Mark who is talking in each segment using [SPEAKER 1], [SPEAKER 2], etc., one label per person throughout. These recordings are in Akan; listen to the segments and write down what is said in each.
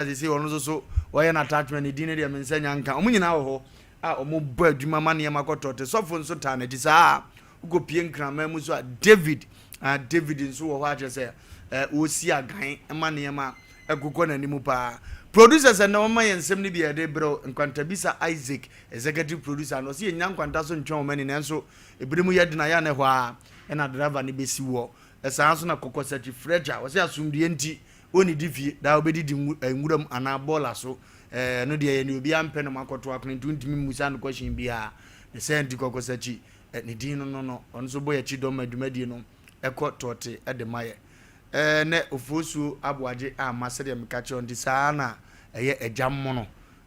[SPEAKER 1] Seesei ɔno nso so wɔyɛ no attachment, ne din no deɛ me nsa nya nka. Wɔn nyinaa wɔ hɔ a wɔbɔ adwuma ma nneɛma kɔ tɔte. Sɔfo nso taa n'akyi saa ara. Wokɔpie Nkraman mu nso a, David, ah, David nso wɔ hɔ a kyerɛ sɛ eh, ɔresi agan ma nneɛma ɛkokɔ n'anim paa. Producers ɛnnɛ wɔma yɛn nsɛm no bi a yɛde brɛ wo. Nkwantabisa Isaac, executive producer no, ɔse yɛnnya nkwanta so ntwɛn wɔn ani nanso ebinom yɛ den a yɛ a na ɛhɔ ara ɛna driver no bɛsi woɔ. Saa ara nso na Kɔkɔsakyi Fredger, ɔse asomdwoeɛ nti Ɔnnidi fie daa, ɔbɛdidi nwuram anaa bɔɔla so. Ɛno deɛ ɛyɛ nea obiara mpɛ na moakɔto akono nti wontumi mmusa no question biara. Ne saa nti Kɔkɔsakyi, ne din no no no, ɔno nso bɔ yɛn akyi dɔm ma dwumadie no kɔ tɔɔte de ma yɛ. Ɛnnɛ Ofosuo Aboagye amma sɛdeɛ meka kyerɛɛ wo nti saa ara na ɛyɛ Agya Mono.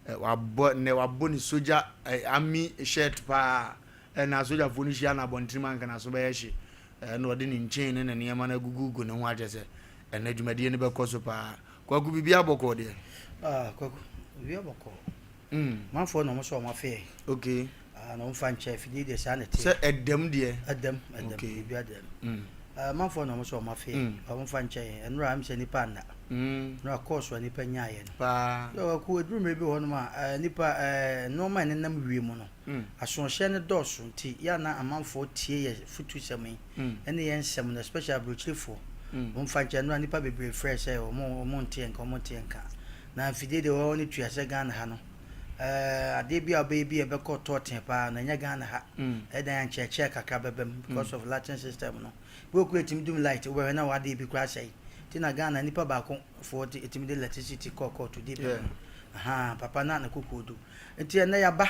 [SPEAKER 1] Wabɔ, nnɛ wabɔ ne sogya army shirt paa. Ɛna asogyafoɔ no hyia no abɔntene mu anka n'aso bɛyɛ hye. Ɛna ɔde ne nkyen ne ne nneɛma no agugugu ne ho akyerɛ sɛ ɛnɛ dwumadie no bɛkɔ so paa. Kwaku biribiara bɔkɔɔ deɛ?
[SPEAKER 2] Ah, Kwaku, biribiara bɔkɔɔ. Manfoɔ na wɔn sɛ wɔn afe yɛn.
[SPEAKER 1] Okay.
[SPEAKER 2] Ah, na wɔn fa nkyɛn afidie deɛ saa na ɛteɛ.
[SPEAKER 1] Sɛ ɛdɛm deɛ?
[SPEAKER 2] Ɛdɛm, ɛdɛm, okay. Biribiara dɛm. Ah, manfoɔ na wɔn sɛ wɔn afe yɛn. Wɔn fa nkyɛn yɛn. Ɛnora ɛm sɛ nipa anna. Ɛnora kɔɔso a nipa nyaayɛ no.
[SPEAKER 1] Paa.
[SPEAKER 2] Yɛ Kwaku, eduru mmerɛ bi wɔ hɔnom a, nipa, nneɛma a ɛnenam wiem no. Asoɔhyɛ no dɔɔso nti yɛ a na amanfoɔ tie yɛ futusɛm yi ne yɛn nsɛm no especially abrokyirefoɔ. Momfa nkyɛ nnora nnipa bebree frɛɛ sɛ wɔn wɔn nte yɛn nka wɔn nte yɛn nka. Na mfidie deɛ wɔn ne tua sɛ Ghana ha no ɛɛ adeɛ bi a wobɛyɛ bi a ɛbɛkɔ tɔɔten paa no ɛnyɛ Ghana ha. Ɛyɛ dan a nkyerɛkyerɛ kakra bɛba mu because of lighting system no. Bi wɔ koraa ɛtumi dum light wobɛhwɛ na w'adeɛ bi koraa asɛe. Nti na Ghana nnipa baako foɔ ɛtumi de electricity kɔ kɔɔto di pɛ no. Ahaa papa na ne kokoɔ du. Nti ɛnnɛ yɛaba.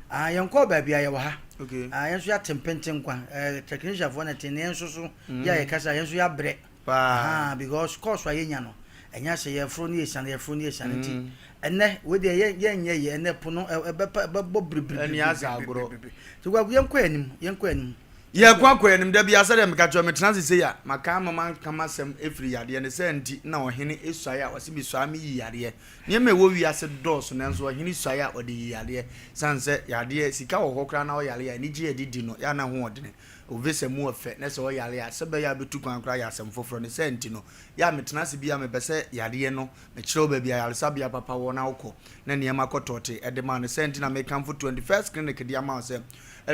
[SPEAKER 2] Ah, yɛnkɔɔ baabi a yɛwɔ ha.
[SPEAKER 1] Okay.
[SPEAKER 2] Ah, yɛn nso yɛate mpenten nkwa. Eh, technicianfoɔ na te ne yɛn nso so. Mm. Yɛ a yɛkasa, yɛn nso yɛabrɛ.
[SPEAKER 1] Paa.
[SPEAKER 2] Ah, because course a yɛnya no, ɛnyɛ sɛ yɛforo ne yɛsiane, yɛforo ne yɛsiane. Nti, mm. ɛnnɛ, wei deɛ yɛn yɛnyɛ yɛ, ɛnnɛ po no ɛbɛpa ɛbɛbɔ biribiri.
[SPEAKER 1] Ɛni asa agorɔ.
[SPEAKER 2] Nti kwaku yɛnkɔ yɛn anim, yɛnkɔ yɛn anim.
[SPEAKER 1] Yɛkɔ akɔ yɛn anim da bi asɛ deɛ meka kyerɛ metena ase sei a maka ama manka m'asɛm ɛfiri yadeɛ ne sɛ nti na ɔhene esuae a ɔse mesuae meyi yadeɛ. Nneɛma a ɛwɔ wiase dɔɔso, nanso ɔhene suae a ɔde yi yadeɛ. Esiane sɛ yadeɛ, sika wɔ hɔ koraa na ɔyare a, anigye a ɛde di no, yɛ a na ɛho wɔ dene. Wo visa mu wɔ fɛ, na sɛ ɔyare a, sɛ ɛbɛyɛ a wobɛtu kwan koraa yɛ asɛm foforɔ. Ne saa nti no, yɛ a metena ase biara mepɛ sɛ yadeɛ no, mekyerɛ wo baabi a ayaresabea papa wɔ na wokɔ, na nneɛma kɔ tɔɔtee de ma wo. Ne saa nti na mekamfo 21st Clinic de ama wo sɛ,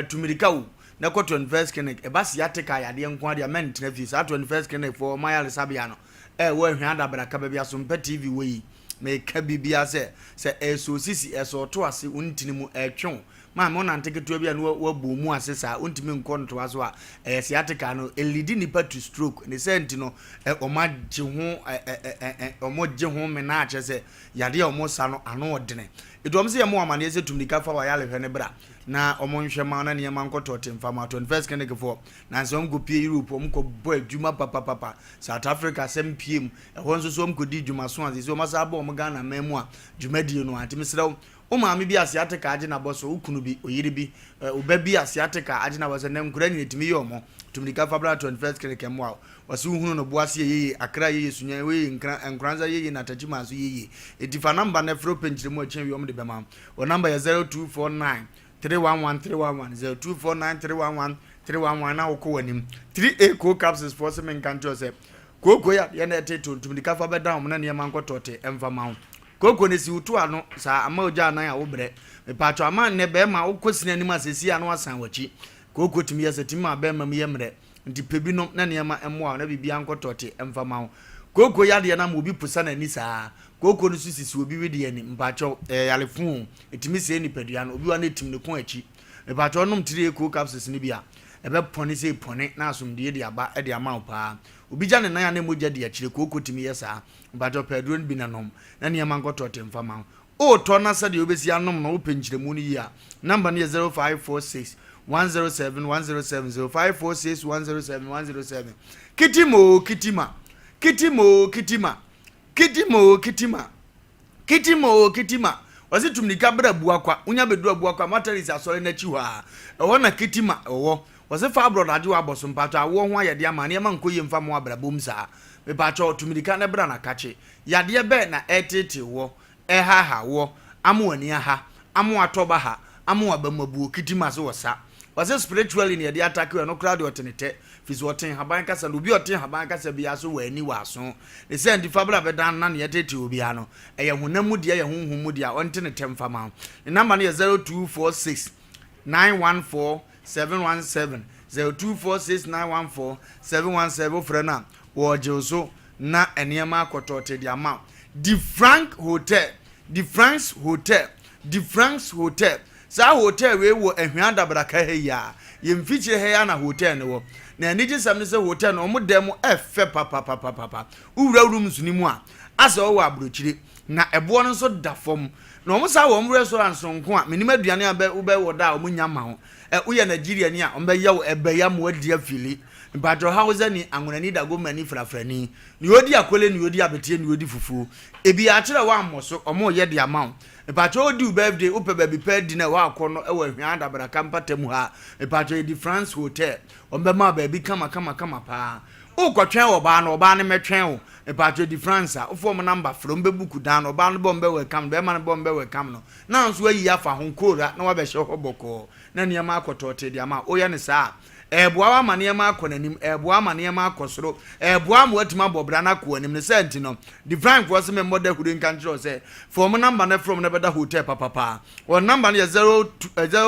[SPEAKER 1] tu mmirika o, na kɔ 21st Clinic. Ɛba sciatica yadeɛ nko ara deɛ a, mɛntena fie. Saa 21st Clinic foɔ, wɔn ayaresabea no, Ɛ wɔ Ahwea Adabraka baabi Asompa TV wɔ yi, meka biribiara sɛ, sɛ ɛresɔ wo sisi, ɛresɔ wo to ase, wo ntini mu, ɛretwe wo, maame wonante ketewa bi a na woabu wo mu ase saa, wontumi nkɔ ntoa so a, ɛyɛ sciatica no, ɛlidi nnipa to stroke, ne saa nti no, ɛ wɔn agye ho ɛ ɛ ɛ ɛ wɔn gye ho mena akyerɛ sɛ yadeɛ a wɔn sa no ano ɔdene. Ɛti wɔn sɛ yɛn mo amaneɛ sɛ tummirika fa w'ayarehwɛ no bra na wɔn nhwɛ ma na nneɛma nkɔ tɔɔte mfa ma 21st Clinic foɔ. Nansa wɔn kɔ pie Europe wɔn kɔ bɔ adwuma papapapa. South Africa asɛm pie mu ɛhɔ nso so wɔn kɔ di dwuma so a sisi wɔn asan abɔ wɔn Ghana man mu a dwumadie no a nti mesrɛ wo wo maame bi a sciatica agye n'abɔ so wo kunu bi oyere bi wo ba bi a sciatica agye n'abɔ so ɛnɛ nkora nyina ɛtumi yɛ wɔn tumidika fa bra 21st clinic mmoa wo wɔse wo hunu no bo ase yɛ yeye Accra yeye Sunyani hɔ yeye Nkran Nkoranza yeye na Techiman nso yeye eti fa number no frɛ wopɛ nkyerɛmu a ɛkyɛn wie wɔn de bɛma wo wɔ number yɛ 0249 311 311 0249 311 311 na wokɔ w'anim 3A cold capsules foɔ se menka nkyerɛ sɛ kooko yɛ adeɛ na ɛtete ntum fa bɛda wɔn na nneɛma nkɔtɔte ɛmfa ma wo kooko no si wo to ano saa ama ogya anan a wobrɛ mepatwɔ ama nnɛ bɛrima wokɔ sini anim a sɛsi ano asan w'akyi kooko tumi yɛ sɛ tumi ma bɛrima mu yɛ mmerɛ nti pɛ bi nom na nneɛma mmoa wo na biribiara nkɔtɔte ɛmfa ma wo kooko yɛ adeɛ no ama obi posa n'ani saa Kooko no so sisi obi wedeɛ ani, mpakyɛw, ɛyɛ yare fo o, ɛtumi sɛe nipadua no, obi wɔ hɔ a na ɛtim ne kɔn akyi. Mepakyɛw nom 3A cold capsules no bi a, ɛbɛ pɔne sei pɔne na asomdwoeɛ de aba de ama wo paa. Obi gya ne nan a na mogya di akyire, kooko tumi yɛ saa. Mpakyɛw pɛ aduro no bi na nom, na nneɛma nkɔ tɔɔte mfa ma wo. Ootɔ na sɛdeɛ wobɛsi anom no wopɛ nkyerɛmu no yie a, number no yɛ 0546 107 107, 0546 107 107. Kitima oo kitima, kitima oo kitima. Kitima oo kitima, kitima oo kitima, Ɔse tu mirika bra Abuakwa, wonya bɛduru Abuakwa Methodist asɔre no akyi hɔ a, ɛhɔ na Kitima wɔ. Ɔse fa abrɔd agye w'abɔ so, mpakyɛw awoɔ ho ayɛdeɛ ama nneɛma nkɔ yie mfa mo abrabɔ mu saa. Mepakyɛw tu mirika na bra na kakye. Yadeɛ bɛn na ɛreteetee woɔ, ɛrehaahaa woɔ, ama w'ani aha, ama w'atɔ baha, ama w'aba mu abuo, Kitima se wɔ sa. Ɔse spiritually na yɛde attack wo, ɛno koraa deɛ ɔte ne tɛ, firi sɛ ɔte nhaban kasa, na obi a ɔte nhaban kasa biara so wɔ ani wɔ aso. Ne saa nti fa bra bɛdan na nea ɛteetee obiara no, ɛyɛ honam mu deɛ, ɛyɛ honhom mu deɛ a, ɔnte ne tɛ mfa ma wo. Ne number no yɛ 0246 914 717, 0246 914 717, wofrɛ no a, wɔregye wo so na nneɛma akɔtɔɔte de ama wo. Di Frank Hotel, Di Frank's Hotel, Di Frank's Hotel, Saa hotel wei wɔ Ahwea Adabraka ha yi ara. Yɛn mfikyire ha yi ara na hotel no wɔ. Na anigyesɛm ne sɛ hotel no, wɔn dan mu ɛfɛ papapapapa. Wowura rooms no mu a, asɛ wowɔ aburokyire. Na ɛboɔ no nso da fam. Na wɔn san wɔ wɔn restaurant sononko a, menim aduane a wobɛ wɔ da a wɔn nya mma wo. Ɛ, woyɛ Nigeriani a, wɔbɛyɛ wo ɛbɛ yi ama woadi afili. Mpakyɛw, Hausani, Anwonani, Dagomani, Frafrani. Nea ɔdi akole, nea ɔdi abeteɛ, nea ɔdi fufuo. Ebi akyerɛ woammɔ so, wɔreyɛ de ama wo. Mepakyɛw odi wo birthday wopɛ baabi pa adi na ɛhɔ akɔ no ɛwɔ Ahwea Adabraka mpata mu ha mepakyɛw yɛdi France hotel wɔn bɛma wo baabi kama kama kama paa wokɔtwɛn ɔbaa no ɔbaa no mɛtwɛn wo mepakyɛw di France a wofo wɔn number frɛ wɔn bɛ book dan no ɔbaa no bɔ wɔn bɛ welcome no bɛrima no bɔ wɔn bɛ welcome no na nso ayi afa ho kora na wabɛhyɛ hɔ bɔkɔɔ na nneɛma akɔtɔɔtee de ama woyɛ no saa a Ɛreboa wo ama nneɛma akɔ n'anim, ɛreboa ama nneɛma akɔ soro, ɛreboa ama woatumi abɔ bra no akɔ w'anim. Ne saa nti no, Divine foɔ se memmɔ dahuro nka nkyerɛ wo sɛ, fa wɔn number no frɛ wɔn na bɛda hotel papapa. Wɔn number no yɛ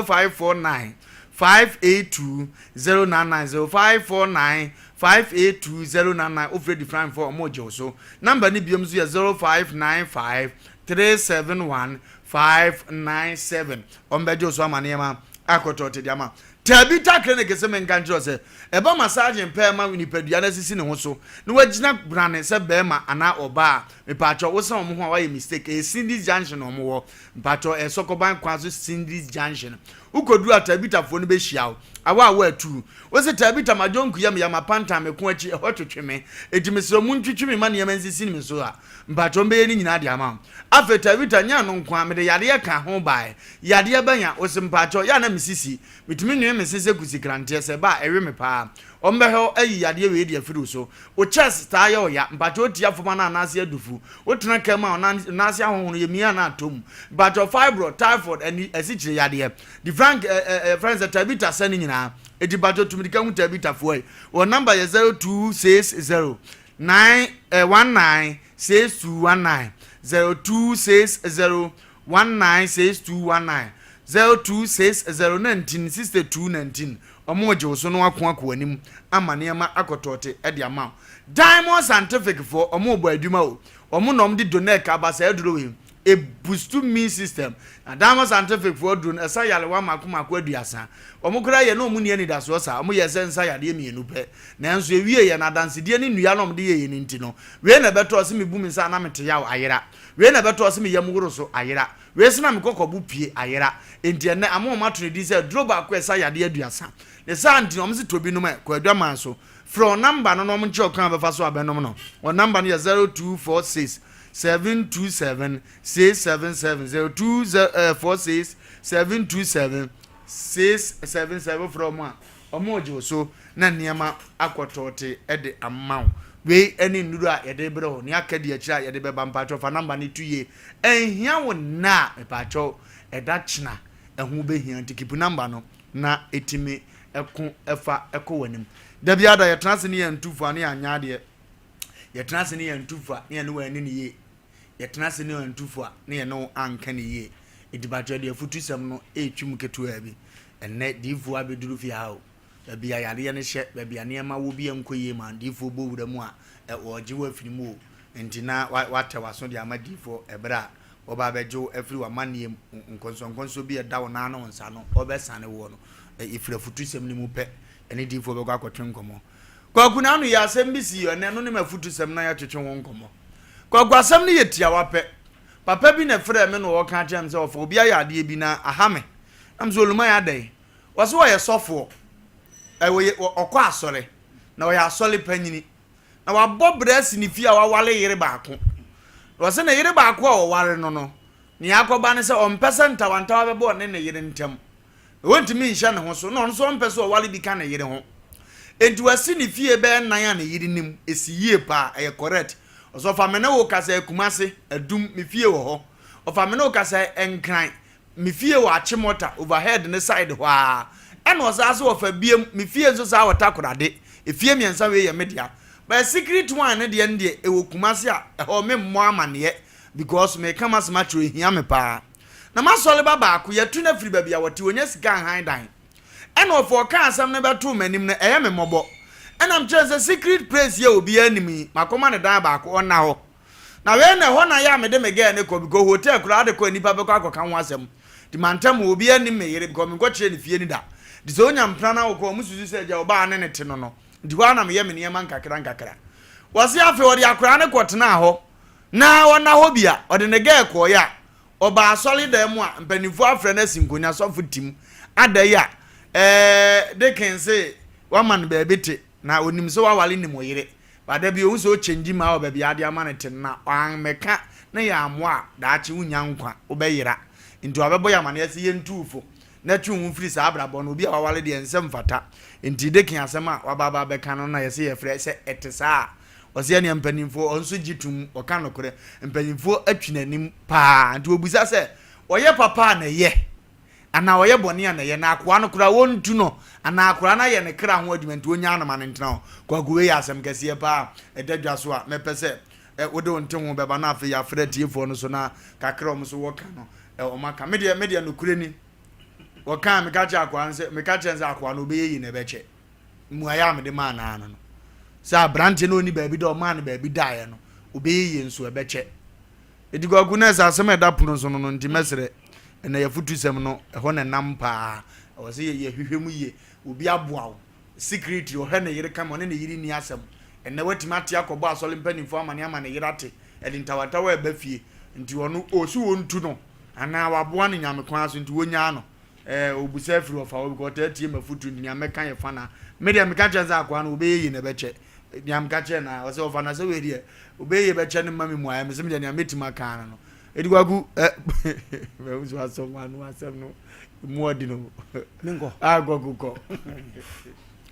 [SPEAKER 1] 0549 582 099, 0549 582 099. Wofrɛ Divine foɔ a, wɔregye wo so. Number no biom nso yɛ 0595 371 597. Wɔbɛgye wo so ama nneɛma akɔ tɔɔte de ama. Tabitha Clinic se menka nkyerɛ wo sɛ, ɛba massaging pɛɛ ma nipadua no asisi ne ho so na wagyina brane sɛ bɛɛma anaa ɔbaa a, mepaakyɛw wo san wɔn ho a wayɛ mistake, ɛyɛ Cindy's Junction na wɔn wɔ, mpaakyɛw ɛyɛ Sɔkɔban kwan so Cindy's Junction. Wokɔduru a Tabitha foɔ no bɛhyia wo, awa awa atuu. Wo se Tabitha madwonku yɛ me ya mapantan me ko akyi ɛhɔ twetwe me, enti mesrɛ wo montwitwi me ma nneɛma nsisi me so a, Mpakyɛw mebɛyɛ ne nyinaa de ama wo. Afei Tabitha, nyɛ ɛno nko ara, mede yadeɛ ka ho baeɛ. Yadeɛ bɛn a? Ose mpakyɛw, yɛ a na me sisi, metumi nwene me se sɛ kusikranteɛ, sɛ ɛba a, ɛwe me paa. Wɔbɛhwɛ wo ayi yadeɛ wei de afiri wo so. Wo chest taa yɛ wo ya, mpakyɛw wotia fam anaa anaase adufu, wotena kaa mu a wo nan ase ahonhono yɛ mia anaa atɔ mu. Mpakyɛw fibroid, typhoid, ani, asikyire yadeɛ. Di frank ɛ ɛ yɛfrɛ no sɛ Tabitha sɛ ne nyinaa. Enti mpakyɛw tu mirika hu Tabitha foɔ yi. Wɔn number yɛ 0260 9 eh, 19 6219 0260 19 6219 0260 19 62 19 Ɔmo regye wo so na wako akɔ w'anim ama nneɛma akɔtɔɔte de ama wo. Diamond Scientific foɔ ɔmo rebɔ adwuma o. Ɔmo na ɔmo de Donec aba saa aduro wei. E boost immune system. Na Diamond Scientific foɔ aduro no ɛsa yarewa mako mako aduasa. Wɔn koraa yɛ na wɔn nni anidasoɔ saa. Wɔn yɛɛ sɛ nsa yadeɛ mmienu pɛ. Nanso ɛwieɛ no, adansedie ne nnua na wɔde yɛeɛ no nti no, wei na ɛbɛtɔɔ se mebu me nsa a na mete yaw, ayera. Wei na ɛbɛtɔɔ se me yam woro so, ayera. Wei se na me kɔkɔbo pue, ayera. Enti ɛnnɛ, ama wɔn ato no din sɛ aduro baako a ɛsa yadeɛ aduasa. Ne saa nti no, wɔn se tɔ bi nom ɛ, kɔ adwaman so. Frɛ wɔn namba no na wɔn nkyerɛ wo kwan a wobɛfa so abɛnom no. Wɔn namba no yɛ 0246 727 677, 0246 727 677 wofrɛ wɔn a, wɔregye wo so na nneɛma akɔ tɔɔte de ama wo. Wei ne nnuru a yɛde rebrɛ wo, nea aka di akyire a yɛde bɛba. Mpakyɛw fa namba no to yie. Ɛnhia wo nnɛ a, mepakyɛw ɛda kyena ɛho bɛhia nti keep namba no na ɛtumi ɛko ɛfa ɛkɔ w'anim. Da biara da yɛtena ase ne yɛn ntu fo a ne yɛanyɛ adeɛ. Yɛtena ase ne yɛn ntu fo a ne yɛne wɔn ani ne yie. Yɛtena ase ne yɛn tu fo a, na yɛne wo anka no yie. Enti pakyɛ deɛ afutusɛm no retwi mu ketewaa bi. Ɛnnɛ diyifoɔ abɛduru fie ha o. Baabi a yareɛ no hyɛ, baabi a nneɛma wɔ bi a ɛnkɔ yie ma diyifoɔ bɔ wura mu a, ɛ, wɔregye wo afiri mu o. Enti na wa, woatɛ w'aso de ama diyifoɔ ɛberɛ a wɔba abɛgye wo afiri w'amanneɛ mu, nkɔnsɔnkɔnsɔn bi a ɛda wo nan ne wo nsa ano, wɔbɛsane woɔ no. Ɛ, ɛfiri afutusɛm no mu pɛ, ɛne diyifoɔ bɛkɔ akɔtwe nkɔmmɔ. Kwaku Nanu yɛ asɛm bi sii ɛnnɛ, ɛno ne m'afutusɛm na yɛatwetwe ho nkɔmmɔ. Kwaku asɛm no yɛ tiawa pɛ. Papa bi na ɛfrɛɛ me na ɔreka akyerɛ me sɛ ɔfa obi ayɛ adeɛ bi na aha me. Na me sɛ Oluman adɛn? Ɔse ɔyɛ sɔfoɔ, ɔyɛ ɔkɔ asɔre na ɔyɛ asɔre panyini. Na wabɔ bra asi ne fie a waware yere baako. Na ɔse ne yere baako a ɔware no no, nea akɔba ne sɛ ɔmpɛ sɛ ntawantawa bɛba ɔne ne yere ntam. Na ɔntumi nhyɛ ne ho so, na ɔno nso ɔmpɛ sɛ ɔware bi ka ne yere ho. Enti wasi ne fie bɛyɛ nnan a ne yere nim. Esi yie paa, ɛyɛ correct. Ɔsɛ ɔfa me ne wo kasa Kumase, Adum, me fie wɔ hɔ. Ɔfa me ne wo kasa Nkran, me fie wɔ Achimota, overhead ne side hɔ ara. Ɛna ɔsan so ɔfa biem, me fie nso saa wɔ Takorade. Efie miensa wei yɛ me dea. But secret one no deɛ no deɛ ɛwɔ Kumasi a ɛhɔ me mmɔ amaneɛ because meka m'asɛm akyerɛ ɛhia me paa. Na m'asɔre ba baako yɛatu no afiri baabi a ɔte ɔnya sika nhan dan. Ɛna ɔfa ɔkaa asɛm no bɛtoo m'anim no ɛyɛ me mmɔbɔ. Ɛna mekyerɛ no sɛ secret place yi a obiara nnim yi makɔma no dan baako ɔnna hɔ. Na wei na ɛhɔ na yɛ a mede me girl no kɔ because hotel koraa wode kɔ a nnipa bɛkɔ akɔka ho asɛm nti mantam hɔ obiara nnim me yere because menkɔ kyerɛ ne fie no da nti sɛ onya mpena na wokɔ a ɔmo susu sɛ agya ɔbaa ne ne te no no nti hɔ ara na meyɛ me nneɛma nkakra nkakra. Wɔse afei ɔde akoraa no kɔ tenaa hɔ na ɔna hɔ bi a ɔde ne girl kɔɔeɛ a ɔbaa asɔre dan mu a mpanimfoɔ afrɛ no asi nkonya sɔfo tim ada yi a ɛɛ Dickens se wama no baabi te na onim sɛ waware nim oyere But da bi ohu sɛ o change ma wɔ baabi a ade ama no te no na wammɛka na yɛammoa a, daakye wonnya nkwa, wobɛyera. Nti wabɛbɔ yɛn amaneɛ sɛ yɛntu wo fo na twe wo ho firi saa abrabɔ no, obi a waware deɛ nsɛ mfata. Nti Dekin asɛm a waba aba abɛka no na yɛse yɛfrɛ sɛ ɛte saa a, ɔse ɛneɛ mpaninfoɔ, ɔno nso gye tom, ɔka nokorɛ, mpaninfoɔ atwi n'anim paa. Nti wɔbisa sɛ, ɔyɛ papa a na ɛyɛ? Anaa ɔyɛ bɔne a na ɛyɛ, na akoa no koraa wɔntu no, anaa akoa no ayɛ ne kra ho adwuma nti wɔnnyaa no ma no ntena hɔ. Kwaku, wei yɛ asɛm kɛseɛ paa a ɛda dwa so a mɛpɛ sɛ wode wo nteho bɛba na afei yɛafrɛ atiefoɔ no so na kakra a wɔn nso wɔka no wɔn aka. Me deɛ, me deɛ nokorɛ ni, wɔkaa meka kyerɛ akoa no sɛ, meka kyerɛ no sɛ akoa no ɔbɛyɛ yie na ɛbɛkyɛ. Mmuaeɛ a mede maa no ara no no, sɛ aberanteɛ no ɔnni baabi da ɔmaa no baabi daeɛ no, ɔbɛyɛ yie nso ɛbɛkyɛ. Enti Kwaku na ɛsɛ asɛm a ɛda pono so no no nti mɛsrɛ ɛnɛ yɛafutusɛm no ɛhɔ na ɛnam paa ɛwɔ sɛ yɛhwehwɛ mu yie obi aboa wo secretary ɔhwɛ ne yere kama ɔne ne yere nni asɛm ɛnɛ watumi ate akɔbɔ asɔre mpanimfoɔ amane ama ne yere ate ɛde ntawatawa ɛba fie nti ɔno ɔsi wɔntu no anaa waboa no nyame kwan so nti wɔnyaa no ɛɛ ɔbusa afiri ɔfa hɔ because ɔtaa tie mafutu nti nea mɛka yɛ fa na me deɛ meka kyerɛ sɛ akoa no wɔbɛyɛ yie na ɛbɛkyɛ Nea meka kyerɛɛ no a, ɔsɛ ɔfa no sɛ wei deɛ obɛyɛ bɛkyɛ no mma me mmuaeɛ. Mese me deɛ nea mɛtumi aka ano no. Ɛdi kwaku ɛ mahu so asɛm ano asɛm no mu ɔdi no.
[SPEAKER 2] Menkɔ.
[SPEAKER 1] Ah kwaku kɔ.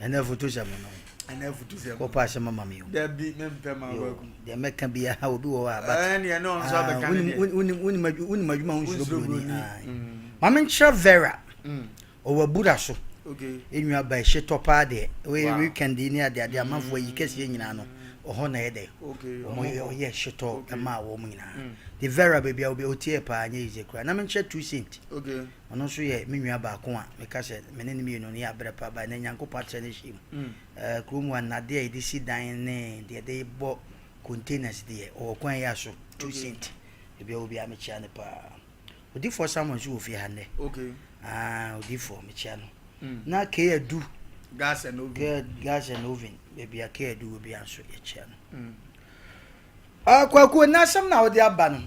[SPEAKER 2] Ɛnɛ afutusɛm no.
[SPEAKER 1] Ɛnɛ afutusɛm.
[SPEAKER 2] Kɔpɛ asɛm ama me o.
[SPEAKER 1] Dabi mempɛ ma kwaku.
[SPEAKER 2] Deɛ mɛka biara obi wɔ hɔ a but.
[SPEAKER 1] Ɛɛ neɛ ne ɔno nso abɛka ne deɛ.
[SPEAKER 2] Wonim adwuma ho nsuro buroni. Ma menkyerɛ Vera. Ɔwɔ abura so. Yɛn nua ba ɛhye tɔ paa deɛ. Wei weekend yi ne ade ade amanfoɔ ayi kɛseɛ nyinaa no ɔhɔ na ɛyɛ dɛ. Wɔn yɛ ɔyɛ ɛhye tɔ ɛmaa wɔn nyinaa. De Vera baabi a obi ɔtie paa nyɛ easy koraa. Na menkyerɛ Two Saint. Ɔno nso yɛ me nua baako a meka sɛ me ne no mmienu no yɛ abrɛ paa but ɛnɛ Nyankopɔn atrɛ ne hyɛ mu. Ɛɛ kurom ha nnadeɛ a yɛde si dan ne deɛ yɛde bɔ containers deɛ ɔwɔ kwan yi aso Two Saint. Baabi a ɔwɔ biara mekyia no paa. Odifoɔ Samuel nso wɔ fie ha nnɛ.
[SPEAKER 1] Okay.
[SPEAKER 2] Ah, odifoɔ, mekyia no. Mm. Na K Adu.
[SPEAKER 1] Gas and oven.
[SPEAKER 2] K gas and oven. Baabi a K Adu wɔ biara nso yɛkyia no. Mm. Ah, Kwaku, na asɛm na wode aba no.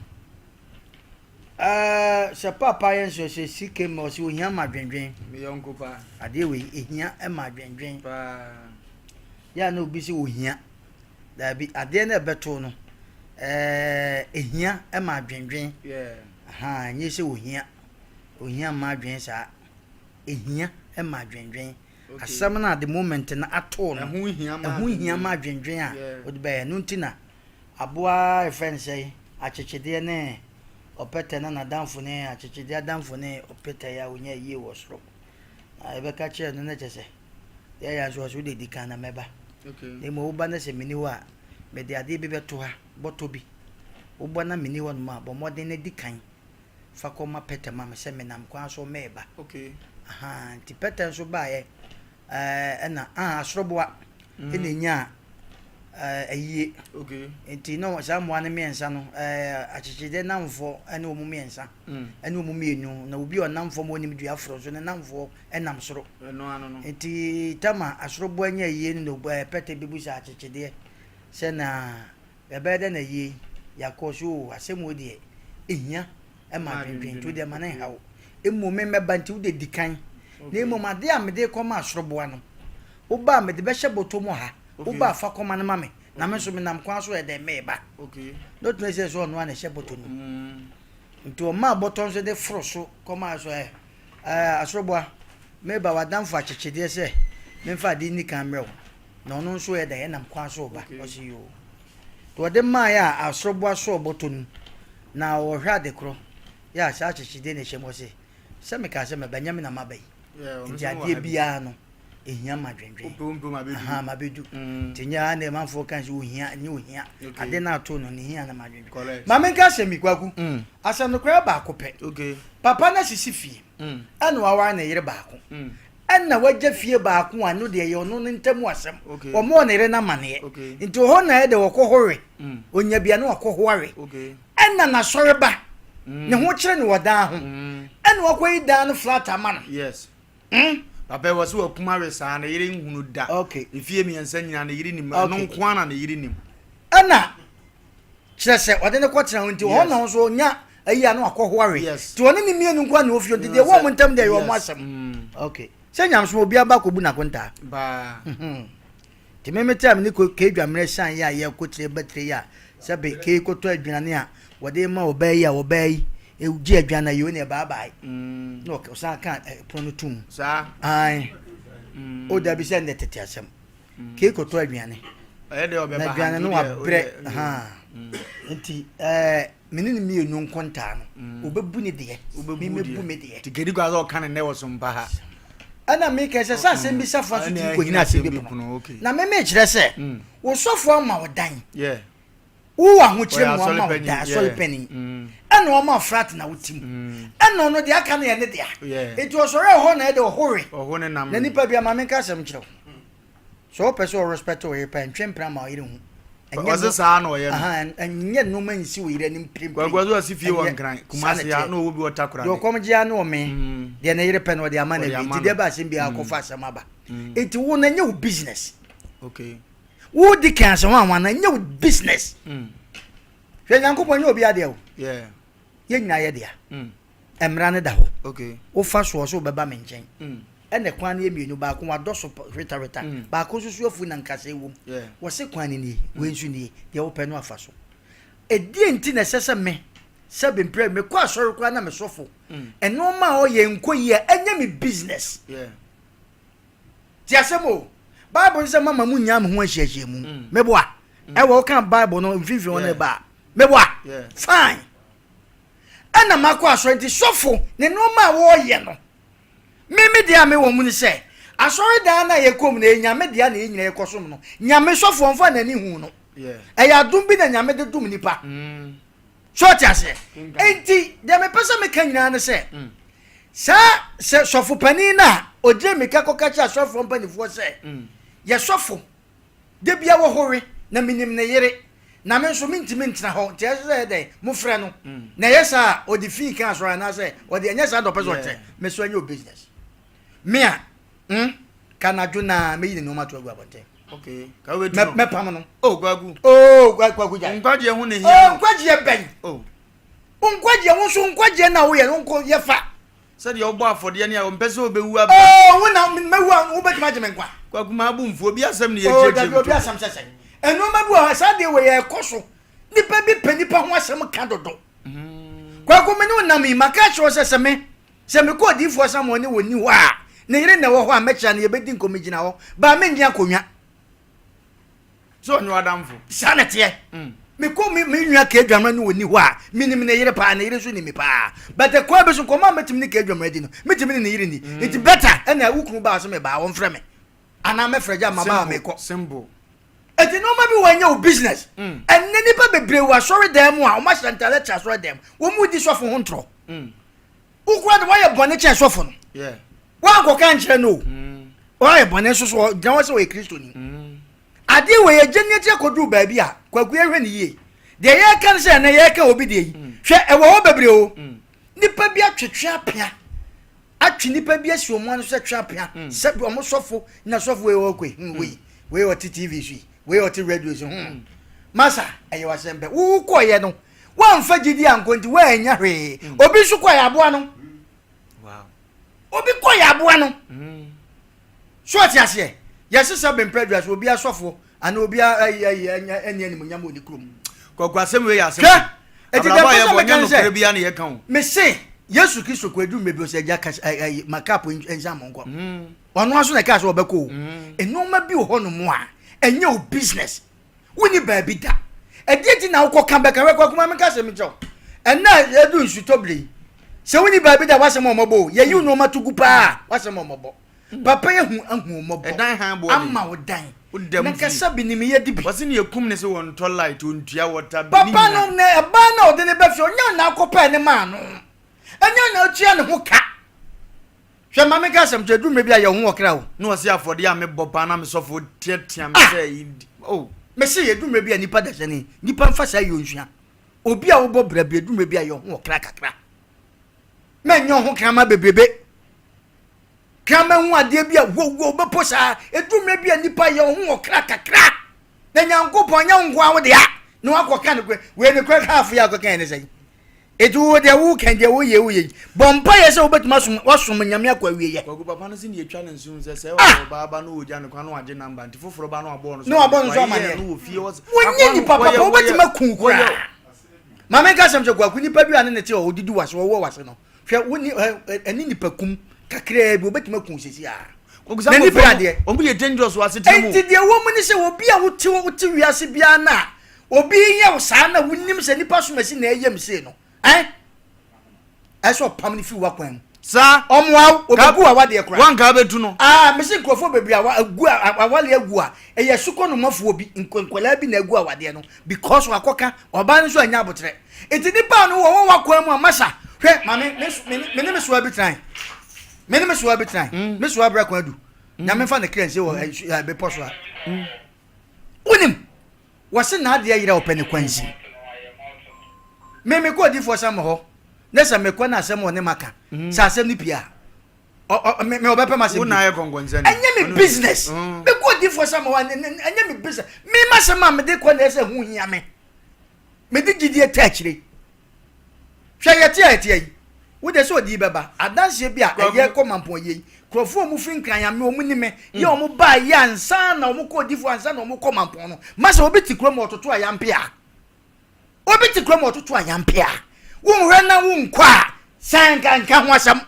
[SPEAKER 2] Ah, sɛ papa yɛ nso sɛ sike ma ɔsɛ ohia ma dwendwen.
[SPEAKER 1] Me yɔnko paa.
[SPEAKER 2] Adeɛ wei ehia ma dwendwen.
[SPEAKER 1] Paa.
[SPEAKER 2] Yɛ a na obi sɛ ohia. Daabi, adeɛ no a ɛbɛto no, ɛɛ, ɛhia ma adwendwen. Ahaa, ɛnyɛ sɛ ohia. Ohia mma adwene saa. Ɛhia ma adwendwen. Asɛm no a the moment no ato no, ɛho hia ma adwendwen a wode bɛyɛ. Ɛno nti na aboa a yɛfrɛ no sɛn, akyekyedeɛ ne ɔpɛtɛ na n'adamfo ne akyekyedeɛ adamfo ne ɔpɛtɛ a ɔnya ayie wɔ soro. Na yɛbɛka kyerɛ no na kyerɛ sɛ Deɛ ɛyɛ nso ɔse wode di kan na mɛba. Na mmom woba na sɛ menni hɔ a, mede adeɛ bi bɛto ha, bɔtɔ bi. Woba na menni hɔnom a, bɔ mmɔden na di kan fa kɔma Pɛtɛ ma me sɛ menam kwan so mereba. Ahaa, nti Pɛtɛ nso baeɛ, ɛɛ, ɛna, ah, asoroboa ɛna ɛnyaa ɛɛ, ayie. Nti na saa mmoa no mmiɛnsa no, ɛɛ, akyekyedeɛ nnamfoɔ ne wɔn mmiɛnsa, ɛne wɔn mmienu, na obi a ɔnam fam a ɔnnim dua foro nso, ne nnamfoɔ nam soro. Enti Tamar asoroboa nyaa ayie no na pɛtɛ bɛbisaa akyekyedeɛ sɛ, Na ɛbɛyɛ dɛn na ayie yi yɛakɔ so oo, asɛm wei deɛ ɛhia ma adwendwen, nti wo deɛ ma no nha wo. Mmom me mɛba nti wo deɛ di kan, na mmom adeɛ a mede rekɔma asoroboa no, woba a mede bɛhyɛ bɔtɔ mu ha, woba a fa kɔma no ma me, na me nso menam kwan so yɛ dɛn mereba. Na ɔtumi sɛ sɛ ɔno ara na ɛhyɛ bɔtɔ no mu. Nti ɔmaa bɔtɔ nso de foro so kɔmaa so ɛ. Ɛɛ, asoroboa, mereba w'adamfo akyekyedeɛ sɛ memfa adeɛ nni kan mmrɛ wo, na ɔno nso yɛ dɛn? Ɛnam kwan so reba. Ɔse yoo. Nti ɔde maeɛ a asoroboa sɔɔ bɔtɔ no mu, na ɔrehwɛ ade korɔ, yɛ a saa akyekyedeɛ na ɛhyɛ mu. Ɔse, sɛ mekaa sɛ mɛba, nyɛ me na maba yi. Nti adeɛ biara no ehia ma dwendwen. Aha mabɛdu. Nti nyɛ ha na ɛmanfoɔ kan sɛ ohia nyɛ ohia. Ade no ato no ne hia na ma dwendwen. Ma menka asɛm bi Kwaku. Asɛm no koraa baako pɛ. Papa no asisi fie. Ɛna waware ne yere baako. Ɛna wagya fie baako a no deɛ ɛyɛ ɔno ne ntam asɛm. Ɔmmɔɔ ne yere no amaneɛ. Nti hɔ na ɛde ɔkɔ hɔ we. Ɔnya bia na wakɔ hɔ awe. Ɛna n'asɔreba ne ho kyerɛ no wɔ dan ho. Ɛna wakɔyi dan no flat ama no.
[SPEAKER 1] Yes. Mm? Papa wɔ sɛ wakum awe saa ne yere nhunu da.
[SPEAKER 2] Okay.
[SPEAKER 1] Mfie mmiɛnsa nyinaa ne yere nim. Ɛno nko ara na ne yere nim.
[SPEAKER 2] Ɛna kyerɛ sɛ ɔde no kɔtena hɔ nti hɔ na nso ɔnya ayi a na wakɔ ho awe nti ɔne ne mmienu nko na ofie nti deɛ ɛwɔ wɔn ntam deɛ ɛyɛ wɔn asɛm mm. okay sɛ nyamesom obiara ba kɔbu n'akontaa mhm. nti meme te a mene kee dwammerɛ san yɛ a yɛkɔ tire ba tire yi a sɛ be kee kɔtɔ aduane a wɔde ma ɔbaa yi a ɔbaa yi gye aduane a yɛo ne ɛbaabae mm. na ɔsan ka eh, pono no tom ae mm. o dabi sɛ nnɛ tete asɛm Kei kɔtɔ aduane. Na aduane no wabrɛ nti ɛɛ me ne ne mmienu nkontaa no mm. ɔbɛbu ne deɛ me mɛbu me deɛ.
[SPEAKER 1] Ti kedi kwa sɛ ɔka ne nnɛ wɔ so mpa ha.
[SPEAKER 2] Ɛna meka sɛ sɛ asɛm bi safoa so tumi kɔnyina asɛm bi pono na me mekyerɛ sɛ mm. wo sɔfo ama wo dan Wowɔ ahokyerɛ mu wama wo da asɔre panin ɛna ɔma flat na wote mu ɛna ɔno deɛ aka no yɛ ne dea nti ɔsɔre ɛhɔ na ɛde ɔhowe na nipa bi ama menka asɛm kyerɛ wo sɛ wopɛ sɛ ɔrespect wo yere pɛ ntwe mpena ma ɔyere hu
[SPEAKER 1] ɔse saa na ɔyɛ
[SPEAKER 2] no ɛnyɛ nneɛma nsi wo yere anim pirempire
[SPEAKER 1] kwakwa so asi fie wɔ nkran kumase ha na ɔwɔ bi wɔ takora
[SPEAKER 2] deɛ ɔkɔm gye ano ɔme deɛ ne yere pɛ no ɔde ama no awie nti deɛ ba asɛm biara kɔfa asɛm aba nti wo no ɛnyɛ wo business
[SPEAKER 1] okay
[SPEAKER 2] Wo di kan sɛ wɔn anwa nyɛ wo business. Mm. Hwɛ Nyankopɔn nyɛ obi adeɛ o.
[SPEAKER 1] Yeah.
[SPEAKER 2] Yɛn nyinaa yɛ dea. Mm. Mmara no da hɔ.
[SPEAKER 1] Okay.
[SPEAKER 2] Wofa soɔ so wobɛba me nkyɛn. Mm. Ɛna kwan no yɛ mmienu baako wadɔ so hwetahweta mm. baako nso so afu na nkasɛɛ wom.
[SPEAKER 1] Yeah.
[SPEAKER 2] Wɔse kwan no nie mm. wei nso nie deɛ wopɛ no afa so. Ɛdeɛ nti na ɛsɛ sɛ me sɛ bemprɛ mekɔ asɔre koraa na mesɔfo mm. ɛnoɔma a ɔyɛ nkɔ yie a ɛnyɛ me business.
[SPEAKER 1] Yeah.
[SPEAKER 2] Te asɛm o. Bible no sɛ mama mu nyaa me ho ahyiahyia mu. Mm. Meboa. Mm. Ɛwɔ woka Bible no mfimfini hɔ no ba a. Meboa. Fine. Ɛna makɔ asɔre nti sɔfo ne nneɛma a wɔreyɛ no. Me me deɛ a mewɔ mu ne sɛ asɔredan no a yɛkɔ mu no ɛyɛ nyame dea na yɛn nyinaa yɛkɔsom no. Nyame sɔfo ɔmfa n'ani hu no. Ɛyɛ adom bi na nyame de dom nipa. Mm. So ɔte aseɛ? Enti deɛ mepɛ sɛ meka nyinaa ne sɛ mm. saa sɛ sɔfo panin no a ɔgyina mmirika kɔka kyerɛ asɔfoɔ mpanimfoɔ sɛ mm. yɛ sɔfo da bia wɔ hɔ we na menim ne yere na me nso mentumi ntena hɔ nti ɛsɛ sɛ ɛdɛn mofrɛ no mm. na ɛyɛ saa a ɔde fii ka asɔre anaasɛ ɔde ɛnyɛ saa na ɔpɛ sɛ ɔkyerɛ me so ɛnyɛ o business me a mm, ka anadwo na mɛyi ne nneɛma to agu abɔnten
[SPEAKER 1] Okay. Ka we tu.
[SPEAKER 2] Mɛ pam no.
[SPEAKER 1] Oh, Kwaku.
[SPEAKER 2] Oh, Kwaku gya.
[SPEAKER 1] Nkwagye ho ne hia.
[SPEAKER 2] Oh, nkwagye bɛn.
[SPEAKER 1] Oh.
[SPEAKER 2] Nkwagye wo nso nkwagye na woyɛ no nko yɛ fa.
[SPEAKER 1] Sɛ deɛ ɔbɔ afɔdeɛ ne a ɔmpɛ sɛ ɔbɛwu aba.
[SPEAKER 2] Oh, wo na mɛwu a wobɛtumi agye me nkwa.
[SPEAKER 1] Kwaku maa bu mfu obi asɛm ne yɛ kyerɛkyerɛ.
[SPEAKER 2] Oh, dabi obi asɛm sɛ sɛ. Nneɛma bi wɔ hɔ saa deɛ wɔ yɛ ɛkɔ so. Nipa bi pɛ nipa ho asɛm ka dodo. Mm. Kwaku me ne wo nam yi maka akyerɛ wo sɛ sɛ me Sɛ mekɔ odiyifoɔ Samuel ne ɔnni hɔ a, ne yere na ɛwɔ hɔ a, mɛkyea no, yɛbɛdi nkɔmmɔ gyina hɔ, baa mennye akonnwa.
[SPEAKER 1] Sɛ ɔnyɛ w'adamfo.
[SPEAKER 2] Saa na ɛteɛ. Mm. Mekɔ me me nua K-Dwamena ne ɔnni hɔ a, menim ne yere paa, ne yere nso nim me paa. But ɛkwan bi so nkɔmmɔ a mɛtumi ne K-Dwamena di no, metumi ne ne yere nni. Mm. Nti better ɛna wo kunu baa so mebaa, ɔmfrɛ me. Anaa mɛfrɛ gya mabaa a mekɔ.
[SPEAKER 1] Simple.
[SPEAKER 2] Eti nneɛma bi wɔ ɛnyɛ wo business. Mm. Ɛnnɛ nnipa bebree wɔ asɔredan mu a wɔahyɛ ntaade kyɛ asɔredan mu. Wɔn mu di sɔfo ho ntorɔ. Mm. Wo koraa de woayɛ bɔne kyɛn sɔfo no. Woankɔka nkyerɛ no o. Mm. Woayɛ bɔne nso so ɔgyina hɔ sɛ ɔyɛ Kristoni. Mm. Adeɛ wɔ yɛgye ne akyi akɔduru baabi a kwaku yɛhwɛ ne yie. Deɛ yɛreka no sɛ ɛnɛ yɛreka obi deɛ yi. Mm. Hwɛ ɛwɔ hɔ bebree o. Nipa bi atwetwe apea atwe nipa bi asi wɔn ano sɛ twe apea sɛ wɔn sɔfo na sɔfo wei ɔkɔ yi hmm, wei wei ɔte tv so yi wei ɔte radio so hmm. Masa ɛyɛ wasɛm pɛ wo kɔɔyɛ no Woamfa gyidi ankɔ nti woannya hwee. Mm. Obi nso kɔe aboa no. Obi kɔe aboa no. Mm. So ɔte aseɛ. Yɛse sɛ bempɛ adwa so obi asɔfoɔ anaa obi ayi ayi ɛni animuonyam wɔ ne kurom.
[SPEAKER 1] Kɔkɔ asɛm wei yɛ asɛm.
[SPEAKER 2] Hwɛ eti deɛ mpɛ sɛ meka ne
[SPEAKER 1] sɛ na yɛka o.
[SPEAKER 2] Mese Yesu Kristo kɔ edu mmebi ɔsɛ agya kasa ɛyi ma kaapo nsa mo nkɔ. Mm. Ɔno aso na ɛka sɛ ɔbɛkɔ o. Nneɛma bi wɔ hɔ nom a ɛnyɛ o business. Wonni baabi da. Ɛdeɛ nti na wokɔka bɛka hwɛ kwaku ma menka asɛm nkyerɛ wo. Ɛnna a yɛdu nsutɔ bere yi, Sɛ wonni baabi da w'asɛm ɔmmɔbɔ o. Yɛyi wo nneɛma to gu paa a, w'asɛm ɔmmɔbɔ. Papa yi ahu ahu wo mmɔbɔ.
[SPEAKER 1] Ɛdan han boɔ den.
[SPEAKER 2] Ama wo dan.
[SPEAKER 1] Woda
[SPEAKER 2] Na
[SPEAKER 1] mu fie.
[SPEAKER 2] nkasa bi nim yɛ di bi.
[SPEAKER 1] Wɔse nea ekum ne se wɔntɔ light, ontua water bill, ne
[SPEAKER 2] Papa
[SPEAKER 1] nyinaa.
[SPEAKER 2] no, na ɛbaa no a ɔde no ba fie, ɔnyɛ wo na akɔpɛɛ ne maa no. Ɛnyɛ wo na otua ne ho ka. Hwɛ ma menka asɛm kyerɛ, ɛduru mmerɛ bi a yɛ wo ho ɔkra o.
[SPEAKER 1] Na ɔse afɔdeɛ a mebɔ paa na me sɔfoɔ teatea me
[SPEAKER 2] Ah!
[SPEAKER 1] sɛ yi di oh.
[SPEAKER 2] Mese ɛduru mmerɛ bi a nipa dasani, nipa mfa saa yɛ onsua. Obi a wobɔ bra bi, ɛduru mmerɛ bi a yɛ wo ho ɔkra kakra. Mɛnyɛ wo ho kraman bebrebe. Kraman hu adeɛ bi a wowuo wobɛpo saa. Ɛduru mmerɛ bi a nipa yɛ wo ho ɔkra kakra. Na Nyankopɔn nyɛ wo nko ara wo dea. Na wakɔka nokorɛ. Wei nokorɛ half yi a wokɔka yɛ ne sɛn? Eti wo deɛ wo kan deɛ wo yɛ wo yɛ yi. Bɔ mpa yɛ sɛ wobɛtumi asom wasom Nyame akɔ awie yɛ.
[SPEAKER 1] Kwaku papa no se nea etwa ne nso hu sɛ sɛ
[SPEAKER 2] Ah!
[SPEAKER 1] ɔbaa ba no ogya no kwan na wagye number nti foforɔ ba no wabɔ no so
[SPEAKER 2] Na wabɔ no so
[SPEAKER 1] wayeyɛ
[SPEAKER 2] amaneɛ.
[SPEAKER 1] no wɔ fie hɔ
[SPEAKER 2] Wonyɛ
[SPEAKER 1] akoa no
[SPEAKER 2] nipa papa
[SPEAKER 1] wɔyɛ
[SPEAKER 2] wobɛtumi
[SPEAKER 1] wɔyɛ
[SPEAKER 2] aku wo
[SPEAKER 1] wɔyɛ
[SPEAKER 2] koraa. Ma menka asɛm kyerɛ Kwaku nipa bi a ne ne te hɔ odidi wase wɔwɔ wase no hwɛ wo ni ɛ ɛne nipa kum kakraa bi obɛtumi aku wo sɛsi a.
[SPEAKER 1] Kwaku saa
[SPEAKER 2] N'ani
[SPEAKER 1] nkurɔfoɔ
[SPEAKER 2] bere
[SPEAKER 1] no
[SPEAKER 2] adeɛ.
[SPEAKER 1] wɔn yɛ dangerous wɔ asetena mu o.
[SPEAKER 2] Enti deɛ ɛwɔ mu ne sɛ obi a wote hɔ wote wiase biara no a Obi yɛ wo saa na wonim sɛ nipa somasi na ɛyɛ me sei no, ɛn? Ɛsɛ sɛ ɔpam no firi w'akwan mu.
[SPEAKER 1] Saa.
[SPEAKER 2] Ɔmmoa wo, ɔbɛgu w'awadeɛ koraa.
[SPEAKER 1] Wanka abɛtu no.
[SPEAKER 2] Ah, mese nkurɔfoɔ bebree a agu awale agu a, ɛyɛ sukɔnomafoɔ bi, nkwadaa bi na agu awadeɛ no because wakɔka, ɔbaa no nso anya aboterɛ. Nti nipa no wɔwɔ w'akwan mu a, masa, hwɛ, maame, me, me, me ne me soa bi tenae. Me ne me soa bi tenae. Mm. Me soa brɛ kwan adu. Nyame fa ne kra nsie wɔ bepɔ so a. Wonim, Wɔse n'adeɛ yera ɔpɛ ne kwansin. Me mekɔ odifoɔ Samuel hɔ ne sɛ mekɔ na asɛm ɔne maka mm. sɛ asɛm no pie a me ɔbɛpɛ m'asɛm
[SPEAKER 1] bi.
[SPEAKER 2] Ɛnyɛ me business. Mm. Mekɔ odifoɔ Samuel hɔ ɛnyɛ me business. Me m'asɛm a mede kɔ na ɛsɛ ho hia me. Mede gyidie ta akyire. Hwɛ yɛte a yɛte yi. Wo deɛ sɛ ɔde bɛba. Adanseɛ bi a ɛyɛ kɔ mampɔn yie yi. Nkurɔfoɔ a wɔfiri Nkran ame wɔn ni me. Yɛ wɔn baa yɛ ansa na wɔn kɔ odifoɔ ansa na wɔn kɔ mampɔn no. Masa obi te kurom ɔtoto ayampe a. Obi te kurom ɔtoto ayampe a. Wonhwɛ na wonkɔ a sɛ nka nka ho asɛm.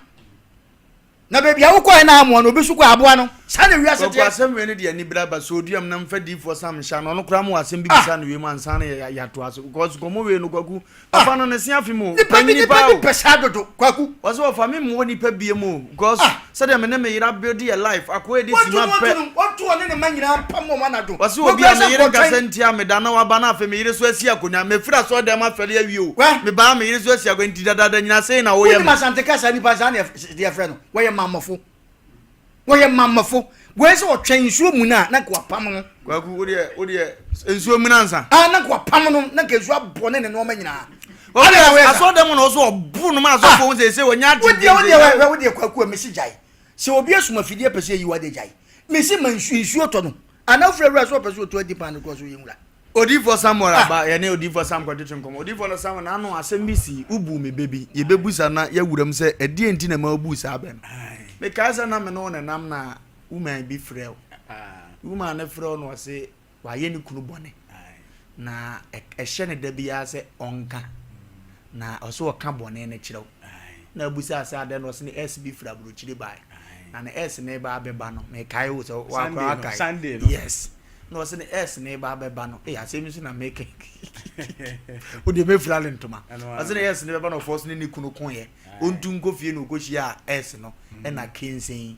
[SPEAKER 2] Na baabi a wokɔɛ na amoa no, obi nso kɔ aboa no. Saa na wiase
[SPEAKER 1] Kwaku
[SPEAKER 2] teɛ.
[SPEAKER 1] asɛm wei no deɛ anibere aba so oduam na mfa diifoɔ sam nhyɛ ano ɔno koraa mo wɔ asɛm bi
[SPEAKER 2] Ah!
[SPEAKER 1] bisa no wei mu ansa na yɛ yɛatoa so because nkɔmmɔ wei no kwaku
[SPEAKER 2] Ah!
[SPEAKER 1] papa no ne se afe mu o
[SPEAKER 2] Nipa bi
[SPEAKER 1] panyini
[SPEAKER 2] nipa
[SPEAKER 1] paa
[SPEAKER 2] bi
[SPEAKER 1] o
[SPEAKER 2] pɛ saa dodo, Kwaku.
[SPEAKER 1] ɔsɛ wɔfa me mmoa nipa biem o because
[SPEAKER 2] Ah!
[SPEAKER 1] sɛdeɛ me ne me yere abuild yɛ life akoa edi
[SPEAKER 2] Wɔnto
[SPEAKER 1] sima
[SPEAKER 2] no, wɔnto
[SPEAKER 1] pɛ
[SPEAKER 2] no, wɔnto ɔne ne mma nyinaa mpam wɔn anadwo.
[SPEAKER 1] Wɔse
[SPEAKER 2] Wɔn
[SPEAKER 1] obi
[SPEAKER 2] koraa
[SPEAKER 1] a
[SPEAKER 2] sɛ
[SPEAKER 1] me yere nkasa
[SPEAKER 2] nkɔtwɛn.
[SPEAKER 1] ntia me da na waba na afei me yere so asi akonwa mefiri asɔre dɛm afɛre awie o
[SPEAKER 2] Wɛ!
[SPEAKER 1] mebaa me yere so asi akonwa nti dadaada nyina sei na woyɛ
[SPEAKER 2] Wonim
[SPEAKER 1] me.
[SPEAKER 2] Asante kasa nipa saa na yɛf deɛ yɛfrɛ no, wɔyɛ mammɔfo. Wɔyɛ mammɔfo. Wei sɛ ɔtwɛn nsuo muna a na nka wapam no.
[SPEAKER 1] Kwaku wo deɛ wo deɛ nsuo muna ansa.
[SPEAKER 2] Ah na nka wapam no na nka nsuo abɔ ne ne nneɛma nyinaa.
[SPEAKER 1] Kwaku asɔ dɛm na ɔso ɔbo no ma asɔfo ho sɛ sɛ wɔnya ate.
[SPEAKER 2] Wo deɛ wo deɛ wo deɛ kwaku a mesi gyae. Sɛ obi asum afidie pɛ sɛ eyi wa de gyae. Mesi ma nsuo nsuo tɔ no. Ana wofrɛ wura sɛ ɔpɛ sɛ ɔtu adi paa no kura so yɛ nwura.
[SPEAKER 1] Odiyifoɔ Samuel aba, yɛne odiyifoɔ Sam kɔtwetwe nkɔmmɔ. Odiyifoɔ no Samuel, n'ano asɛm bi sii, wobuu me bɛ bi. Yɛbɛbusa na yɛawura mu sɛ, ɛdeɛn nti na ɛma wobuu saa bɛ no? Mekae sɛ na me ne wo nenam na woman bi frɛ wo. Woman no frɛ wo na ɔse wayɛ ne kunu bɔne. Na ɛhyɛ no da biara sɛ ɔnka. Na ɔse ɔka bɔne no kyerɛ wo. Na abusaa sɛ adɛn na ɔse ne S bi firi aburokyire bae. Na ne S no reba abɛba no, mekae wo sɛ woakora akae. Yes. Na ɔse ne S no reba abɛba no, ei asɛm yi nso na meka yi. Wo deɛ mɛfira ne ntoma. Ɔse ne S no bɛba na ɔfɔɔ so ne ne kunu koeɛ. Ɔntu nkɔ fie na ɔkɔhyiaa S no ɛna kensɛn.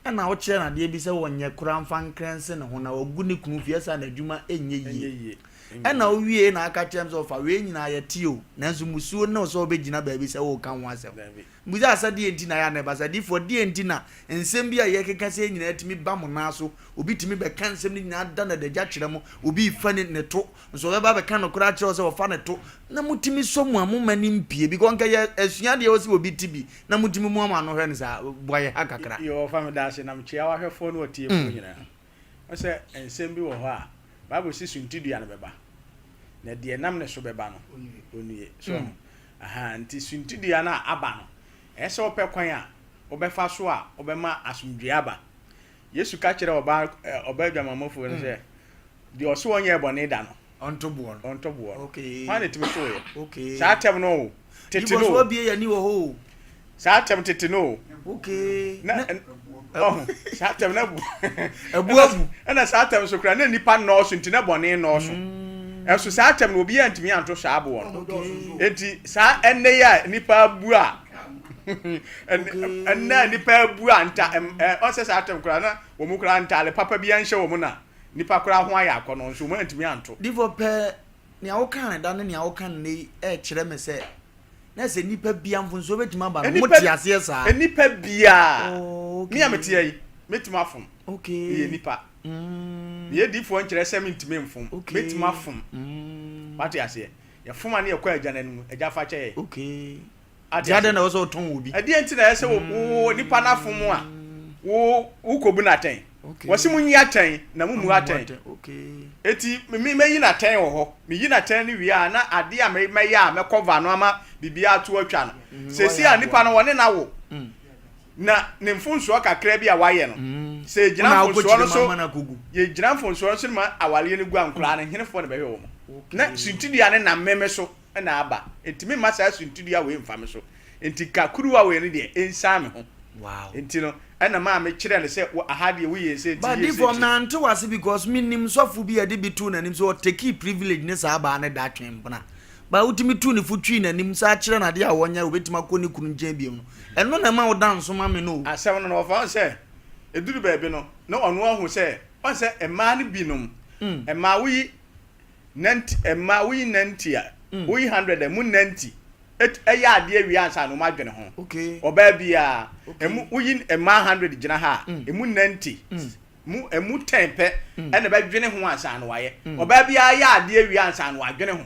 [SPEAKER 1] Ɛna wokyerɛ no adeɛ bi sɛ ɔnyɛ koraa mfa nkrɛnse ne ho na wagu ne kunu fie ɛsa n'adwuma ɛnyɛ yie. Ɛna wowie na aka kyerɛ m sɛ ɔfa wei nyinaa yɛte o nanso musuo ne wo sɛ wobɛgyina baabi sɛ woreka ho asɛm. Mbusaa sɛ deɛ nti na ɛyɛ a na ɛba saa? Adiyifoɔ, deɛ nti na nsɛm bi a yɛkeka sɛ nyinaa tumi ba mo nan so? Obi tumi bɛka nsɛm no nyinaa da no adagya kyerɛ mo, obi refa ne ne to, nso ɔbɛba abɛka nokorɛ akyerɛ wo sɛ ɔfa ne to, na motumi sɔ mu a momma no mpue, because nka yɛ asua deɛ ɛwɔ sɛ obi te bi, na motumi mua mo ano hwɛ no saa, boa yɛ ha kakra.
[SPEAKER 3] Yoo ɔfa meda ase na mekyea w'ahwɛfoɔ ne w'atiefoɔ nyinaa. Wohu sɛ nsɛm bi wɔ hɔ a Bible se suntidua no bɛba, na deɛ ɛnam ne so bɛba no, ɔnnue. So wahu? Ahaa, nti suntidua no a aba no, ɛyɛ sɛ wopɛ kwan a wobɛfa so a wobɛma asomdwoeɛ aba. Yesu ka kyerɛɛ ɔbaa ɔbaa adwamammɔfoɔ no sɛ, deɛ ɔse ɔnyɛɛ bɔne da no,
[SPEAKER 1] Ɔnto boɔ no.
[SPEAKER 3] ɔntɔ boɔ no.
[SPEAKER 1] Okay.
[SPEAKER 3] Hwan na ɛtumi toeɛ?
[SPEAKER 1] Okay.
[SPEAKER 3] Saa atɛm no o, tete
[SPEAKER 1] Because
[SPEAKER 3] no o.
[SPEAKER 1] wabie yɛn ani wɔ hɔ o.
[SPEAKER 3] Saa atɛm tete no o.
[SPEAKER 1] Okay.
[SPEAKER 3] Na ɔho saa atɛm na bu.
[SPEAKER 1] Ɛbu abu.
[SPEAKER 3] Ɛna saa atɛm so koraa na nnipa nnɔɔso nti na bɔne nnɔɔso. Ɛnso saa atɛm no obiara ntumi anto saa aboɔ no. Enti saa ɛnnɛ yi a nnipa abu a Ɛnna nipa abu a nta ɔsɛ saa atɛm koraa na wɔn koraa ntaale papa bi anhyɛ wɔn na nipa koraa ho ayɛ akɔnɔ nso wɔn antumi anto.
[SPEAKER 1] Difo pɛ nea woka ne da ne nea woka nnɛ yi ɛkyerɛ me sɛ na sɛ nipa bia mfonsoɔ bɛtumi aba no mo te aseɛ saa.
[SPEAKER 3] Nipa bia oh, okay. Me a meteɛ yi mɛtumi afom. Okay. Meyɛ nipa. Mm. Meyɛ difoɔ nkyerɛ sɛ mentumi mfom. Okay. Mɛtumi afom. Mm. Wate aseɛ. Yɛfom a ne yɛkɔ agya no anim, agya fa kyɛ yɛn.
[SPEAKER 1] Okay. Ate aseɛ? Adɛn na ɛwɔ sɛ wotɔn obi?
[SPEAKER 3] Ɛdeɛn nti na ɛyɛ sɛ wo nipa no afom a wo wokɔbu no atɛn? Okay. Wɔse monyi atɛn na mommu atɛn.
[SPEAKER 1] Okay.
[SPEAKER 3] Eti me mɛyi no atɛn wɔ hɔ. Meyi no atɛn no wie a na adeɛ a mɛyɛ a mɛkɔva no ama biribiara to atwa no. Seesei a nipa no wɔne no awo. Na ne mfomsoɔ kakra bi a wayɛ no, sɛ yɛgyina mfomsoɔ no so, yɛgyina mfomsoɔ no so ma awareɛ no gu a, nkwadaa no, henefoɔ na bɛhwɛ wɔn? Na suntidua no nam me me so na aba, enti memma saa suntidua wei mfa me so. Enti ka kuruwa wei no deɛ, ɛnsiane me ho. Enti no, ɛna maa mekyerɛɛ no sɛ, wo, aha deɛ woyɛɛ sei nti,
[SPEAKER 1] But
[SPEAKER 3] yɛɛ sei
[SPEAKER 1] difoɔ
[SPEAKER 3] nti.
[SPEAKER 1] mante wase because menim sɔfo bi a yɛde bi too n'anim sɛ ɔtekii privilege ne saa baa no da twe mpena. But wotumi tuu ne fo twii n'anim san kyerɛ no adeɛ a ɔnyɛ a obetumi akɔ ne kunu nkyɛn bio no, ɛno na ɛma woda nso ma me no o.
[SPEAKER 3] Asɛm no na wɔfa ho sɛ ɛduru baabi no na ɔno ahu sɛ ɔn sɛ mmaa no binom mmaa woyi nanti mmaa woyi nanti a woyi hundred a mu nanti ɛyɛ adeɛ wie ansa na wɔn adwene ho ɔbaa biara emu woyi mmaa hundred gyina ha a emu nanti mu emu tɛn pɛ ɛna bɛdwene ho ansa na wayɛ. Ɔbaa biara yɛ adeɛ wie ansa na wadwene ho.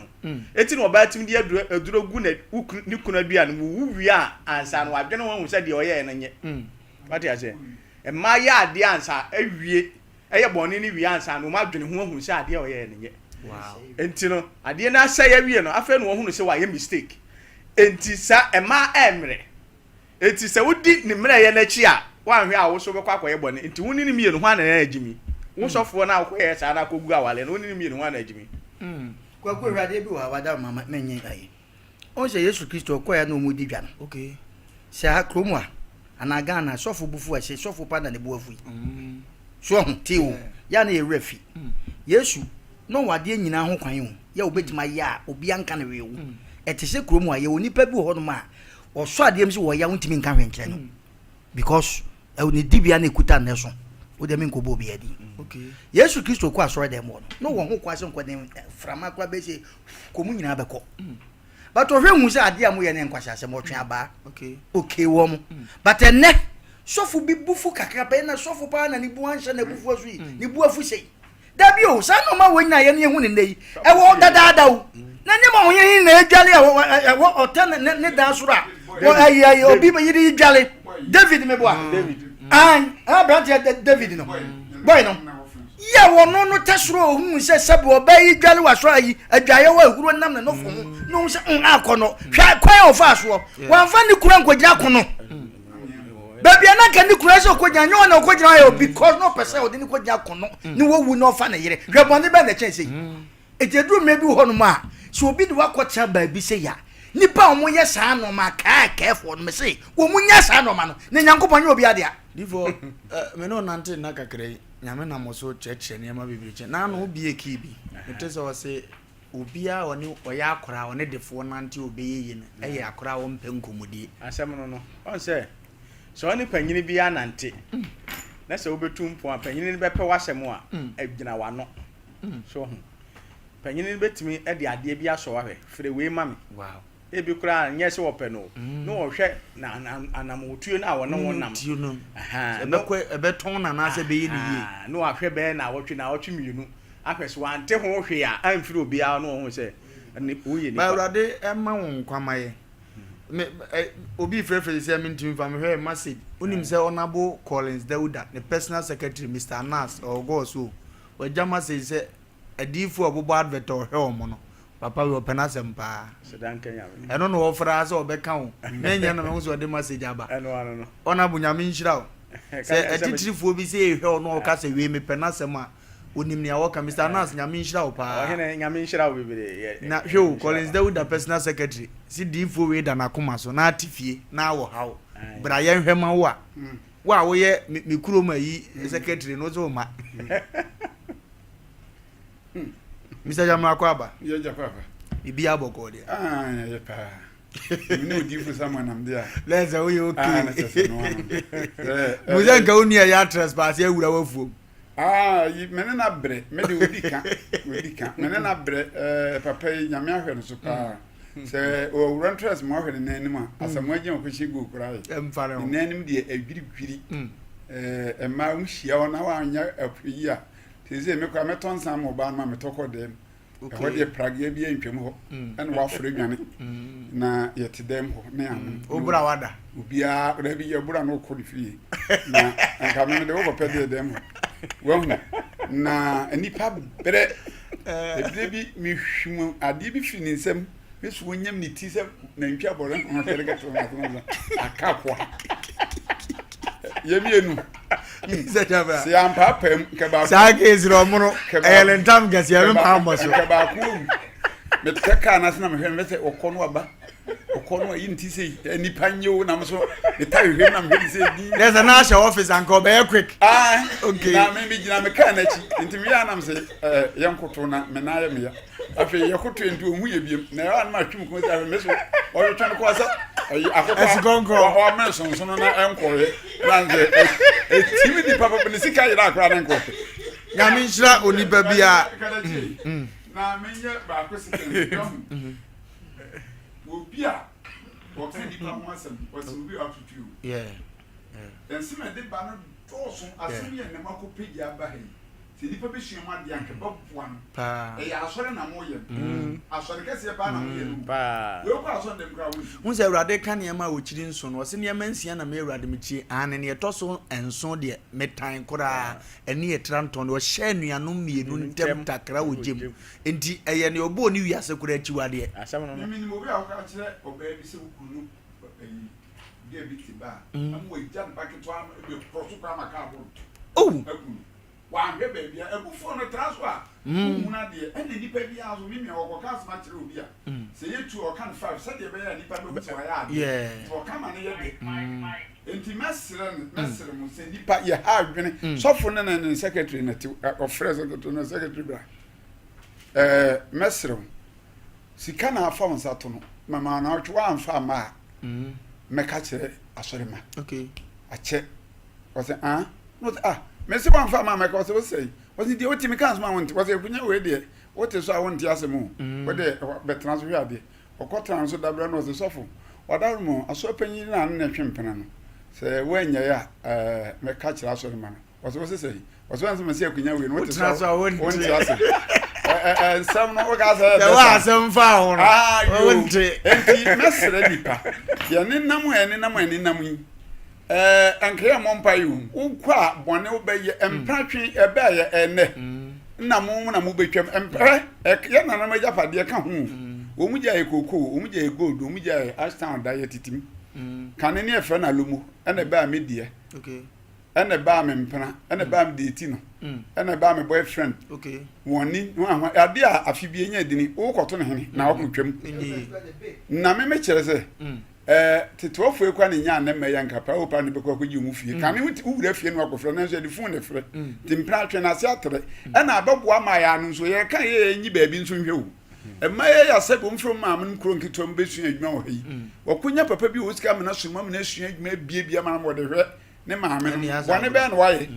[SPEAKER 3] Eti na ɔbaa tumi de aduro aduro gu ne wo kunu ne kunu aduane mu wo wie a ansa na wadwene ho ahu sɛ deɛ ɔyɛɛ no nyɛ. Wate aseɛ? Mmaa yɛ adeɛ ansa awie ɛyɛ bɔne no wie ansa na wɔn adwene ho ahu sɛ adeɛ a ɔyɛɛ no nyɛ. Enti no adeɛ no asɛe awie no afei na wɔhunu sɛ wayɛ mistake. Enti sa mmaa ɛmmerɛ. Enti sɛ wodi ne mmerɛyɛ no akyi a, woanhwɛ a wo nso wobɛkɔ akɔyɛ bɔne. Enti wo ne no mmienu, hwan na ɛyɛ agyimi? Wo sɔfoɔ no a wokɔyɛɛ saa na akɔgu awareɛ no, wo ne no mmienu, hwan na agyimi?
[SPEAKER 2] Kwaku hwɛ adeɛ bi wɔ ha wada ma menye ayi. Wohu sɛ Yesu Kristo ɔkɔɛ na wɔn di dwa no.
[SPEAKER 1] Okay.
[SPEAKER 2] Sɛ ha kurom a anaa Ghana sɔfo bo fu a sɛ sɔfo pa na ne bo afu yi. So ɔho te o. Yɛ a na yɛ werɛ fi. Yesu na ɔwɔ adeɛ nyinaa ho kwan o. Yɛ a obetumi ayɛ a obiara nka no hwee o. Ɛte sɛ kurom a yɛwɔ nipa bi wɔ hɔnom a Ɔsɔ adeɛ mu sɛ wɔya wontumi nka hwee nkyerɛ no because ɛwɔ ne dibea na ekuta nnɛ so wo deɛ menkɔbɔ obiara din. Yesu Kristo kɔ asɔre dɛm hɔ no na ɔwɔ ho kwan sɛ nkɔden frama koraa bɛsɛ kɔ mu nyinaa bɛkɔ but ɔhwɛ hu sɛ adeɛ a moyɛ no yɛ nkwaseasɛm ɔtwe abaa okay wɔ mo but ɛnnɛ sɔfo bi bufu kakra pɛ na sɔfo paa na ne bu anhyɛ n'abufuo so yi ne bu afu sei Dabi o, saa nneɛma wei nyinaa yɛn yɛhu ne nnɛ yi, ɛwɔ hɔ dadaada o. Na nneɛma a ɔhene yi na edwale a ɛwɔ ɔtɛ ne ne dan soro a ɛyɛ ɛyɛ obi yere yi dwale. David meboa. An aberanteɛ David no boy no. Yɛ wɔn no tɛ soro ohun sɛ sɛbi ɔbaa yi dwale wɔ asɔre ayi adwaeɛ wɔ ahuro nam ne nofo ho na ohun sɛ n akɔ no hwɛ kwan a ɔfa soɔ wɔnfa ne kura nkɔgyina kono. Baabi a na anka ne kunu ayɛ sɛ ɔkɔgyina, nyɛ hɔ na ɔkɔgyina ayɛ o, because na ɔpɛ sɛ ɔde no kɔgyina ko no na wawu na ɔfa ne yere. Hwɛ bɔne bɛn na ɛkyɛn sei. Enti ɛduru mmerɛ bi wɔ hɔnom a, sɛ obi de wo akɔtena baabi sei a, nnipa a wɔyɛ saa nnoɔma akaakaefoɔ no, mese wɔn nyɛ saa nnoɔma no, na Nyankopɔn nyɛ obiara dea.
[SPEAKER 1] Difoɔ, eh, me ne wo nante nna kakra yi, Nyame nam wo so kyerɛkyerɛ nneɛma bebree kyerɛ. Naano wo bie kii bi, mete sɛ ɔse Obiara a ɔne ɔyɛ akora a ɔne defoɔ nante a ɔbɛyɛ yie no yɛ akora a ɔmpɛ nkɔmmɔdie.
[SPEAKER 3] Asɛm no no, ɔn sɛ, sɛ ɔne panyini bi anante na sɛ wobɛtu mpɔn a, panyini no bɛpɛ w'asɛm a, agyina w'ano. So woahu? Panyini no bɛtumi de adeɛ bi asɔ wo ahwɛ, frɛ wei ma me. Ebi koraa nyɛ sɛ wɔpɛ no o, na wɔhwɛ na anammɔntuo no a wɔne wo nam.
[SPEAKER 1] Tuo no. Ɛbɛkɔ ɛbɛtɔn no anaasɛ ɛbɛyɛ no yie.
[SPEAKER 3] Na wahwɛ bɛyɛ naawɔtwe naawɔtwe mmienu ahwɛ sɛ wante ho hwee a amfiri obiara na ɔhu sɛ woyɛ nipa.
[SPEAKER 1] Ba Awurade ɛma wo nkwa ma yɛ. Me ɛ obi frɛfrɛ sɛ mentumi mfa mehwɛ message. Wonim sɛ Honourable Collins Dauda ne personal secretary Mister Anas ɔwɔ gɔɔ so o. Wagya message sɛ Adiyifo a wɔbobɔ advert a ɔhwɛ wɔn no, papa wei ɔpɛ n'asɛm paa. Ɛno na ɔfrɛ ara sɛ ɔbɛka wo. Na ɛnyɛ na mehu sɛ ɔde message aba. Honourable Nyame nhyira wo. Sɛ atitirifoɔ bi sɛ ɛhwɛ wo na ɔka sɛ wei mepɛ n'asɛm a, ɔnim nea ɔka. Mister Anas, Nyame nhyira wo paa. Na hwɛ o, Collins Dauda personal secretary se diyifoɔ wei da n'akoma so na ate fie na awɔ haw. Bra yɛnhwɛ ma wo a. Wo a woyɛ me kurom ayi secretary no wo se wo mma. Mr. Jamra akɔ aba.
[SPEAKER 4] Yɛ gya papa.
[SPEAKER 1] Bibi abɔkɔ deɛ.
[SPEAKER 4] Ah, yɛ paa. Mene odiyifo Samuel nam de a.
[SPEAKER 1] Lɛ sɛ woyɛ okay.
[SPEAKER 4] Ah, na kyerɛ sɛ no ano. Sɛ
[SPEAKER 1] Mu sɛ nka wo nua yɛ atrespass awura w'afuom.
[SPEAKER 4] Ah, yi mene na brɛ. Me de odi ka. Odi ka. Mene na brɛ. Eh, papa yi nyame ahwɛ no so paa. Sɛ ɔwura ntrɛs mu ahwɛ ne nan anim a, Asamoah gye ɔkɔhyɛ goal koraa yɛ.
[SPEAKER 1] Ɛmfa ne ho.
[SPEAKER 4] Ne nan anim deɛ adwirigwiri. Eh, mmaa wɔn hyia hɔ na wɔanyɛ ahwɛ yi a, seesei me koraa mɛtɔ nsa ama ɔbaa no ma metɔ kɔ dɛm. Ɛhɔ deɛ prageɛ bi antwam hɔ mm. ɛna waforo adwane mm. na yɛte dɛm hɔ ne ano mm.
[SPEAKER 1] wobra wada
[SPEAKER 4] obiara dabi yɛbora no wokɔ ne fie na nka meme de wokɔpɛ deɛ dɛm hɔ wahu na nnipa berɛ ɛberɛ bi mehwim adeɛ bi firi ne nsam me so wɔnyam ne ti sɛ nantwi abɔre ho hwɛ de kɛtɛ wɔn ase aka akoa yɛmienu sɛ yɛampaapaa mu nkɛ baako
[SPEAKER 1] saa keesi na ɔmono ɛyɛ ne ntam kɛse ɛme paa mmɔ so
[SPEAKER 4] nkɛ baako owu metɛ kaa no ase na mehwɛ no sɛ ɔkɔ no aba ɔkɔ no ayi ne ti sɛ nipa nye o nam so meta hwehwɛ mu na mehwɛ ne sɛ din
[SPEAKER 1] dɛ sɛ na ahyɛ office anka ɔbɛyɛ quick
[SPEAKER 4] ah
[SPEAKER 1] okay
[SPEAKER 4] na me megyina me kaa no akyi nti meyɛ anam sɛ yɛnkoto na me nan yɛ meya Afei yɛkotoe nti ɔnhu yɛ biom na ɛhɔ a na matwe me kɔn sɛ afei me so ɔtwetwe no kɔɔ sɛ ɛyi akokɔ
[SPEAKER 1] Asukɔnkɔn.
[SPEAKER 4] ɔmene sonsono na ɛnkɔɔyɛ na nsɛ ɛtimi nipa papa ne sika yera akora ne nkɔɔpɛ.
[SPEAKER 1] Nyame nhyira onipa biara.
[SPEAKER 4] Na menyɛ baako second dɔm obi a ɔka nipa ho asɛm ɔsɛ obi a ɔtwetwe o.
[SPEAKER 1] Yeah.
[SPEAKER 4] Nsɛm a ɛde ba no dɔɔso asɛm yɛ nnam akɔpɛgya aba ha yi. Sɛ nnipa bɛsua mu adeɛ a, anka ɛbɛboa no.
[SPEAKER 1] Paa.
[SPEAKER 4] Ɛyɛ asɔre na moyɛ no. Asɔre kɛseɛ paa na moyɛ no.
[SPEAKER 3] Paa.
[SPEAKER 4] Wei kɔ asɔre dɛm koraa wonti.
[SPEAKER 1] Hu sɛ Awurade ka nneɛma a ɔkyiri nson no, ɔse nneɛma nsia na me Awurade mekyiri, aane, nea ɛtɔ so nson deɛ, metan koraa, ɛne ɛtra ntɔn deɛ, ɔhyɛ anuanom mmienu ntam takra wɔ gya mu. Enti ɛyɛ nea ɔbɔɔ ne wiase koraa akyiwadeɛ.
[SPEAKER 3] Asɛm no
[SPEAKER 4] Me
[SPEAKER 3] no.
[SPEAKER 4] menim obi a ɔka kyerɛ ɔbaa bi sɛ wo kunu no ayi girl bi te ba a, ama wagya ne ba ketewa no bɛkorɔ so koraa ma kaa bɔ no
[SPEAKER 1] Oh!
[SPEAKER 4] aku no. Wanhwɛ baabi a abufuo no tra so a wohunu adeɛ ɛna nipa biara nso me nua wɔkɔka asɛm akyerɛ obi a sɛ yɛ tu a ɔka no five sɛdeɛ ɛbɛyɛ a nipa bɛhu sɛ wayɛ adeɛ nti ɔka ma no yɛ dɛ nti mɛsrɛ no mɛsrɛ mo sɛ nipa yɛ ha adwene sɔfo no ne ne secretary na te ɔfrɛ secretary no secretary bra ɛɛ mɛsrɛ wo sika na afa wo nsa to no mama na ɔtwe wamfa ama a mɛka kyerɛ asɔre ma akyɛ Ɔsɛ ah na ɔsɛ ah mese wamfa ama mɛka ɔsɛ wosɛe ɔsɛ deɛ wotumi ka asɛm a wonte ɔsɛ akunya wei deɛ wote so a wonte asɛm o mm. wode bɛtena so hwɛ adeɛ ɔkɔtena nso dabrɛ no ɔsɛ sɔfo ɔdaworo mu asɔre panyin no a ne na ɛtwe mpena no sɛ woanyɛe a ɛɛ mɛka kyerɛ asɔre ma no ɔsɛ wosɛ sɛ ɔsɛ wɔn sɛ mɛsɛ akunya wei no wote so a wonte asɛm nsɛm no woka sɛ
[SPEAKER 1] ɛbɛ sa asɛm fa ho no wonte
[SPEAKER 4] nti mɛsrɛ nipa yɛnenam a yɛnenam a yɛnenam yi Ɛɛ anka yɛ mmɔ mpaeɛ o. Wokɔ a bɔne wobɛyɛ mpratwe ɛbɛɛyɛ ɛnɛ na mo na mobɛtwam mprɛ yɛ nananom agyapadeɛ ka ho wɔn gya yɛ koko wɔn gya yɛ gold wɔn gya yɛ ashtown da yɛ titim kane ne ɛfrɛ no alomo ɛna ɛbaa me deɛ ɛna ɛbaa me mpena ɛna ɛbaa me deɛ ti no ɛna ɛbaa me boyfriend wɔn ni ho ahoa adeɛ a afe bi enya dini wokɔto ne hene na wakɔtwam na me mekyerɛ sɛ Ɛɛ, tetewafoɔ yi koraa na ɛnyaa ne mma yi anka paa o paa ne bɛkɔ akɔgye wɔn fie. Kane wo wura fie no akɔfrɛ nanso yɛde fon na ɛfrɛ. Nti mpena atwe no ase atrɛ. Ɛna abɛboa ma yɛ ano nso yɛka yɛ yɛnyi baabi nso nhwɛ o. Ɛma yɛ yɛ asɛ bom frɛ maame no kuro nketewa mu bɛsua adwuma wɔ ha yi. Wɔkɔnya papa bi wɔ sika amena soma amena asua adwuma abiebie ama no ma wɔde hwɛ ne maame no. Bɔne bɛn na wayɛ?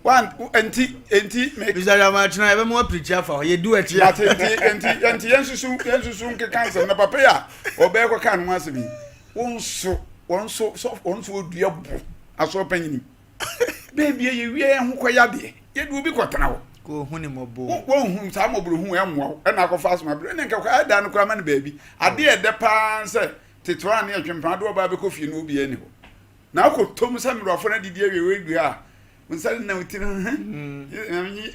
[SPEAKER 4] Wan enti enti me.
[SPEAKER 1] Mr. Yamakyena yɛbɛma wapirikyi afa hɔ yɛdi w'akyi.
[SPEAKER 4] Mate nti enti enti yɛnsusu yɛnsusu nkeka nsɛm na papa yi a ɔbɛyɛ kɔka ne ho asɛm yi wo nso wɔn nso sɔ wɔn nso wɔdua bo asɔre panyini beebi a yɛwie yɛn ho kɔyɛ adeɛ yɛde obi kɔtena hɔ.
[SPEAKER 1] Kò hu ne mmɔbɔ.
[SPEAKER 4] Wɔn hu saa mmɔborɔ hu ɛmmoa wo ɛna akɔfa asoma bere ne nkɛkɔ ɛda no koraa ma no baabi adeɛ ɛdɛ paa sɛ tetewa ne ɛtwempena de ɔbaa bɛkɔ fie no obiara ni hɔ. Na akɔtɔ mu sɛ mmerɛwafo no adidi awie wei dua a, wo nsa nenam wo ti no ho,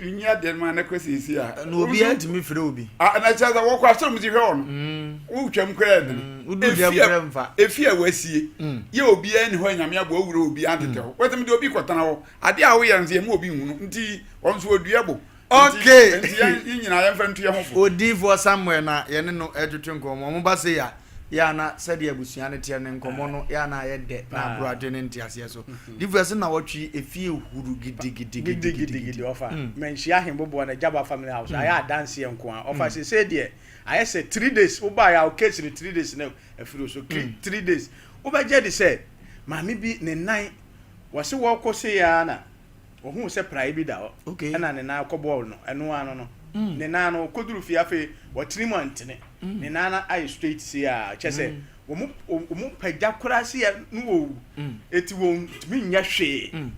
[SPEAKER 4] nyi adeɛ no ma na kɔ siesie a.
[SPEAKER 1] Na obiara ntumi frɛ obi.
[SPEAKER 4] Na kyerɛ sɛ wɔkɔ asɔre mu ti hwɛ wɔ no. Wotwam koraa ɛdene.
[SPEAKER 1] Wodu dɛm koraa mfa.
[SPEAKER 4] Efi a wasie. Yɛ obiara ni hɔ a Nyame aboa wura obiara ntetɛ hɔ. Wɔtumi de obi kɔtena hɔ. Adeɛ a woyɛ no nso yɛmma obi nhu no. Nti wɔn nso wɔdua bo.
[SPEAKER 1] Okay.
[SPEAKER 4] Nti yɛn nyinaa yɛmfa ntu yɛn ho fo.
[SPEAKER 1] Odiyifoɔ Samuel na yɛne no retwetwe nkɔmmɔ. Wɔn ba sei a, yɛ a na sɛdeɛ abusua no teɛ no, nkɔmmɔ no yɛ a na ayɛ dɛ na aboro adwene ne nteaseɛ so. Difoɔ ɛse nnawɔtwe yi efie huru
[SPEAKER 3] gidigidigidigidi.
[SPEAKER 1] gidigidi.
[SPEAKER 3] Ɔfa, manhyia Ahenboboɔ no, Gyaba family house, ayɛ adanseɛ nko ara. Ɔfa, seesei deɛ, Ayɛ sɛ 3 days wobaeɛ a, wo case no 3 days na afiri wo so. 3 days wobɛgye de sɛ maame bi ne nan wɔse wɔkɔ se ya na wɔhuu sɛ praeɛ bi da hɔ, ɛna ne nan kɔ bɔɔl no. Ɛno ano no, ne nan no kɔduru fie, afei wɔtene mu antene, ne nan no ayɛ straight se a kyɛ sɛ wɔn pagya koraa se yɛ no wɔwu, eti wɔn ntumi nyɛ hwee.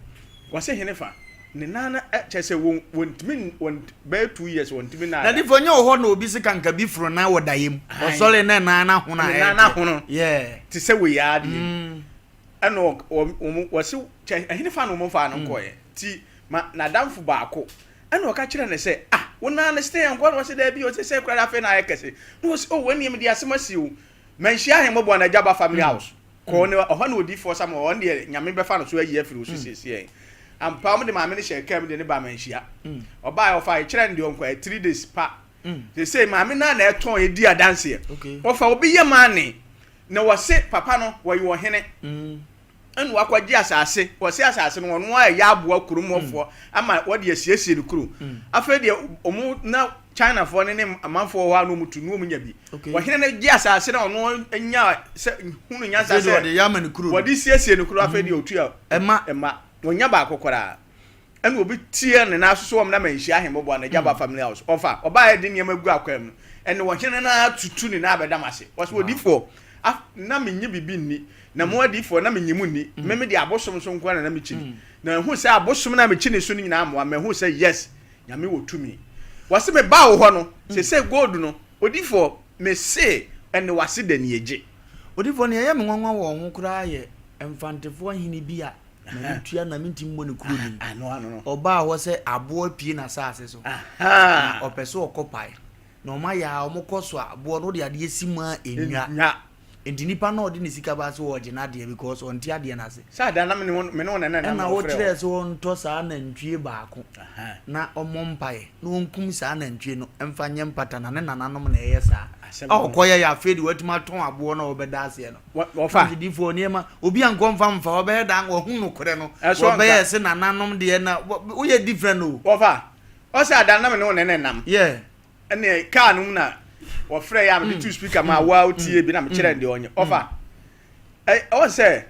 [SPEAKER 3] Wɔse hene fa ne nan no kyɛ sɛ wɔn wɔntumi wɔn bɛyɛ 2 years wɔntumi nan.
[SPEAKER 1] Na difo nyɛ wɔ hɔ na obi se kanka bi foro nan wɔ daeɛ mu, ɔsɔre na nan no ahono a
[SPEAKER 3] ne nan no ahono te sɛ wei adeɛ. Ɛna wɔn wɔsi kyɛ ɛhene fa na wɔn fa no nkɔɛ ti ma n'adamfo baako, ɛna ɔka kyerɛ ne sɛ, "Ah, wɔn nan no sɛ yɛn nkɔ." Na wɔsi dɛbi, ɔsi sɛ kura afei na ayɛ kɛse. Na wɔsi, "Oh, wɔn nneɛma di asɛm asi o, manhyia ahemmɔbɔ na agya ba family house kɔɔ ne ɔhɔ na odiifoɔ Samuel, ɔno deɛ Nyame bɛfa no so ayi afiri wo so siesie yɛn." Ampa, wɔn de maame no hyɛ kaa mu de ne ba manhyia. Ɔbaa, ɔfa ɛkyerɛ no deɛ ɔnkɔ ɛ 3 days pa sese maame naa na ɛtɔn edi adanseɛ. Ɔfa obi yɛ maane na wɔse papa no wɔyɛ ɔhene, ɛna wakɔgye asase. Wɔse asase no ɔno a ɛyɛ aboa kurom hɔfoɔ ama wɔde asiesie no kuro. Afei deɛ ɔmo na Chinafoɔ ne ne amanfoɔ wɔ hɔ a na ɔmo tu na ɔmo nya bi. Ɔhene no gye asase na ɔno nya sɛ hunu nyansa sɛ
[SPEAKER 1] wɔde yɛ ama ne kuro no.
[SPEAKER 3] Wɔde siesie no kuro. Afei deɛ ɔtua
[SPEAKER 1] ɛma
[SPEAKER 3] ɛma wɔnya baako koraa, ɛna obi tie ne nan so so wɔn na ma nhyia ahemmɔbɔ a n'agya ba family house. Ɔfa ɔbaa yɛ de nneɛma gu akwan mu, ɛna ɔhene no atutu ne nan abɛdam ase. Wɔsɛ odiifoɔ na menye bibi nni na mo adiifoɔ na menye mu nni. Meme de abosom so nko na na mekyi ni na ehu sɛ abosom na mekyi ne so no nyinaa mmoa. Mahu sɛ yes, Nyame wɔ tumi. Wɔse me ba wo hɔ no sese gold no, odiifoɔ, mese ɛne wase da ni egye.
[SPEAKER 1] Odiifoɔ, nea ɛyɛ me nwanwa wɔ ho koraa yɛ Mfantefoɔ hene bi a m'ani tua na mentumi mmɔ ne kuro din. Ɔbaa hɔ sɛ aboɔ apue n'asase so na ɔpɛ sɛ ɔkɔ pae na ɔma yɛ a ɔmokɔ so a aboɔ no wode adeɛ si mu a ɛnwa. Nti nipa no a ɔde ne sika baa sɛ ɔregye n'adeɛ because ɔnte adeɛ no ase.
[SPEAKER 3] Sɛ ada na me ne wo me ne wo na na
[SPEAKER 1] Ɛna wokyerɛɛ sɛ ɔntɔ saa nantwie baako na ɔmmɔ mpaeɛ na ɔnkum saa nantwie no mfa nyɛ mpata na ne nananom na ɛyɛ saa.
[SPEAKER 3] Asɛm
[SPEAKER 1] A
[SPEAKER 3] no.
[SPEAKER 1] ɔkɔyɛeɛ afei deɛ watumi atɔn aboɔ no a ɔbɛda aseɛ no.
[SPEAKER 3] Wɔfa.
[SPEAKER 1] Nti difoɔ nneɛma obi ankɔ mfa mfa ɔbɛyɛ daa wahu nokorɛ no
[SPEAKER 3] Ɛso anka.
[SPEAKER 1] wɔbɛyɛ sɛ nananom deɛ na woyɛ different o.
[SPEAKER 3] Wɔfa. Ɔsɛ ada na me ne wo na na nam.
[SPEAKER 1] Yeah.
[SPEAKER 3] Ɛne kaa no mu na wɔfrɛ yɛ a mede tu speaker ma wa wotie bi na mekyerɛ no deɛ ɔnyɛ. Ɔfa ɔwɔ sɛ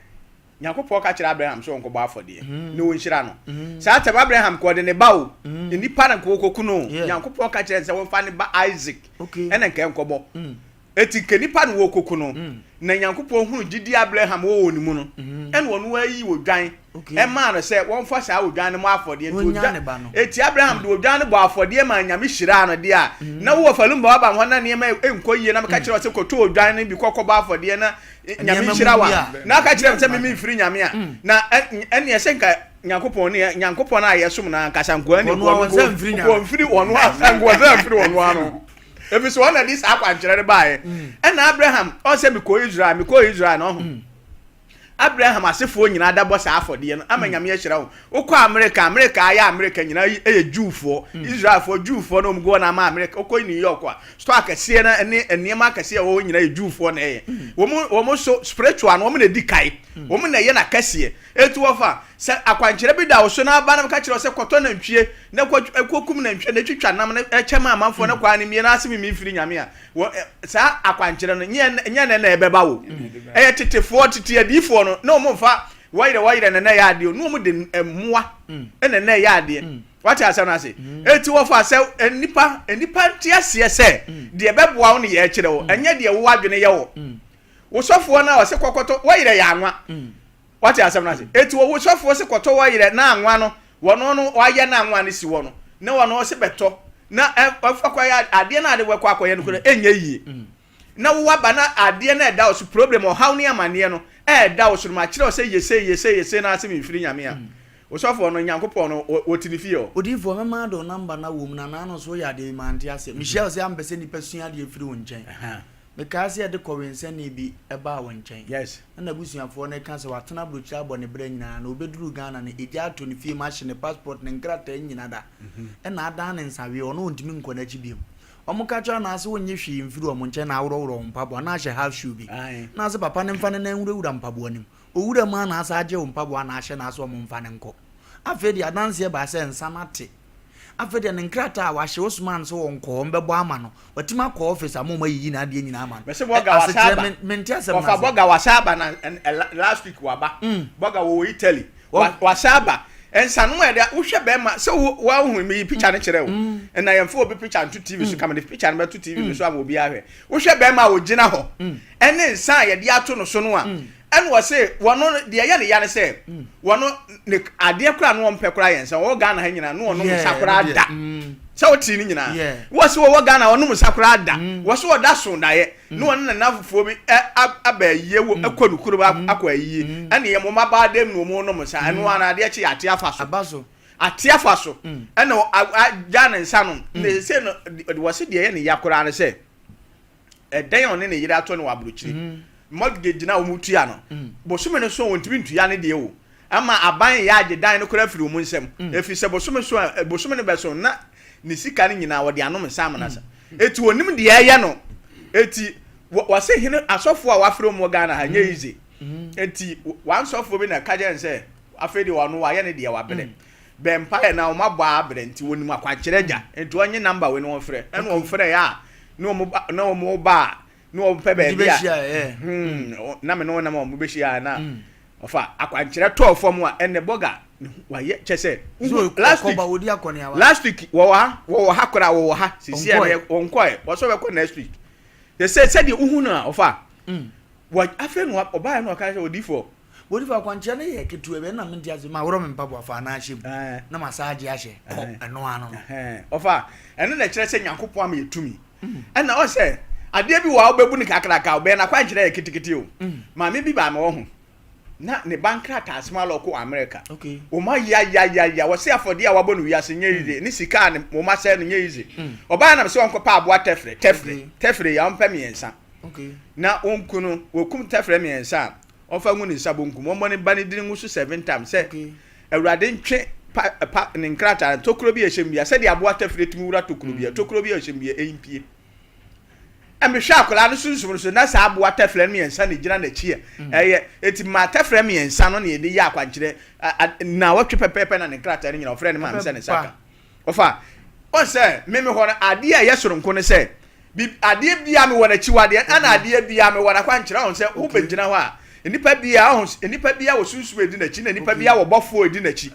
[SPEAKER 3] Nyankopɔn ka kyerɛ Abraham sɛ ɔnkɔbɔ afɔdeɛ na ɔnhyira no. Saa tɛm Abraham kɔ ɔde ne ba o, nnipa na nka ɔkɔku no. Nyankopɔn ka kyerɛ no sɛ wɔmfa ne ba Isaac ɛna nka ɛnkɔbɔ. Eti nka nipa na wɔkɔku no. Na Nyankopɔn hunu gyidie Abraham wɔ wɔ ne mu no, ɛna ɔno ayi odwan ɛmaa no sɛ wɔmfa saa odwan no mmɔ afɔdeɛ. Nti odwan, eti Abraham de odwan no bɔ afɔdeɛ maa Nyame hyiraa no deɛ a, na wowɔ Falumba waba hɔ na nneɛma nkɔ yie na meka kyerɛ wo sɛ kɔtɔ odwan no bi kɔ kɔbɔ afɔdeɛ na Nyame nhyira wo a, na aka kyerɛ me sɛ meme mfiri Nyame a, na ɛneɛ sɛ nka Nyankopɔn ne Nyankopɔn a yɛsom no ankasa nkoa ne nkoa mfiri ɔno a nkoa sɛ mfiri ɔno ano. Efi so ɔna de saa akwankyerɛ no baeɛ. Ɛna Abraham ɔsɛ mekɔ Israel, mekɔ Israel na ɔho. Abraham asefoɔ nyinaa da bɔ saa afɔdeɛ no ama Nyame ahyira wɔn. Wokɔ Amerika, Amerika ayɛ Amerika nyinaa yɛ Jewfoɔ, Israelfoɔ, Jewfoɔ na wɔn gu hɔ na ama Amerika. Wokɔ New York a, store akɛseɛ na ne nneɛma akɛseɛ a ɛwɔ hɔ nyinaa yɛ Jewfoɔ na ɛyɛ. Wɔn wɔn so spiritual no wɔn na ɛdi kae. Wɔn na ɛyɛ n'akɛseɛ. Eti wɔfa sɛ akwankyerɛ bi da wo so na aba na bɛka kyerɛ wo sɛ kɔtɔ nantwie na kɔ kɔkum nantwie na twitwa nam na kyɛ ma amanfoɔ na kwan no mmie na ase mimi mfiri Nyame a, wɔ saa akwankyerɛ no nyɛ nyɛ nɛ na ɛbɛba wo. Ɛyɛ tetefoɔ, tete adiyifoɔ no na wɔn mfa wɔyerɛ wɔyerɛ na na ɛyɛ adeɛ o, na wɔn de mmoa na na ɛyɛ adeɛ. Wate asɛm no ase? Eti wɔfa sɛ nnipa nnipa nte aseɛ sɛ deɛ ɛbɛboa wo no yɛ ɛkyerɛ wo, ɛnyɛ deɛ wo adwene yɛ wo. Wo sɔfoɔ no a ɔse kɔkɔtɔ wɔyerɛ yɛ anwa. Wate asɛm no ase? Eti wo sɔfoɔ se kɔtɔ wɔyerɛ na anwa no wɔno no wayɛ na anwa no si hɔ no na wɔno se bɛtɔ na ɛfa kɔyɛ adeɛ no ade wɔkɔ akɔyɛ no koraa ɛnyɛ yie. Na wo aba na adeɛ no ɛda wo so, problem, ɔhaw ne amaneɛ no ɛda wo so no, makyerɛ wo sɛ yɛ sei, yɛ sei, yɛ sei na ase memfiri Nyame a. Wo sɔfoɔ no Nyankopɔn no wɔte ne fie hɔ.
[SPEAKER 1] Odiyifoɔ, mɛma ade wo number no awɔ mu na naano nso woyɛ adeɛ bi mante aseɛ. Mehyia wo sɛ ampɛ sɛ nnipa sua adeɛ firi wo nkyɛn. Mekae sɛ yɛde kɔwensani bi baa wo nkyɛn. Na n'abusuafoɔ no reka sɛ watena aburokyire abɔ ne bra nyinaa na ɔbɛduruu Ghana no egya ato ne fie mu ahye ne passport, ne nkrataa nyina da. Ɛna adan ne nsaweɛ, ɔno ɔntumi nkɔ n'akyi biom. Wɔka kyerɛ no anaase wonnye hwee mfiri wɔn nkyɛn na aworɔworɔ wo mpaboa na ahyɛ half shoe bi. Na ase papa no mfa ne nan nwurawura mpaboa no mu. Owura mu anaase agye wo mpaboa na ahyɛ no ase wɔn mfa no nkɔ. Afei deɛ adanseɛ baa sɛ nsa no ate. Afei deɛ ne nkrataa a wahye wosomaa no sɛ wɔnkɔ hɔ mbɛbɔ ama no. Watumi akɔ office ama wɔn ayiyi n'adeɛ nyinaa ama no.
[SPEAKER 3] Mese bɔga wasa
[SPEAKER 1] Asekyerɛ
[SPEAKER 3] aba.
[SPEAKER 1] me mente asɛm no
[SPEAKER 3] Wɔfa
[SPEAKER 1] ase.
[SPEAKER 3] bɔga wasa aba na last week waba. Bɔga wɔwɔ Italy. Wasa aba. Nsanom a yɛde wohwɛ bɛrima sɛ wo wahu meyi picture no kyerɛ wo. Ɛna yɛmfa obi picture nto TV so ka mede picture no bɛto TV no so ama obi ahwɛ. Wohwɛ bɛrima a ogyina hɔ ɛne nsa a yɛde ato no so no a ɛna ɔse wɔno deɛ ɛyɛ ne ya ne sɛ wɔno ne adeɛ koraa no ɔmpɛ koraa yɛ nsa wɔwɔ Ghana ha nyinaa no ɔnom nsa koraa da sɛ wotee ne nyinaa wɔse wɔwɔ Ghana ɔnom nsa koraa da wɔse ɔda so daeɛ ne ɔne ne nafofoɔ bi aba ayie wɔ ɛkɔ no kurom akɔ ayie ɛne yɛ mo mmabaa dɛm na wɔn nom nsa ɛno ara adeɛ kye yɛ ate afa so ate afa so ɛna agya ne nsa nom ne sɛ no wɔse deɛ ɛyɛ ne ya koraa ne sɛ ɛdan a ɔne ne yere atɔ no wɔ aburokyire mm. mortgage na wɔn tua no mm. bosome no so wɔntumi ntua ne deɛ o ama aban yɛ agye dan no koraa firi wɔn nsam mm. efi sɛ bosome so a eh, bosome no bɛ so na ne sika no nyinaa wɔde anom nsa amena sa eti onim deɛ ɛyɛ no eti wɔse hene asɔfoɔ a wafrɛ wɔn wɔ Ghana ha nyɛ easy eti wɔn asɔfoɔ bi na ɛka kyɛn sɛ afei deɛ wɔn wayɛ ne deɛ wabrɛ. Bɛ mpaeɛ na wɔn abɔ abrɛ nti wɔnim akwankyerɛ agya nti wɔnye number wei na wɔn frɛ ɛna wɔn frɛ yɛ a ne wɔn ba na wɔn ba a ne wɔn pɛ baabi a hmm na me ne wɔn nam a wɔn bɛhyia na ɔfa akwankyerɛ tɔɔ fam a ɛnɛ bɔga wayɛ kyɛ sɛ last week last week wɔwɔ ha wɔwɔ ha koraa wɔwɔ ha sisi ɛnɛ wɔn kɔɛ wɔsɔ bɛkɔ next week sɛ sɛ sɛdeɛ wohu no a ɔfa wɔ afei na ɔbaa na ɔka sɛ odiifoɔ
[SPEAKER 1] Bonifa akwankyerɛ no yɛ ketewa bi ɛna mente ase maworɔ me mpaboa fa anaa ahyɛ mu na masan agye ahyɛ kɔ ɛno ano no.
[SPEAKER 3] Ɔfa ɛno na ɛkyerɛ sɛ Nyankopɔn ama yɛ tumi ɛna ɔsɛ adeɛ bi wɔ a wobɛbu no kakraka ɔbɛyɛ n'akwankyerɛ yɛ ketekete o maame bi baa me wɔ ho na ne ba nkrataa asɛm alɔko wɔ America wɔn ayayayaya wɔse afɔdeɛ a wabɔ no wiase nyɛ easy ne sika a wɔn asɛ no nyɛ easy ɔbaa nam sɛ wɔnkɔpɛ aboa tɛfrɛ tɛfrɛ tɛfrɛ yɛ ɔmpɛ mmiɛnsa na wɔnku no wɔkum tɛfrɛ mmiɛnsa a Ɔmfa ngu ne nsa bonkum, ɔmmɔ ne ba no dini ngu so seven times sɛ Awurade ntwe pa, pa, ne nkrataa no, tokuro bi a ɛhyɛ mu bia, sɛdeɛ aboa tafire tumi wura tokuro bia, tokuro bi a ɛhyɛ mu bia, ɛmpie. Mehwɛ akwadaa no sunsum no so na saa aboa tafire no mmiɛnsa na ɛgyina n'akyi a ɛyɛ, eti maa tafire mmiɛnsa no na yɛde yɛ akwankyerɛ, nnawɔtwe pɛpɛɛpɛ na ne nkrataa no nyina ɔfrɛ ne maame sɛ ne nsa ka. Ɔfa, ɔn sɛ me me hɔ no adeɛ a ɛyɛ soronko ne sɛ bi adeɛ biara mewɔ n'akyiwadeɛ ɛna adeɛ biara mewɔ n'akwankyerɛ ɔn sɛ wobɛgyina hɔ a nnipa biara ɔn nnipa biara wɔ sunsum a ɛdi n'akyi na nnipa biara wɔ bɔfoɔ a ɛdi n'akyi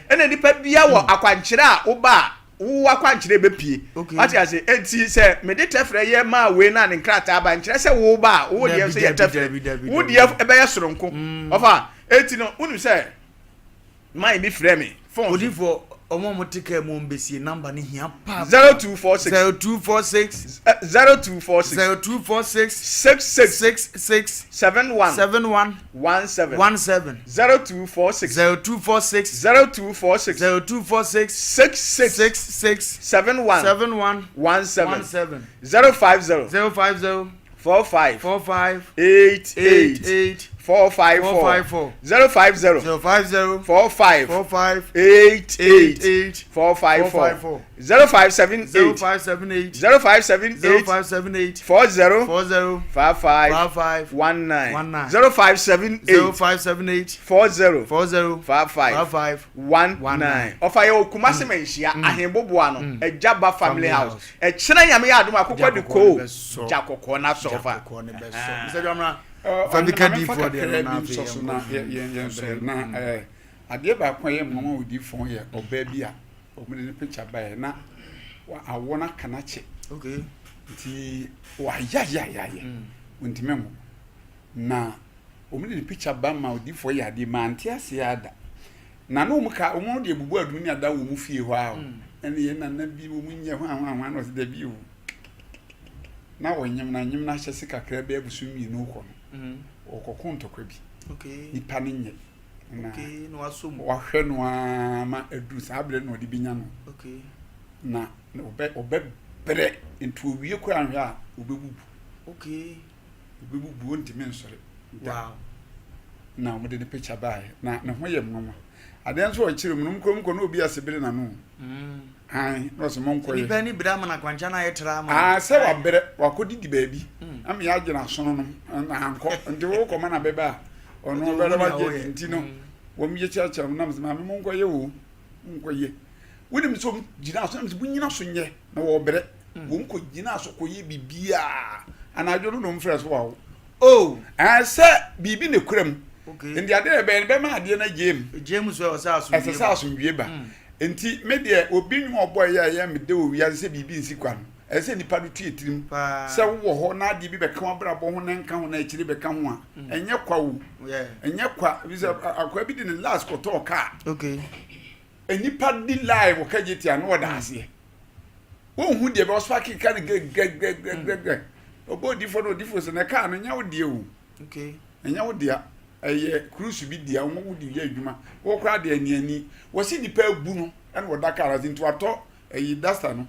[SPEAKER 3] ɛna nnipa biara wɔ akwankyerɛ a woba a wo akwankyerɛ bɛpie wate ase enti sɛ mede tɛfrɛ yɛ maa wei na ne nkrataa ba nkyerɛ sɛ wo ba a wo deɛ nso yɛ tɛfrɛ wo deɛ ɛbɛyɛ soronko ɔfa enti no wonim sɛ Man bi frɛ me phone so.
[SPEAKER 1] Odifoɔ, wɔn a wɔte kaa mu wɔn bɛsie number no hia paa.
[SPEAKER 3] 0246.
[SPEAKER 1] 0246.
[SPEAKER 3] 0246.
[SPEAKER 1] 0246.
[SPEAKER 3] 66.
[SPEAKER 1] 66.
[SPEAKER 3] 71.
[SPEAKER 1] 71.
[SPEAKER 3] 17.
[SPEAKER 1] 17.
[SPEAKER 3] 0246.
[SPEAKER 1] 0246.
[SPEAKER 3] 0246.
[SPEAKER 1] 0246.
[SPEAKER 3] 66.
[SPEAKER 1] 66.
[SPEAKER 3] 71.
[SPEAKER 1] 71.
[SPEAKER 3] 17.
[SPEAKER 1] 17.
[SPEAKER 3] 050.
[SPEAKER 1] 050.
[SPEAKER 3] 45.
[SPEAKER 1] 45.
[SPEAKER 3] 88.
[SPEAKER 1] 88.
[SPEAKER 3] 454.
[SPEAKER 1] 454.
[SPEAKER 3] 050.
[SPEAKER 1] 050.
[SPEAKER 3] 45.
[SPEAKER 1] 45.
[SPEAKER 3] 88.
[SPEAKER 1] 88.
[SPEAKER 3] 454.
[SPEAKER 1] 454.
[SPEAKER 3] 0578.
[SPEAKER 1] 0578.
[SPEAKER 3] 0578.
[SPEAKER 1] 0578.
[SPEAKER 3] 40.
[SPEAKER 1] 40.
[SPEAKER 3] 55.
[SPEAKER 1] 55.
[SPEAKER 3] 19.
[SPEAKER 1] 19.
[SPEAKER 3] 0578.
[SPEAKER 1] 0578.
[SPEAKER 3] 40.
[SPEAKER 1] 40.
[SPEAKER 3] 55.
[SPEAKER 1] 55.
[SPEAKER 3] 19. Ɔfa yɛ wɔ Kumasi Manhyia, Ahenboboa no, Agya Ba Family House. Ɛkyena Nyame yɛ adom a, akokɔ de koo, gya kɔkɔɔ no asɔ ɔfa.
[SPEAKER 1] Gya kɔkɔɔ no bɛsɔ. Mr. Dwamena,
[SPEAKER 4] Ɔ,
[SPEAKER 1] fa bi
[SPEAKER 4] ɔno
[SPEAKER 1] ka
[SPEAKER 4] ma memfa
[SPEAKER 1] diifoɔ deɛ no
[SPEAKER 4] kakra
[SPEAKER 1] na
[SPEAKER 4] bi
[SPEAKER 1] afei
[SPEAKER 4] nsɔ so
[SPEAKER 1] yɛnkɔ
[SPEAKER 4] na
[SPEAKER 1] Zoom
[SPEAKER 4] yɛ- yɛn- yɛnsɔre.
[SPEAKER 1] ɛberɛ
[SPEAKER 4] Na
[SPEAKER 1] no.
[SPEAKER 4] eh, adeɛ baako a ɛyɛ nwanwa wɔ diifoɔ ho yɛ ɔbaa bi a wɔde ne picture baeɛ na wa- awoɔ no aka no akyɛ
[SPEAKER 1] Okay.
[SPEAKER 4] nti wayayayayɛ ɔntumi nwo na wɔde ne picture ba ma odiifoɔ yɛ adeɛ mante aseɛ ara da na na wɔn ka wɔn de abubu adum ne ada wɔ wɔn fie hɔ a ɛne yɛ nana bi wɔn nyɛ hwan hwan hwan na ɔsɛ dabi o na wɔnyem na nyem na ahyɛ se kakra bi abusu mmienu kɔ no ɔkɔko ntɔkwa bi nipa ne nyɛ na wahwɛ no ara ma aduru saa berɛ na ɔde bɛnya no na ɔbɛ ɔbɛbrɛ nti owie koraa nhwɛ a ɔbɛbubu Obebubu ontumi nsɔre da. Na wɔde ne picture baeɛ na ne ho yɛ nwanwa. Adeɛ nso ɔkyerɛ mu no nkɔ nkɔ na obi ase bere n'ano. Mm. Ae na ɔsɛ mo nkɔ yɛ.
[SPEAKER 1] Nipa ni bere ama na kwankyɛn na ayɛ tra ama.
[SPEAKER 4] Ah sɛ wabrɛ wakɔ didi baabi. Mm. Ama yɛ agyina asono no na ankɔ nti wo kɔ ma na bɛba a ɔno ɔbɛrɛ wagye nti no mm. wɔn yɛ kyerɛkyerɛ mu nam sɛ maame mo nkɔ yɛ o mo nkɔ yɛ. Wonim sɛ wɔn gyina so na mesɛ monyina so nyɛ na wɔbrɛ. Mm. Wɔn kɔ gyina so kɔyɛ biribiara. Anadwo no na wɔn frɛ so wawo.
[SPEAKER 1] Oh.
[SPEAKER 4] Ɛɛ sɛ biribi na ekura mu.
[SPEAKER 1] Okay.
[SPEAKER 4] Nti adeɛ na ɛbɛyɛ no bɛma adeɛ no agye mu.
[SPEAKER 1] Egye mu so ɛwɔ sɛ asomdwie ba.
[SPEAKER 4] Ɛsɛ sɛ asomdwie ba.
[SPEAKER 1] Mm.
[SPEAKER 4] Nti me deɛ obi nwom ɔbɔ yɛ a ɛyɛ me dɛ wɔ wiase sɛ biribi nsi kwa no. Ɛsɛ sɛ nipa no tu yɛ tirim. Sɛ wowɔ hɔ na adeɛ bi bɛka w'abrabɔ ho na ɛnka ho na akyire bɛka ho a, mm. ɛnyɛ kwa o. Ɛnyɛ kwa. Sɛ akoa bi de ne last kɔtɔɔ kaa.
[SPEAKER 1] Okay.
[SPEAKER 4] Nnipa di lie wɔ kagye na wɔda aseɛ. Wonhu deɛ bɛ ɔso akeka no grɛgrɛgrɛgrɛgrɛ. Ɔbɔ odifoɔ no odifoɔ sɛ na kaa no nyɛ wo deɛ o. Ɛnyɛ wo dea. Ɛyɛ cruise bi dea wɔn wode yɛ adwuma. Wɔ koraa deɛ aniani. Wɔsi nipa abu no ɛna wɔda kaa ase nti watɔ ɛyi dasta no.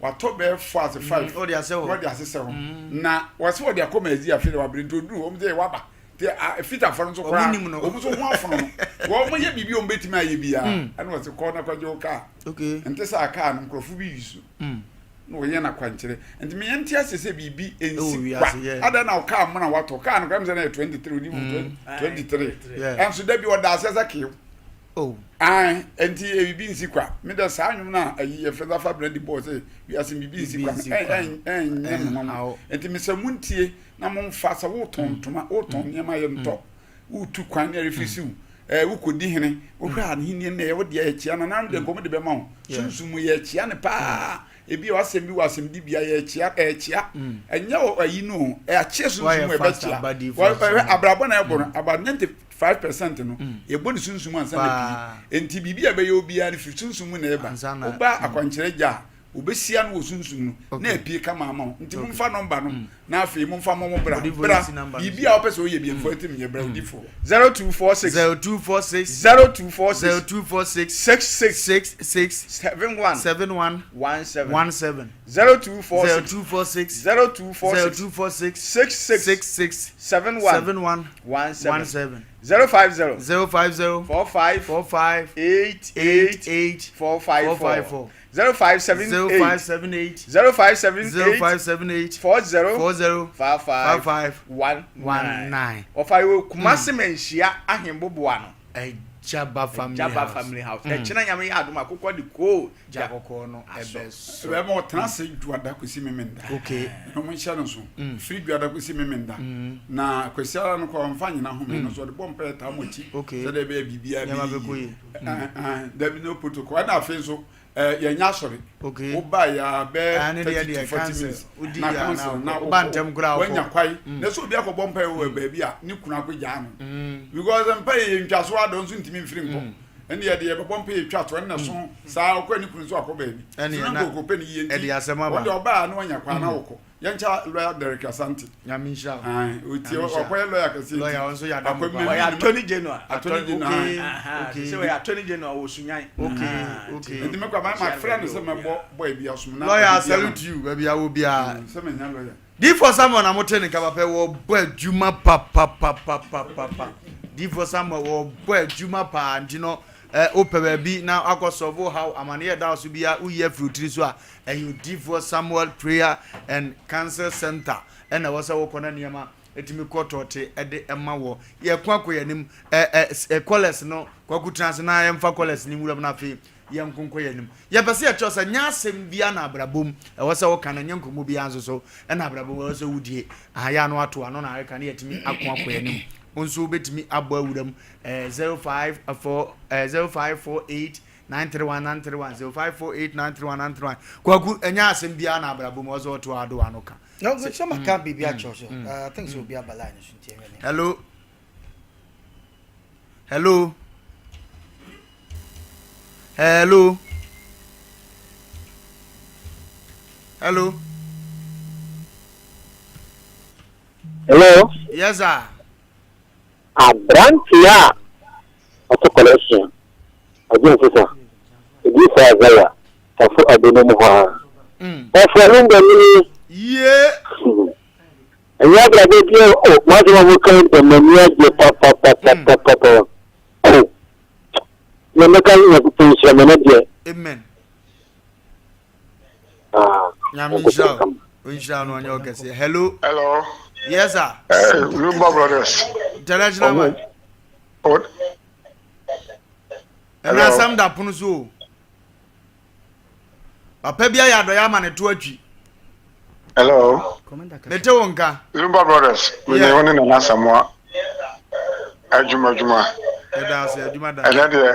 [SPEAKER 4] Watɔ bɛyɛ four ase five.
[SPEAKER 1] Ɔde asɛ hɔ.
[SPEAKER 4] Ɔde asesɛ hɔ. Na wɔsi wɔde akɔ Mazi afei de wabere nti oduru wɔn sɛ waba. Nti a fitafoɔ no nso koraa wɔn nso ho afono no. Wɔn yɛ biribi a wɔn bɛtumi ayɛ biara. Hmm. Ɛna wɔsi kɔ na kɔgye wo kaa.
[SPEAKER 1] Okay.
[SPEAKER 4] Nti sɛ kaa no nkurɔfo bi yi so.
[SPEAKER 1] Hmm.
[SPEAKER 4] Na wɔyɛ no akwankyerɛ. Nti meyɛ nte ase sɛ biribi nsi kwa. Adan na kaa mo na watɔ kaa no koraa mi sɛ na yɛ 23 odi mu 23. Ɛnso da bi ɔda asɛ sɛ kew.
[SPEAKER 1] Oh.
[SPEAKER 4] Ae, enti biribi nsi kwa. Me dɛ saa nnwom no a ayi yɛfrɛ no Afa Brandy bɔɔ sɛ wiase biribi nsi kwa no ɛnyɛ me nwanwa. Enti mesɛ montie na momfa sɛ wotɔn mm. ntoma, wotɔn mm. nneɛma yɛ ntɔ, mm. wotu kwan ne ɛrefi siw, ɛɛ wokɔdi hene, wohwɛ a ne henni no ɛyɛ wo deɛ ɛkyea na nanom deɛ nkɔmɔ de bɛma wo. Sunsum mu yɛkyea no paa. Ebi a wasɛm bi wɔ asɛmdibea yɛkyea ɛkyea. Ɛnyɛ ayi no ɛkyea sunsum mu ɛbɛkyea. Wɔhwɛ abrabɔ na ɛbɔ no about 95% no yɛbɔ ne sunsum ansa na pii. Enti biribi a ɛbɛyɛ obiara no firi sunsum mu na ɛba. Woba akwankyerɛ gya a Obehyia no wɔ sunsum no na apue kama ama wo. Nti momfa nɔmba no na afei momfa mmɔ mo bra. Bra, biribi a wopɛ sɛ woyɛ bi mfa atim nyɛ, bra odifoɔ.
[SPEAKER 3] 0246
[SPEAKER 1] 0246
[SPEAKER 3] 0246
[SPEAKER 1] 0246
[SPEAKER 3] 66
[SPEAKER 1] 66
[SPEAKER 3] 71
[SPEAKER 1] 71
[SPEAKER 3] 17
[SPEAKER 1] 17
[SPEAKER 3] 0246
[SPEAKER 1] 0246
[SPEAKER 3] 0246
[SPEAKER 1] 0246
[SPEAKER 3] 66
[SPEAKER 1] 66
[SPEAKER 3] 71
[SPEAKER 1] 71
[SPEAKER 3] 17
[SPEAKER 1] 17
[SPEAKER 3] 050
[SPEAKER 1] 050
[SPEAKER 3] 45
[SPEAKER 1] 45
[SPEAKER 3] 88
[SPEAKER 1] 88
[SPEAKER 3] 454
[SPEAKER 1] 454
[SPEAKER 3] 0578
[SPEAKER 1] 0578
[SPEAKER 3] 0578
[SPEAKER 1] 0578
[SPEAKER 3] 40
[SPEAKER 1] 40
[SPEAKER 3] 55
[SPEAKER 1] 55
[SPEAKER 3] 19
[SPEAKER 1] 19.
[SPEAKER 3] Ɔfa yɛ Kumasi Manhyia Ahemboboa no.
[SPEAKER 1] Agyaba family
[SPEAKER 3] Agyaba
[SPEAKER 1] house.
[SPEAKER 3] family house. Ɛkyena Nyame yɛ adom a akokɔ de koo
[SPEAKER 1] Gya kɔkɔɔ no ɛbɛsɔ.
[SPEAKER 4] Ɛbɛma ɔtena ase dwoada kɔsi Memenda.
[SPEAKER 1] Okay.
[SPEAKER 4] Na ɔmo nhyɛ no so. Firi dwoada kɔsi Memenda. Na Kwasiara no koraa ɔmfa nyina home no so ɔde bɔ mpaeɛ taa mo akyi.
[SPEAKER 1] Okay.
[SPEAKER 4] Sɛdeɛ ɛbɛyɛ biribiara
[SPEAKER 1] Nneɛma
[SPEAKER 4] bɛyɛ
[SPEAKER 1] bɛkɔ
[SPEAKER 4] yie.
[SPEAKER 1] yie.
[SPEAKER 4] Dabi no protocol. Ɛna afei nso yɛnyɛ asɔre.
[SPEAKER 1] Okay.
[SPEAKER 4] Woba yɛ a
[SPEAKER 1] Ah,
[SPEAKER 4] bɛɛ
[SPEAKER 1] ne deɛ
[SPEAKER 4] 30 to
[SPEAKER 1] deɛ
[SPEAKER 4] 40
[SPEAKER 1] cancel.
[SPEAKER 4] minutes.
[SPEAKER 1] Wodi
[SPEAKER 4] Na
[SPEAKER 1] yɛ a na
[SPEAKER 4] council na
[SPEAKER 1] wokɔ. Woba ntɛm koraa wokɔ.
[SPEAKER 4] wanya kwae. Na sɛ obi akɔbɔ mpaeɛ wɔ baabi a ne kunu akɔgyaa no. Because mpaeɛ yɛ ntwa so adɔ nso ntumi mfiri nkɔ. Ɛne yɛde yɛbɛbɔ mpaeɛ twa to ɛnna so saa ɔkɔ ne kunu nso akɔ baabi.
[SPEAKER 1] Ɛne
[SPEAKER 4] So na
[SPEAKER 1] na
[SPEAKER 4] nkɔkɔ pɛ ne yie nti.
[SPEAKER 1] ɛde asɛm aba.
[SPEAKER 4] Wɔde ɔbaa na wanya kwan na wokɔ. Yɛnkyɛ lawyer Derek Asante.
[SPEAKER 1] Nyame nhyira wo.
[SPEAKER 4] Ae, otie
[SPEAKER 1] Nyame nhyira.
[SPEAKER 4] ɔkɔyɛ lawyer kɛseɛ
[SPEAKER 1] Lawyer
[SPEAKER 4] nti.
[SPEAKER 1] ɔno nso yɛ adamfo
[SPEAKER 4] Akɔ
[SPEAKER 1] paa.
[SPEAKER 4] mmɛmi
[SPEAKER 3] Ɔyɛ
[SPEAKER 4] ne ma-
[SPEAKER 3] attorney general.
[SPEAKER 4] Attorney general.
[SPEAKER 1] Okay.
[SPEAKER 3] Aha,
[SPEAKER 1] Okay.
[SPEAKER 3] sɛ ɔyɛ attorney general wɔ Sunyan.
[SPEAKER 1] Okay,
[SPEAKER 3] Aha, nti
[SPEAKER 1] okay.
[SPEAKER 3] no,
[SPEAKER 4] Nti mekɔ ma mafrɛ no sɛ mɛbɔ boy bi asom na
[SPEAKER 1] Lawyer, I
[SPEAKER 4] ɔde bi ama
[SPEAKER 1] salute you baabi a wɔ biara.
[SPEAKER 4] me. Sɛ menya lawyer.
[SPEAKER 1] Difoɔ Samuel na mote ne nka papa wɔbɔ adwuma papapapapapa. Difoɔ Samuel wɔbɔ adwuma paa nti no ɛ wopɛ baabi na akɔ sɔfo haw amaneɛ ɛda wo so biara woyi afiri wo tiri so a ɛyɛ Odiyifoɔ Samuel Prayer and Counsel Center ɛna ɛwɔ sɛ wokɔ na nneɛma ɛtumi kɔ tɔɔte ɛde ɛma wɔ. Yɛko akɔ yɛn anim ɛ ɛ ɛ kɔlɛs no Kwaku tena ase na yɛmfa kɔlɛs no nwura mu na afei yɛnko nkɔ yɛn anim. Yɛpɛ sɛ yɛkyerɛ sɛ nyɛ asɛm biara na abrabɔ mu ɛwɔ sɛ woka na nyɛ nkɔmmɔ biara nso so ɛna abrabɔ mu ɛwɔ sɛ wodie. Aha yɛ ano ato ano na areka na yɛatumi ako akɔ yɛn anim. Wo nso wobɛtumi abɔ awura mu ɛɛ 054 ɛɛ 0548 931 931 0548 931 931 Kwaku ɛnyɛ asɛm biara na abrabɔ mu ɔsɛ ɔto ado ano ka.
[SPEAKER 2] No, sɛ maka biribi akyerɛ so. I think sɛ obi aba line so nti ɛhwɛ ne.
[SPEAKER 1] Hello. Hello. Hello. Hello.
[SPEAKER 5] Hello.
[SPEAKER 1] Yes sir.
[SPEAKER 5] Aberanteɛ a ɔte Kɔlɛsia, ɔgye nsesa, Odiyifo Isaiah, Tafo Ado no mu hɔ ara. Ɔfrɛ me ndamini.
[SPEAKER 1] Yie.
[SPEAKER 5] Ɛnyɛ abrabɔ bi a o, m'asɛm a moka yi deɛ m'ani agye papapapapapa. O, na mɛka Nyankopɔn nhyira me no deɛ.
[SPEAKER 1] Amen.
[SPEAKER 5] Ah,
[SPEAKER 1] Nyame nhyira wo. Nhyira no ɔnyɛ ɔkɛseɛ. Hello.
[SPEAKER 6] Hello.
[SPEAKER 1] Yes sir.
[SPEAKER 6] Hey, Lumba Brothers.
[SPEAKER 1] International man.
[SPEAKER 6] Oh.
[SPEAKER 1] Ɛna asɛm da pono so o. Papa bi ayɛ adɔeɛ ama ne to atwi.
[SPEAKER 6] Hello.
[SPEAKER 1] Mete wo nka.
[SPEAKER 6] Zumba Brothers, me ne wo ne Nana Asamoah adwuma adwuma.
[SPEAKER 1] Yɛda ase adwuma da.
[SPEAKER 6] Ɛnɛ deɛ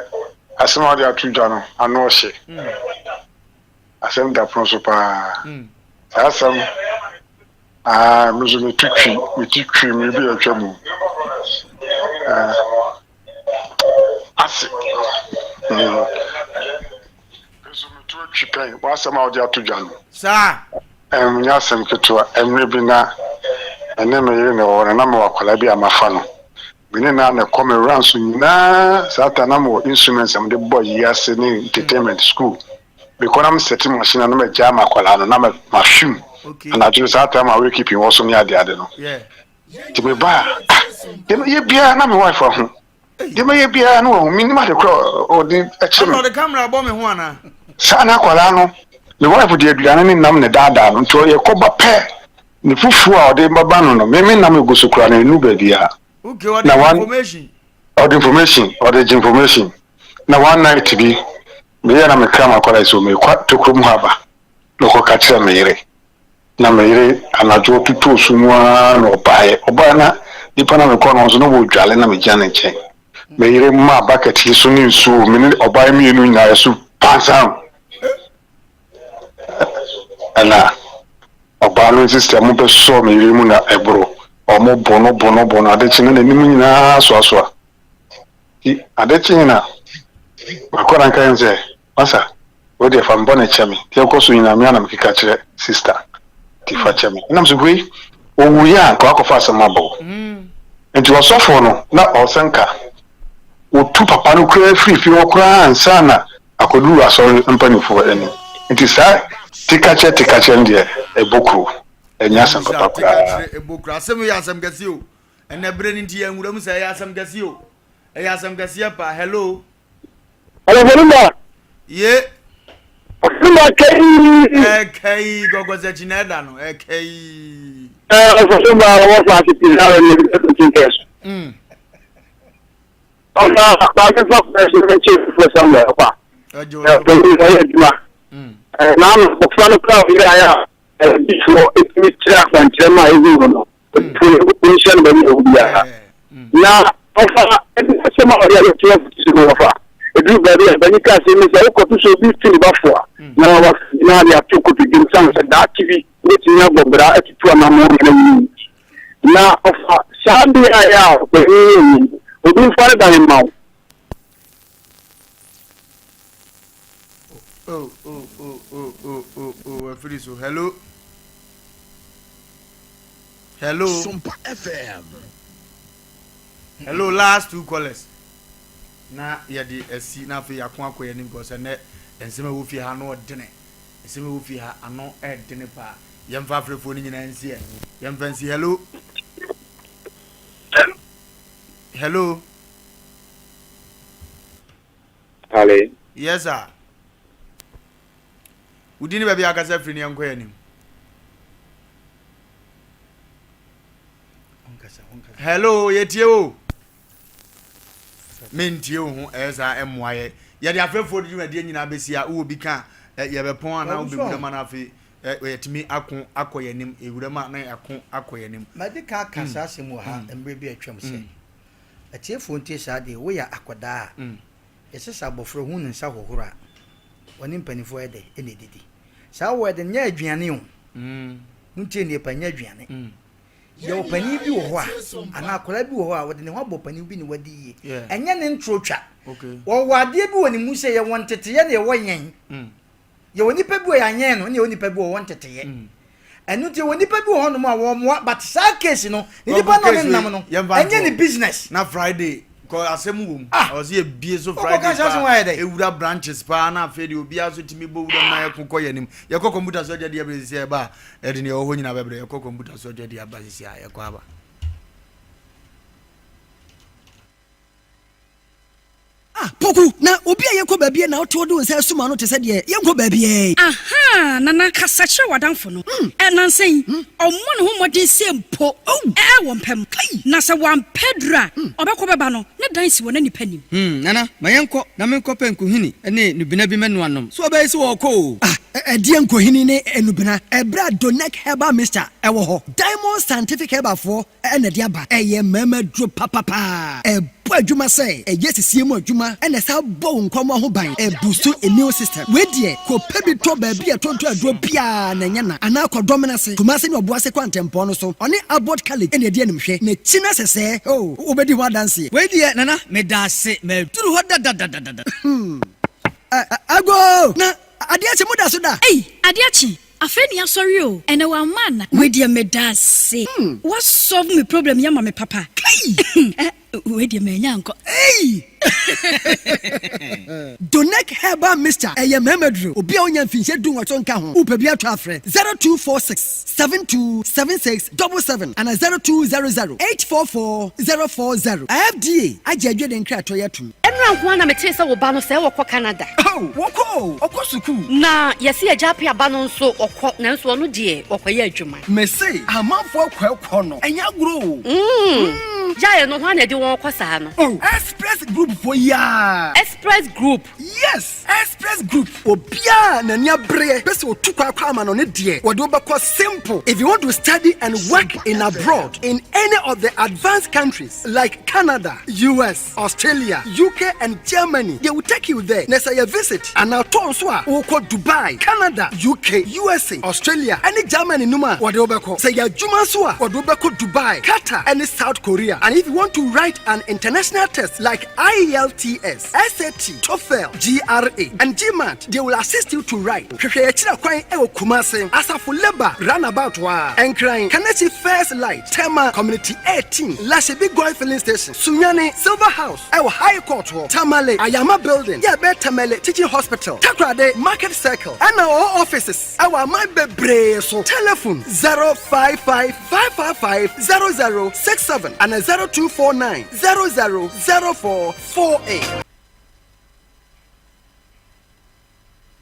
[SPEAKER 6] asɛm a wode ato dwa no ano ɔhye. Asɛm da pono so paa. Saa asɛm ah me nso metu twi metu twi me bi atwa mu. Ah ase. Mm. Nso metu atwi pɛn w'asɛm a wode ato dwa no.
[SPEAKER 1] Saa.
[SPEAKER 6] Ɛnyɛ asɛm ketewa. Mmerɛ bi na me ne me yere na ɛwɔ hɔ na na mewɔ akwadaa bi a mafa no. Me ne no ara na ɛkɔ me rounds nyinaa. Saa ta na mewɔ instruments a mede bɔ ayi ase ne entertainment school. Mekɔ na mesɛte machine a na magyaa m'akwadaa no na mahwim. Anadwo no saa time a wakeeping wɔ so ne adeade no. Nti meba a, ah, deɛ mɛyɛ biara na me wife ahu. Deɛ mɛyɛ biara na wahu. Mennim ade korɔ a ɔde kyerɛ me.
[SPEAKER 1] Ɔde camera bɔ me ho anaa?
[SPEAKER 6] Saa na akwadaa no, me wife de aduane ne nam na ɛdaadaa no. Nti yɛkɔba pɛ, ne fufuo a ɔde bɛba no no, me me nam egu so koraa no, ɛnnu baabiara.
[SPEAKER 1] Okay, ɔde information.
[SPEAKER 6] Ɔde information, ɔde gye information. Na one night bi, meyɛ na mekra m'akwadaa yi so, mekɔ tokuro mu hɔ aba. Na ɔkɔka kyerɛ me yere. Na me yere anadwo ɔtotɔɔ su mu ara na ɔbaeɛ. Ɔbaeɛ na nipa na mekɔ no nso na wɔredwale na megyina ne nkyɛn. Me yere maa bucket yi so ne nsuo, me ne ɔbaa yi mmienu nyinaa yɛso pansam. Ɛna ɔbaa no sista mu bɛsɔ me yere mu na ɛboro. Wɔn bo no bo no bo no ade kye na n'anim nyinaa soasoa. Nti ade kye na makɔ na nka yɛn sɛ Masa, wei deɛ fa me bɔne kyɛ me, deɛ ɛkɔ so nyinaa me ara na mekeka kyerɛ sista, nti fa kyɛ me. Ɛna mese, wei, ɔwuiɛ a nka wakɔfa asɛm aba o. Nti ɔsɔfoɔ no, na ɔsɛ nka ɔtu papa no koraa firi fie hɔ koraa ansa na akɔduru asɔre mpanimfoɔ anim. Nti saa tekakyerɛ tekakyerɛ no deɛ, ɛbɔ kuro, ɛnyɛ asɛm papa koraa.
[SPEAKER 1] Tekakyerɛ ɛbɔ kuro, asɛm yi yɛ asɛm kɛseɛ o. Ɛnɛ berɛ no nti yɛnwura mu sɛ ɛyɛ asɛm kɛseɛ o. Ɛyɛ asɛm kɛseɛ paa. Hello.
[SPEAKER 5] Ɔfɔnuma.
[SPEAKER 1] Ye.
[SPEAKER 5] Ɔfɔnuma kɛyi.
[SPEAKER 1] Ɛkɛyi gɔgɔsɛkyi na ɛda no ɛkɛyi.
[SPEAKER 5] Ɛɛ ɔfɔnuma ɔwɔ faasi pii na ɔyɛ ebi ɛkò kyi kɛse. Ɔfa baasi fa kɔɛ so ɛkyɛ fufo samuel ɔfa. Ɛɛ panyin ɔyɛ adwuma. Ɛɛ naanu abɔfra no kura ɔyɛ ayɛ a ɛbi soɔ etumi kyerɛ akwankyerɛ ma ehu no no. Ɔtumi nhyɛ no baabi a ɔwɔ biara. Na ɔfa ɛde asɛm a ɔde abɛto afutuo no wɔfa. Ɛduru baabi a bani ka asɛm yi sɛ wokɔto sɛ obi tu ne ba fo a na wagyina de ato kotodwe mu sane sɛ daakye bi wobɛtumi abɔ bra atutu anammɔn na ayi na ɔfa saa beaeɛ a ɔpanin yɛ yi obi mfa ne dan mma wo.
[SPEAKER 1] Oh, oh, oh, oh, oh, oh, oh, afiri so. Hello. Hello.
[SPEAKER 7] Sompa FM.
[SPEAKER 1] Hello, last two callers. Na yɛde asi na afei yɛako akɔ yɛn anim because ɛnɛ nsɛm a ɛwɔ fie ha ano ɔdene. Nsɛm a ɛwɔ fie ha ano ɛdene paa. Yɛmfa afrɛfoɔ no nyinaa nsi ɛ. Yɛmfa nsi. Hello. Hello.
[SPEAKER 5] Ale.
[SPEAKER 1] Yes sir. Wodi ne baabi akasa firi ne yɛnkɔ yɛn anim. Hello, yɛtie o. Mentie wo ho ɛyɛ saa ɛmmoa yɛ. Yɛde afɛfoɔ de dwumadie nyinaa bɛsi a wowɔ bi ka yɛbɛpɔn anaa wobɛwura ma no afei yɛtumi ako akɔ yɛn anim ewura mu a na yɛako akɔ yɛn anim.
[SPEAKER 2] Madi kan aka saa asɛm wɔ ha mmerɛ bi a atwam sɛ Atiefoɔ ntie saa deɛ, woyɛ akwadaa a, yɛsɛ sɛ abɔfra hu ne nsa hohoro a, ɔne mpanimfoɔ yɛ dɛ ɛna ɛdidi. Saa word no nyɛ aduane o. Montie nie pa, nyɛ aduane. Yɛwɔ panin bi wɔ hɔ a, anaa akwadaa bi wɔ hɔ a, ɔde ne ho abɔ panin bi na wadi yie. Ɛnyɛ ne ntorotwa. Ɔwɔ adeɛ bi wɔ ne mu sɛ yɛwɔ nteteeɛ na yɛwɔ yɛn. Yɛwɔ nipa bi wɔ yɛanyɛn no, ɛna yɛwɔ nipa bi wɔ wɔn nteteyɛ. Mm. Ɛno nti yɛwɔ nipa bi wɔ hɔnom a wɔmmoa, but saa case no, ne nipa no ne nam no, ɛnyɛ ne business.
[SPEAKER 1] Na Friday kɔ asɛm wɔ mu. Ah! Ɔsɛ yɛbie so Friday paa, ewura branches paa na afei deɛ obiara so tumi bɔ wura mu na yɛko kɔ yɛn anim. Yɛkɔ kɔmputa so adwadeɛ bere sisi a ɛba a, ɛde nea ɛwɔ hɔ nyinaa bɛbrɛ. Yɛkɔ kɔmputa so adwadeɛ aba sisi a yɛkɔ aba.
[SPEAKER 8] Ah, Poku, na obi a yɛkɔ baabi a na wote wode wo nsa asum ano te sɛ deɛ yɛnkɔ baabiara yi.
[SPEAKER 9] Ahaa, Nana, kasa kyerɛ w'adamfo no. Ɛ, nnansa yi, ɔmmɔ ne ho mmɔden sɛ mpo ɛ, wɔ mpa mu. Na sɛ wampɛ aduru a, ɔbɛkɔ bɛba no, ne dan si wɔ na nnipa nnim.
[SPEAKER 10] Hmm, Nana, ma yɛnkɔ na menkɔpɛ nkuhini ne nnubena bi mmɛnoa nnom. So ɔbɛyɛ sɛ wɔrekɔ o.
[SPEAKER 8] Ah! Ɛdeɛn nkohini ne nnubena ɛberɛ a Donec Herbal Mixture wɔ hɔ? Diamond Scientific Herbal foɔ na ɛde aba. Ɛyɛ mmarima aduro papapaa. Ɛbɔ adwuma sɛ ɛyɛ sisie mu adwuma ɛna ɛsan bɔ wo nkwammoa ho ban. Ɛbusu immune system. Wei deɛ kɔ pɛ bi tɔ baabi a yɛtontɔn aduro biara na ɛnyɛ na. Anaa kɔ Dɔmena ase, Kumasi ne Ɔboase kwantempɔn no so. Ɔne Abbot College na ɛdi animhwɛ. N'akyi no sɛsɛɛ oh, wobɛdi ho adanseɛ.
[SPEAKER 7] Wei deɛ Nana medaase maduru hɔ dadadadada.
[SPEAKER 8] Hmm. Agoo! Na adeɛ akye mo da so da?
[SPEAKER 9] Ei adeɛ akye afei ne yasɔre o ɛnɛ wamma ana. Wei deɛ medaase wa solve me problem yi ama me papa.
[SPEAKER 8] Kai!
[SPEAKER 9] Eh wei deɛ manya ankɔ.
[SPEAKER 8] Ei! Donec Herbal Mixture ɛyɛ mmarima duro. Obi a ɔnya mfinhyia dunwɔtwe nka ho, wopɛ bi atɔ a frɛ 0246 72 76 77 anaa 0200 844 040. FDA agye adwene nkratoɔ yi atom.
[SPEAKER 10] Ɛnora nko ara na metee sɛ wo ba no sɛɛ ɔkɔ Canada.
[SPEAKER 8] Oh, wɔkɔ o, ɔkɔ sukuu.
[SPEAKER 10] Na yɛse agya Appiah ba no nso ɔkɔ, nanso ɔno deɛ ɔkɔyɛ adwuma.
[SPEAKER 8] Mese amanfoɔ kɔ ɛkɔ no, ɛnyɛ agorɔ o.
[SPEAKER 10] Mm, gyae no, hwan na ɛde wɔn kɔ saa no?
[SPEAKER 8] Oh, Express Group foɔ yi ara.
[SPEAKER 10] Express Group?
[SPEAKER 8] Yes, Express Group. Obiara a n'ani abereɛ pɛ sɛ ɔtu kwan kɔ amanɔne deɛ, wɔde wo bɛkɔ simple. If you want to study and work in abroad in any of the advanced countries like Canada, US, Australia, UK and Germany, they will take you there. Na sɛ yɛ visit anaa tour nso a, wokɔ Dubai, Canada, UK, USA, Australia ne Germany no mu a, wɔde wo bɛkɔ. Sɛ yɛ adwuma nso a, wɔde wo bɛkɔ Dubai, Qatar ne South Korea. And if you want to write an international test like IELTS, SAT, TOEFL, GRE and GMAT, they will assist you to write. Hwehwɛ yɛn akyiri kwan wɔ Kumasi, Asafo Labour Runabout hɔ ara, Nkran, Kaneshie First Light, Tema Community 18, Lashibi Goil Filling Station, Sunyani, Silver House wɔ High Court hɔ, Tamale, Ayama Building, yɛ ɛbɛn Tamale Teaching Hospital, Takoradi, Market Circle, ɛna ɔwɔ offices wɔ aman bebree so. Telephone 055 555 0067 ana 0249 00 04 48.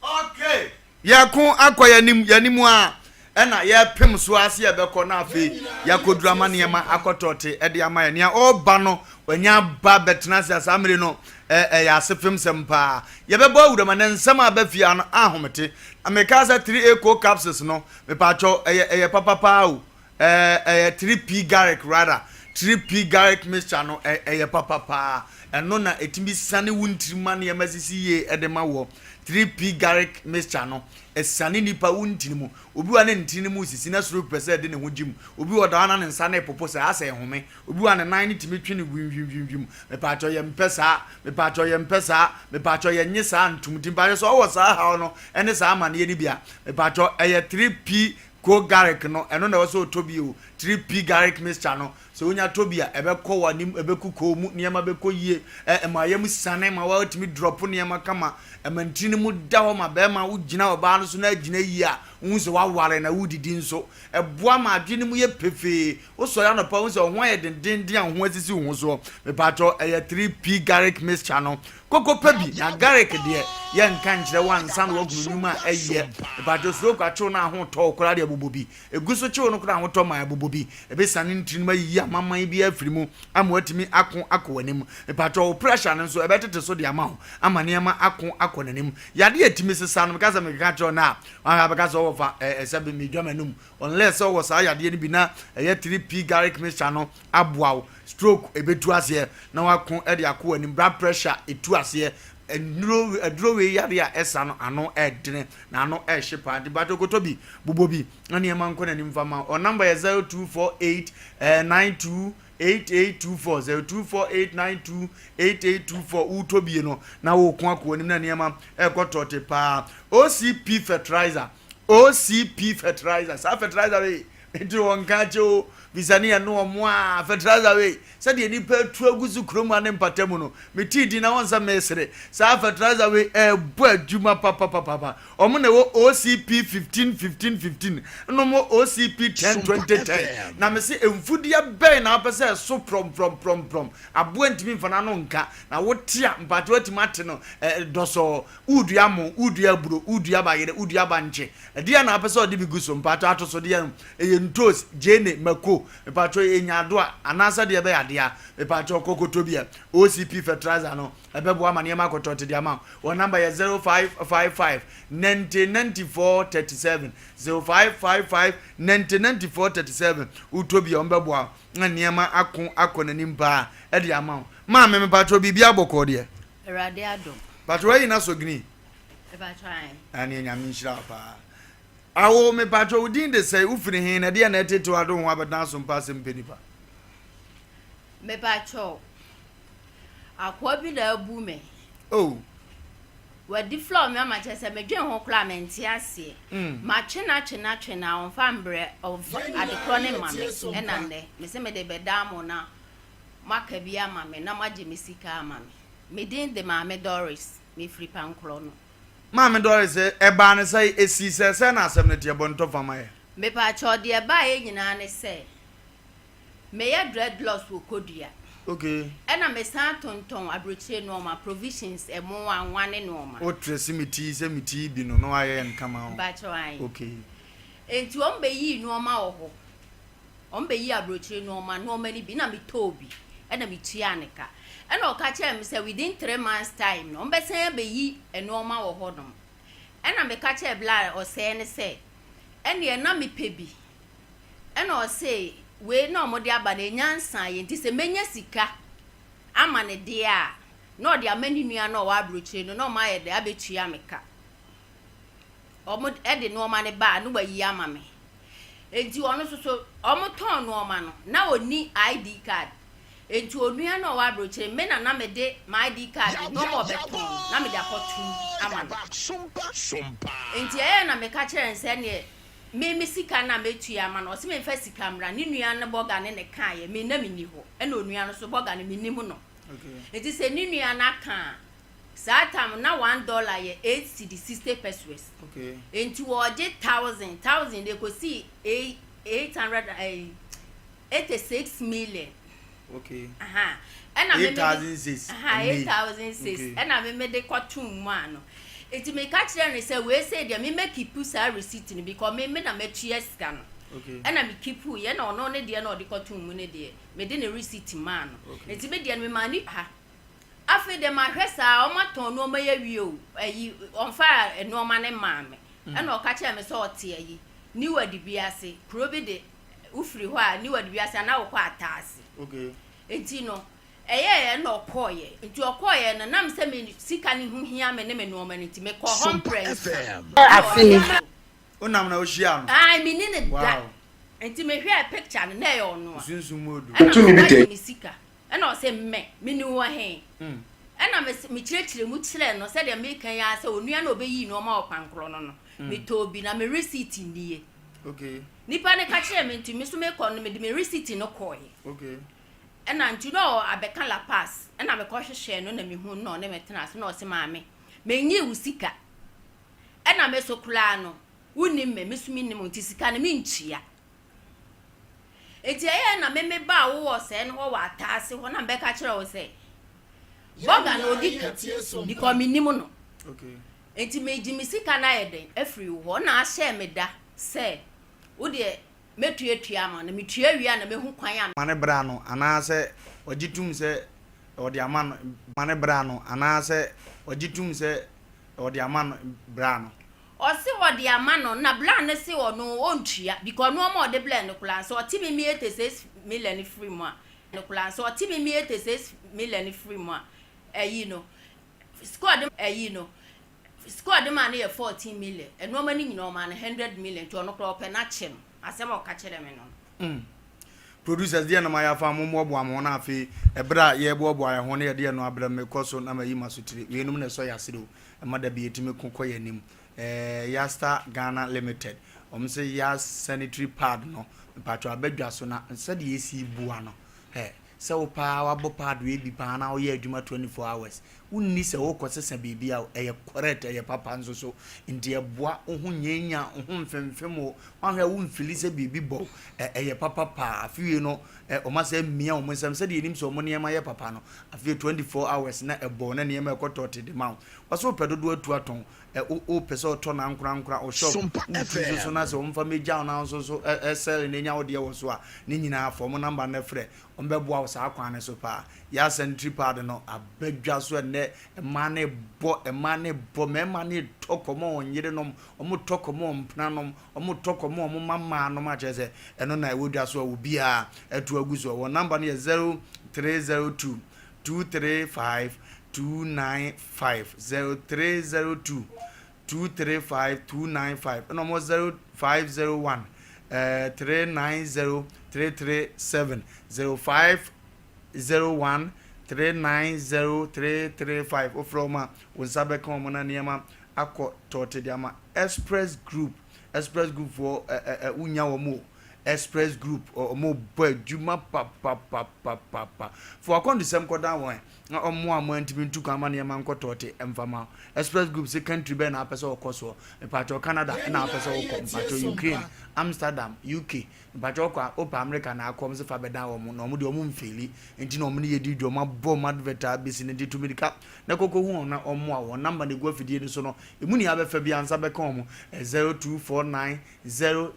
[SPEAKER 1] Okay. Yɛko akɔ yɛnim yɛnim a ɛna yɛpem so ase yɛbɛkɔ na afei yɛakɔduru ama nneɛma akɔtɔte ɛde ama yɛ nea ɔreba no wanya ba bɛtena ase a saa mmere no ɛyɛ ase fem sɛm paa yɛbɛbɔ awuram ne nsɛm a bɛfie ano ahomete na meka sɛ 3 a co capsules no mepaakyɛw ɛyɛ ɛyɛ papa paa o Ɛɛ ɛyɛ 3P garlic rather, 3P garlic mixture no ɛ ɛyɛ papa paa. Ɛno na ɛtumi sane wo ntiri ma nneɛma sisi yie de ma woɔ. 3P garlic mixture no, ɛsane nipa wo ntini mu. Obi wɔ hɔ a ne ntini no mu resisi na stroke pɛ sɛ ɛde ne ho gye mu. Obi wɔ hɔ ɔda hɔ a na ne nsa no repopo sɛ asɛ ɛhome. Obi wɔ hɔ a ne nan no tumi twe no wimwimwimwim. Mepaakyɛw yɛmpɛ saa, mepaakyɛw yɛmpɛ saa, mepaakyɛw yɛnnye saa ntom. Nti mepaakyɛw sɛ ɔwɔ saa haw no ne saa amaneɛ no bi a, mepaakyɛw ɛyɛ 3P Ko garlic no, ɛno na ɛwɔ sɛ ɔtɔ bi o. 3P garlic mixture no, sɛ wonya tɔ bi a, ɛbɛkɔ w'anim, ɛbɛku kɔn mu, nneɛma bɛkɔ yie, ɛ, ɛma yam siane ma woatumi drɔpo nneɛma kama, ɛma ntini no mu da hɔ ma bɛrima wogyina ɔbaa no so na agyina yie a, wohu sɛ woaware na wodidi nso. Ɛboa ma adwene no mu yɛ pefee. Wosɔre anɔpa wohu sɛ wo ho ayɛ dendeenden a wo ho asisi wo ho soɔ. Mepaakyɛw, ɛyɛ 3P garlic mixture no. Koko pɛ bi, na garlic deɛ yɛ nka nkyerɛ wo ansa na wahunu nnwuma a ɛyɛ. Mpakyɛw suro kwa kyew no a ho tɔ wo koraa deɛ bobɔ bi. Egu so kyew no koraa ahotɔ ma ɛbobɔ bi. Ɛbɛsiane ntini mu ayiyi amaman bi afiri mu ama watumi ako akɔ w'anim. Mpakyɛw wo pressure no nso ɛbɛtete so de ama wo ama nneɛma ako akɔ n'anim. Yadeɛ a ɛtumi sesa no meka sɛ mekeka kyerɛ wo nnɛ a wahwɛ a bɛka sɛ ɔwɔ fa ɛɛ sɛ medwa m'anum unless sɛ ɔwɔ saa yadeɛ no bi na ɛyɛ 3P garlic mixture no aboa wo. Stroke ɛbɛtu aseɛ na wako de akɔ w'anim, blood pressure ɛtu aseɛ, nnuro aduro wei yareɛ a ɛsa no ano ɛdene na ano ɛhye paa nti mpakyɛw kɔtɔ bi bobɔ bi na nneɛma nkɔ n'anim fa ma wo. Number yɛ 0248 92 8824 0248 92 8824 wotɔ bie no na woko akɔ w'anim na nneɛma ɛkɔ tɔte paa. OCP fertilizer OCP fertilizer saa fertilizer wei Nti wɔn nka akyɛ o, bisa ne yɛne wɔn a, fertilizer wei, sɛdeɛ nnipa atu agu so kurom ha ne mpata mu no, metee din na wɔn sɛ mesere, saa fertilizer wei ɛrebɔ adwuma papapapapa. Wɔn na ɛwɔ OCP 15 15 15, ɛna wɔn wɔ OCP 10 20 10. Na mese mfudeɛ bɛn na wopɛ sɛ ɛso prɔmprɔmprɔmprɔm, aboa ntumi mfa n'ano nka, na wote a, mpakyɛ woatumi ate no dɔsɔɔ, wodua mo, wodua aburo, wodua bayerɛ, wodua bankye, Ɛdeɛn na wopɛ sɛ ɔde bi gu so? Mpaatɔ atosodeɛ no, ɛyɛ Ntos, gyeene, mako, mepakyɛw yɛ nyaadoa anaasɛ deɛ ɛbɛyɛ adeɛ a, mepakyɛw kɔ kɔtɔ bi ɛ. OCP fertilizer no, ɛbɛboa ma nneɛma akɔtɔ te de ama wo. Wɔn number yɛ 0555 90 94 37, 0555 90 94 37. Wotɔ bi a, wɔbɛboa wo na nneɛma ako akɔ n'anim paa de ama wo. Maame, mepakyɛw biribiara bɔkɔɔ deɛ?
[SPEAKER 11] Awurade adom.
[SPEAKER 1] Pakyɛw wayi n'asɔgini?
[SPEAKER 11] Mepakyɛw ae.
[SPEAKER 1] Ɛneɛ Nyame nhyira wo paa. Awo, mepakyɛw wo din de sɛn, wofiri he, na ɛdeɛn na ɛtete wo ade wo ho abɛtena asompa ase mpɛ nipa?
[SPEAKER 11] Mepakyɛw, akoa bi na abu me.
[SPEAKER 1] Oh.
[SPEAKER 11] Wadi floor me ama kyerɛ sɛ medwen ho koraa mente aseɛ. Mm. Matwe no atwe no atwe no a ɔmfa mbrɛ ɔmfa adekorɔ ne ma me ɛna nnɛ mese mede bɛdaa mo na moaka bi ama me na moagye me sika ama me. Me din de Maame Doris, mefiri Pankorɔ no.
[SPEAKER 1] Maame Doris, ɛbaa no sɛn? Esii sɛ, sɛn na asɛm no teɛ? Bɔ ntɔ fa ma yɛn.
[SPEAKER 11] Mepakyɛw, deɛ ɛbaeɛ nyinaa ne sɛ, meyɛ dreadlocks wɔ Kodua.
[SPEAKER 1] Okay.
[SPEAKER 11] Ɛna mesan tontɔn aburokyire nnoɔma, provisions, ɛmo, anwa ne nnoɔma.
[SPEAKER 1] Wo trɛse me ti sɛ me ti bi no na wayɛ yɛn kama ho.
[SPEAKER 11] Mepakyɛw, ae.
[SPEAKER 1] Okay.
[SPEAKER 11] Enti wɔn bɛyii nnoɔma wɔ hɔ. Wɔbɛyii aburokyire nnoɔma nnoɔma no bi na metɔɔ bi ɛna metuaa ne ka. Ɛna ɔka kyerɛɛ me sɛ within 3 months time no wɔbɛsan abɛyi nnoɔma wɔ hɔnom. Ɛna meka kyerɛɛ bla ɔsɛɛ no sɛ ɛneɛ na mepɛ bi. Ɛna ɔse wei na wɔde aba no ɛnya nsaeɛ nti sɛ mɛnya sika ama no deɛ a na ɔde ama ne nua no a ɔwɔ aburokyire no na wɔayɛ dɛ abɛtua me ka. Wɔde nnoɔma no ba a na wayi ama me. Enti ɔno nso so, wɔtɔn nnoɔma no, na ɔnni ID card. Enti onua no a ɔwɔ aburokyire no, me na na mede m'ID card, nnoɔma a ɔbɛtɔn no, na mede akɔtom ama no. Enti ɛyɛɛ na meka kyerɛɛ no sɛ ɛnneɛ me me sika no a mɛtua ama no, ɔse memfa sika mmra. Ne nua no bɔga ne no kaeɛ, me na menni hɔ. Ɛna onua no nso bɔga no, mennim no. Enti sɛ ne nua no aka a, Saa tam no na $1 yɛ 8 cedi 60 pesewas. Enti wɔregye thousand, thousand de kosii 800 ɛyi, 86 million.
[SPEAKER 1] Okay.
[SPEAKER 11] Aha. Ɛna me
[SPEAKER 1] 8,006.
[SPEAKER 11] Aha, 8,006. Ɛna me me de kɔtoo mu ano. Enti meka kyerɛ no sɛ wei sei deɛ me mɛ keep saa receipt no because me me na matua sika no.
[SPEAKER 1] Okay.
[SPEAKER 11] Ɛna me keep yɛ na ɔno ne deɛ na ɔde kɔtoo mu ne deɛ mede ne receipt maa no.
[SPEAKER 1] Okay.
[SPEAKER 11] Enti me deɛ no memaa ne ha. Afei deɛ mahwɛ saa wɔatɔn nnoɔma yi awie o, ayi wɔmfaa nnoɔma no mmaa me. Ɛna ɔka kyerɛɛ me sɛ ɔte ayi New Adibiase, kuro bi de wofiri hɔ a New Adibiase anaa wokɔ Ataase.
[SPEAKER 1] Okay.
[SPEAKER 11] Nti no ɛyɛɛ ɛna ɔkɔɔyɛ. Nti ɔkɔɔyɛ no nam sɛ me sika no ho hia me ne me nnoɔma no nti mekɔɔ hɔ mprɛnsa. Ɛna ɔte so.
[SPEAKER 1] Wonam na wohyiaa no?
[SPEAKER 11] Ae, menni no da.
[SPEAKER 1] Wow.
[SPEAKER 11] Nti mehwɛɛ picture no na ɛyɛ ɔno a.
[SPEAKER 1] Sunsum mu odu.
[SPEAKER 11] Ɛna mekɔgyee me sika. Ɛna ɔse, Me, mene wo he? Ɛna mese, mekyerɛkyerɛ mu kyerɛɛ no sɛdeɛ meka yi ara sɛ onua no a ɔbɛyii nnoɔma wɔ kwankorɔ no no, metɔɔ bi na me receipt nie. Nipa no ka kyerɛɛ me nti me nso mekɔ no mede me receipt no kɔeɛ. Ɛna nti na ɔwɔ abɛka La Paz, ɛna mekɔhwehwɛɛ no na mehuu no na ɔne me tenaa ase na ɔse, Maame, menyii wo sika, ɛna me so koraa no, wonnim me, me nso mennim wo nti sika no mentua. Enti ɛyɛɛ na me me baa wo wɔ sɛɛ no hɔ wɔ ataase hɔ na mebɛka kyerɛ wo sɛ bɔga no ɔdi ka because menim no. Enti megye me sika no ayɛ dɛn afiri wo hɔ na ahyɛɛ me da sɛ wo deɛ mɛtuatua ama no metua wie a na mɛhu kwan a.
[SPEAKER 1] Ma no bra no anaasɛ ɔgye tom sɛ ɔde ama no ma no bra no anaasɛ ɔgye tom sɛ ɔde ama no bra no.
[SPEAKER 11] Ɔse ɔde ama no na bla no se ɔno ɔntua because nnoɔma ɔde blɛɛ no koraa sɛ ɔte me me 86 million no firi mu a no koraa sɛ ɔte me me 86 million no firi mu a ayi no sika ɔde ayi no sika ɔde maa no yɛ 14 million nnoɔma no nyinaa ɔmaa no 100 million nti ɔno koraa ɔpɛ no akye no asɛm a ɔka kyerɛ me no no.
[SPEAKER 1] Producers deɛ na mayɛ afa mo mmoaboa mo ho na afei ɛberɛ a yɛreboaboa yɛn ho na yɛde ɛno abrɛ mo mekɔ so na mayi m'asotire weinom na ɛsɔ yɛn asene o ɛma da bi yɛtumi ko kɔ yɛn anim ɛɛ Yasta Ghana Limited wɔn se Yas sanitary pad no mpakyɛw aba dwa so na sɛdeɛ yɛsi bua no hɛ sɛ wo paa wabɔ pad wei bi paa na woyɛ adwuma 24 hours wonni sɛ wokɔ sesa biribi a ɛyɛ correct ɛyɛ papa nso so nti ɛboa wo ho nyaanya wo ho mfemfem wo Woanhwɛ a womfili sɛ biribi bɔ wo. Ɛ, ɛyɛ papa paa. Afe wei no, ɛ, wɔasan amia wɔn nsam sɛdeɛ yɛnim sɛ wɔn nneɛma yɛ papa no. Afei 24 hours na ɛbɔ wo na nneɛma ɛkɔ tɔɔte de ma wo. Wɔse wopɛ dodoɔ atu atɔn. Ɛ wo wopɛ sɛ ɔtɔ no ankorankora wo shop
[SPEAKER 8] Sompa
[SPEAKER 1] wotu nso so
[SPEAKER 8] FM.
[SPEAKER 1] na sɛ wɔmfa mmɛgya wo na wo nso so ɛ ɛ sell na nya wo deɛ wɔ so a, ne nyinaa fa wɔn number no frɛ. Wɔbɛboa wo saa kwan no so paa. Yɛ sanitary pad no aba dwa so ɛnnɛ, mmaa no rebɔ, mmaa no rebɔ, mmarima no retɔ kɔma wɔn yerenom, wɔretɔ kɔma wɔn mpenanom, wɔretɔ kɔma wɔn mma mmaanom a kyerɛ sɛ ɛno na ɛwɔ dwa so a obiara atu agu so. Wɔn number no yɛ 0302 235 295, 0302 235 295, ɛna wɔn 0501 390 337, 0501 390 335. Wofrɛ wɔn a, wo nsa bɛka wɔn na nneɛma akɔ tɔɔte de ama. Express Group, Express Group foɔ, ɛ ɛ ɛ wonya wɔn o. Express Group, wɔn bɔ adwuma papapapapapa. Fo akɔndusɛm kɔdan wɔn na wɔn a wɔantumi ntu kwan ma nneɛma nkɔ tɔɔte mfa ma wo. Express Group se country bɛn na apɛ sɛ wɔkɔ soɔ? Mpakyɛw Canada na apɛ sɛ wokɔ? Mpakyɛw Ukraine, Amsterdam, UK, Mpakyɛw wokɔ a wopɛ America na akɔ? Wɔn se fa bɛdan wɔn na wɔn deɛ wɔn mfeeli nti na wɔn ne yɛ di dwa, wɔn abɔ wɔn advert a besi no nti tu mirika na kɔkɔ hu wɔn na wɔn mmoa wo. Wɔn number na egu afidie no so no, emu nea abɛfa biara nsa bɛka wɔn, 0249 000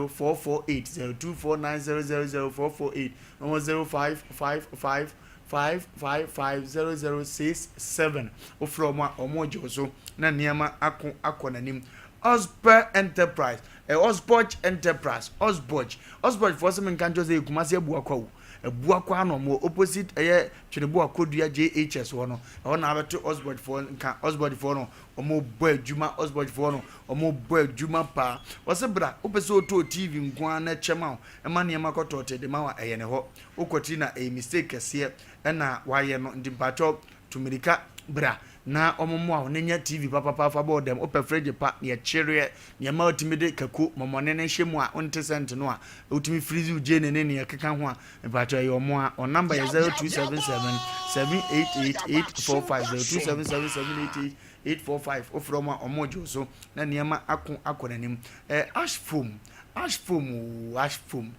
[SPEAKER 1] 448, 0249 000 448, na wɔn 0555 555 0067. Wofrɛ wɔn a, wɔregye wo so na nneɛma ako akɔ n'anim. Osper Enterprise, eh, Osborg Enterprise, Osborg, Osborg foɔ sɛ menka nkyerɛ sɛ yɛ Kumasi Abuakwa o. Abuakwa na wɔn opposite ɛyɛ Tweneboa Kodua JHS hɔ no, ɛhɔ na abɛto Osborg foɔ nka. Osborg foɔ no, wɔn bɔ adwuma, Osborg foɔ no, wɔn bɔ adwuma paa. Wɔsɛ bra, wopɛ sɛ wotɔ TV nko ara na ɛkyɛ ma wo, ɛma nneɛma kɔtɔɔte de ma wo a, ɛyɛ ne hɔ. Wokɔtiri na ɛyɛ mistake kɛseɛ ɛna wayɛ no, nti mpakyɛw tu mirika bra na wɔn mmoa wo na nya TV papapa fa bɔ wo dɛm. Wopɛ fridge pa, nea ɛkyereɛ, nea ɛma wotumi de kako mɔmɔne no hyɛ mu a wonte sɛnte no a, wotumi freeze wo gyeene ne nea ɛkeka ho a, mpakyɛw ɛyɛ wɔn a. Wɔn number yɛ 0277 788 845, 0277 788 845. Wofrɛ wɔn a, wɔregye wo so na nneɛma ako akɔ n'anim. Ɛɛ ash foam, ash foam oo, ash foam.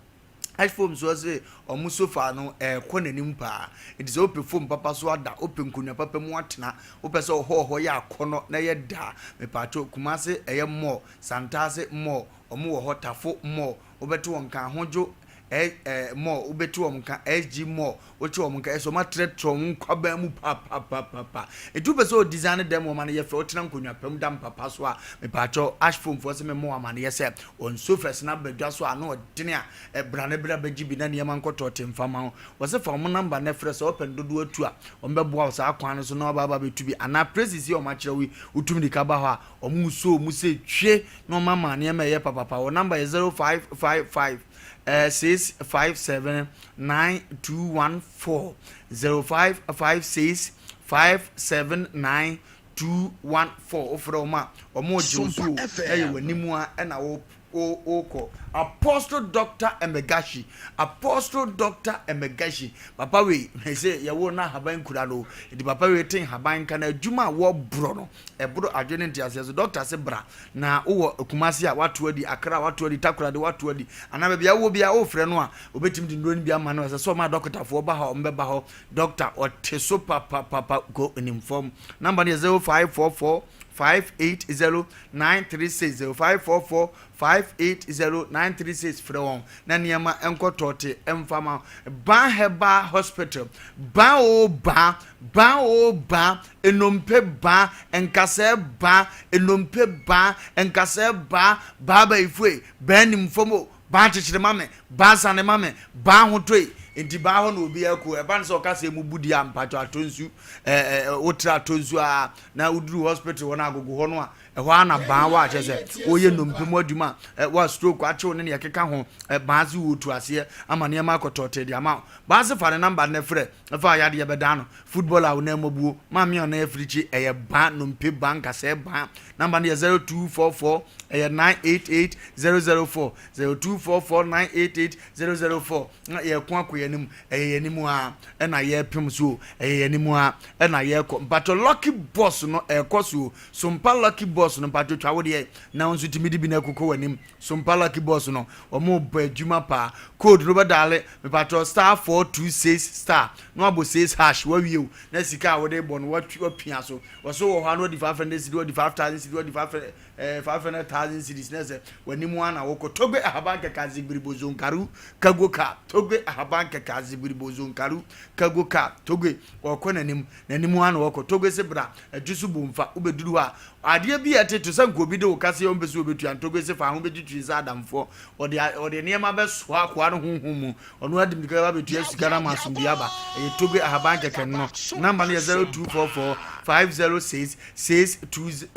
[SPEAKER 1] Ash foam nso ɔse ɔmo sofa no ɛɛkɔ n'anim paa. Nti sɛ wopɛ foam papa so ada, wopɛ nkonnwa papa mu atena, wopɛ sɛ ɔhɔ hɔ yɛ akɔnɔ na ɛyɛ dɛ a, mepaakyɛw Kumasi ɛyɛ mall, Santase mall, ɔmo wɔ hɔ, Tafo mall, wobɛte wɔn nka, Ahodwo ɛ ɛ mall, wobɛte wɔn nka, SG mall, wote wɔn nka, ɛsɛ ɔmo atrɛtrɛ wɔn nkwaban mu papapapapa. Nti wopɛ sɛ o design dɛm wɔn ma no yɛ fɛ, wotena nkonnwa pa mu da mpa pa so a, mepaakyɛw Ash foam foɔ se memmɔ wɔn amaneɛ sɛ Wɔn sofas no aba dwa so a ano ɔdene a, bra na bra bɛgye bi na nneɛma nkɔtɔ te mfa ma wo. Wɔse fa wɔn number no frɛ sɛ wopɛ no dodoɔ atu a, wɔbɛboa wo saa kwan no so na woaba aba abɛtu bi anaa places yi a wɔakyerɛ wo yi, wotu mirika ba hɔ a, wɔn wɔ mu sɛ twe na wɔn ama nneɛma a ɛyɛ papapa. Wɔn number yɛ 0555 657 9214, 0556 579 214. Wofrɛ wɔn a, wɔregye wo so o, na ɛyɛ w'anim a ɛna wo wokɔ. Apostle Doctor Emegashi, Apostle Doctor Emegashi, papa wei sɛ yɛwo no ahaban kura no, nti papa wei te nhaban nka na adwuma a wɔborɔ no, ɛboro adwene ne nteaseɛ so. Doctor se bra na wowɔ Kumasi a wato adi, Accra a wato adi, Takoradi wato adi, anaa baabi a wowɔ biara wofrɛ no a, obɛtumi de nnuro no bi ama no. Ɛsɛ sɛ ɔma dɔkotafoɔ ba hɔ a, wɔbɛba hɔ. Doctor ɔte so papapapa kɔ nim fam. Number no yɛ 0544 580 936, 0544 580 936. Frɛ wɔn na nneɛma nkɔ tɔɔte mfa ma. Ban Herbal Hospital, ban o ban, ban o ban, nnompe ban, nkasɛɛ ban, nnompe ban, nkasɛɛ ban, baaba ifue, ban nim fam o, Baa kyekyere ma me, baa sane ma me, baa ahotɔ yi. Nti baa hɔ na obiara kɔ. Ɛba no sɛ ɔka sɛ emu bu deɛ a, mpakyɛw atɔ nsu. Ɛɛ ɛɛ wotra atɔ nsu a na woduru hospital hɔ no agogo hɔ no a, ɛhɔ ara na baa wɔ akyerɛ sɛ wɔyɛ nnompe mu adwuma a, wa stroke akyew ne nea ɛkeka ho. Baa se wɔretu aseɛ ama nneɛma akɔ tɔɔtee de ama wo. Baa se fa ne number no frɛ, fa ayadeɛ bɛdan no. Football a wo nan mu abuo, maame a ɔnan afirikyi, ɛyɛ baa nnompe baa nkasɛɛ baa. Number no yɛ 0244 ɛyɛ 988 004, 0244 988 004. Na yɛko akɔ yɛn anim, ɛyɛ yɛn anim a ɛna yɛrepem so o, ɛyɛ yɛn anim a ɛna yɛrekɔ. Mpatwɔ lucky boss no ɛrekɔ so o, Sompa lucky boss. boss no mpatwo twa wo deɛ na wo nso tumi de bi na ɛkokɔ w'anim. Sompa lucky boss no wɔn bɔ adwuma paa. Code no bɛdaale mepatwo star 426 star na wabɔ 6 hash wawie o na sika a wode bɔ no wapia so. Wɔso wɔ hɔ a na wadi 500 cedi wadi 5000 cedi wadi 5 eh, 500,000 cedis na sɛ w'anim ara na wokɔ. Togbe ahaban kɛkɛ azegbiribo zonkaru kago ka. Togbe ahaban kɛkɛ azegbiribo zonkaru kago ka. Togbe ɔkɔ n'anim, n'anim ara na ɔkɔ. Togbe se bra, adwo so bomfa, wobɛduru hɔ a, adeɛ bi a ɛte to sɛ nka obi de wo ka sɛ ɔmpɛ sɛ ɔbɛtua no, Togbe se fa ho bɛtwitwi sɛ adamfoɔ. Ɔde, ɔde nneɛma bɛsoa akoa no honhom mu. Ɔno ara de mmirika bɛba abɛtua sika no ama asomdwoeɛ aba. Ɛyɛ Togbe ahaban kɛkɛ no. Namba no yɛ 0244 506 620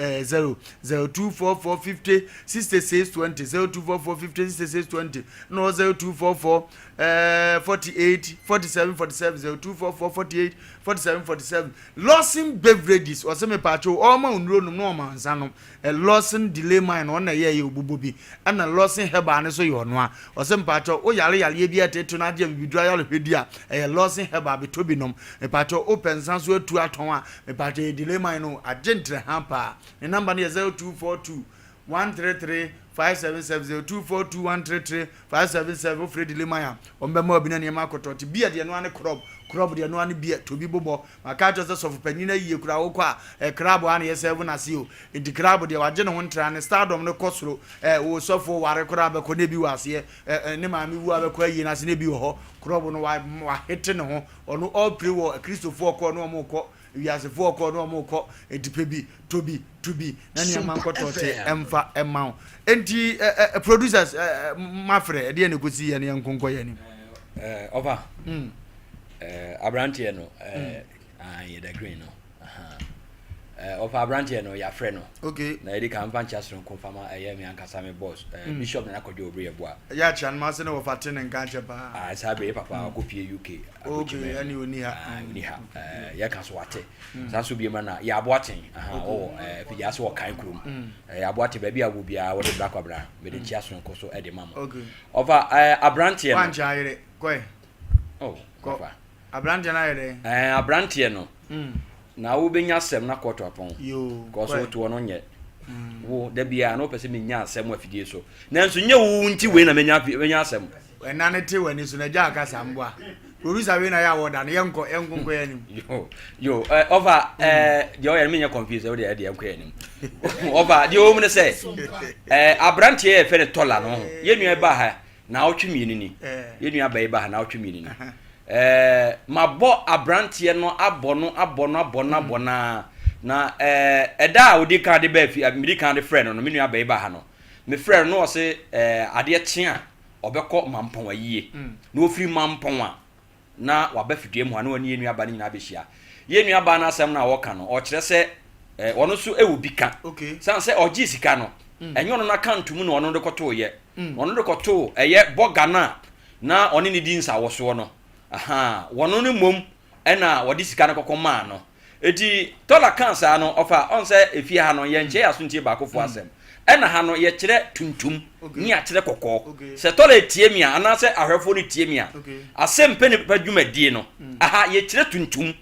[SPEAKER 1] 0244 50 66 20 0244 50 66 20 na ɔwɔ 0244 48 47 47 0244 48 47 47 Lawson Beverages ɔsɛ mepaakyɛw ɔma nnuro nom na ɔma nsa nom Lawson Delay Mine ɔno na ɛyɛ ɛyɛ obubo bi ɛna Lawson Herbal no nso yɛ ɔno a ɔsɛ mpakyɛw wo yare yareɛ bi a ɛtete no agye abibiduro ayarehwɛ di a ɛyɛ Lawson Herbal betɔ bi nom mepakyɛw wopɛ nsa nso atu atɔn a mepakyɛw ɛyɛ Delay Mine no agye ntrɛha paa ne number no yɛ 0242 133 577 0242 133 577 wofrɛ Delay Mine a wɔn bɛma obi na nneɛma akɔtɔ te beer deɛ ɛno ara ne krɔb krɔb deɛ ɛno ara ne beer tobi bobɔ Maka akyerɛ sɛ sɔfo panyin ayie koraa wokɔ a eh crab a na yɛ serve no ase o nti crab deɛ wagye ne ho ntra ne stardom no kɔ soro eh wo sɔfo ware koraa bɛkɔ na ebi wɔ aseɛ eh eh ne maame wu a bɛkɔ ayie no ase na ebi wɔ hɔ crab no wa wahete ne ho ɔno ɔpire wɔ akristofoɔ kɔ ne wɔn kɔ wiasefoɔ kɔ ne wɔn kɔ nti pɛ bi tɔ bi tu bi na nneɛma nkɔtɔ te ɛmfa ɛma wo nti eh eh producers eh mafrɛ ɛdeɛ na ɛkɔsi yɛ ne yɛnko nkɔ yɛ anim.
[SPEAKER 12] Eh, ɔfa. Mm. Eh, aberanteɛ no eh, mm. ah, yɛda green no eh, ɔfa aberanteɛ no yɛafrɛ no
[SPEAKER 1] okay.
[SPEAKER 12] na yɛde ka mfa nkyɛ soronko mfa ma ɛyɛ me ankasa me boss eh, mm. Bishop Nana Kwadwo Obiri Yeboah
[SPEAKER 1] ɛyɛ akyea no ma ase ne wɔfa te ne nka akyɛ paa
[SPEAKER 12] ah, saa bere papa mm. ɔkɔ pie UK
[SPEAKER 1] okay, ɛne ɔni ha
[SPEAKER 12] ah, ɔni ha mm. eh, yɛka so wate mm. saa nso biema na yɛaboa ten ɔwɔ eh, afigya ase wɔ kan kurom mm. eh, yɛaboa te baabi a wɔ biara wɔde bra kwabra mede nkyea soronko so de ma mo
[SPEAKER 1] okay.
[SPEAKER 12] ɔfa eh, aberanteɛ no
[SPEAKER 1] wankyɛ ayere kɔe
[SPEAKER 12] Oh,
[SPEAKER 1] Kɔ.
[SPEAKER 12] Papa.
[SPEAKER 1] Aberanteɛ no ayɛ dɛn?
[SPEAKER 12] Ɛɛ, aberanteɛ no.
[SPEAKER 1] Mm.
[SPEAKER 12] Na wobɛnya asɛm na kɔɔto apɔn.
[SPEAKER 1] Yoo.
[SPEAKER 12] Kɔɔ so
[SPEAKER 1] Kɔe.
[SPEAKER 12] wotoɔ no nyɛ. Wo, da biara na wopɛ sɛ menya asɛm wɔ afidie so. Nanso nyɛ wo nti wei na menya afi- menya asɛm.
[SPEAKER 1] Ɛna ne te w'ani so na agya akasa mboa. Producer wei na yɛ a wɔda no yɛnkɔ yɛnko nkɔ yɛn anim.
[SPEAKER 12] Yo, yo, eh, ɔfa, eh, deɛ ɔyɛ no menyɛ confused, wo deɛ ɛdeɛ nkɔ yɛn anim. Ɔfa, deɛ ɔwɔ mu ne sɛ, eh, aberanteɛ yɛ fɛ ne tɔla no ho. Yɛn nua ba ha, Naawɔtwe mmienu ni, yɛn nua baa yi baa ha naawɔtwe mmienu ni. Ɛɛ mabɔ aberanteɛ no abɔ no abɔ no abɔ no abɔ no ara. Na ɛɛ ɛda a odi kan de baa fi medi kan de frɛ no no, me nua baa yi baa ha no, mefrɛ no na ɔse ɛɛ adeɛ kye a ɔbɛkɔ Mampɔn ayie. Na ofiri Mampɔn a na waba fidua mu ha na ɔne yɛn nuabaa no nyinaa bɛhyia. Yɛn nuabaa no asɛm no a ɔka no, ɔkyerɛ sɛ eh, ɔno nso wɔ bi ka.
[SPEAKER 1] Okay.
[SPEAKER 12] Sane sɛ ɔgyee sika no, mm. ɛnyɛ ɔno n'akanto mu na ɔno de kɔtooyɛ. Mm. Ɔno de kɔtoo ɛyɛ bɔga no a na ɔne ne di nsawɔsoɔ no. Aha, wɔno no mmom ɛna wɔde sika no kɔkɔ maa no. Eti Tɔla kaa saa no, ɔfa ɔn sɛ efie ha no yɛnkyerɛ yɛn aso ntie baakofoɔ asɛm. Ɛna ha no yɛkyerɛ tuntum ne yɛakyerɛ kɔkɔɔ. Sɛ Tɔla etie me a anaasɛ ahwɛfoɔ no tie me a, asɛm pɛ nipa dwumadie no, aha yɛkyerɛ tuntum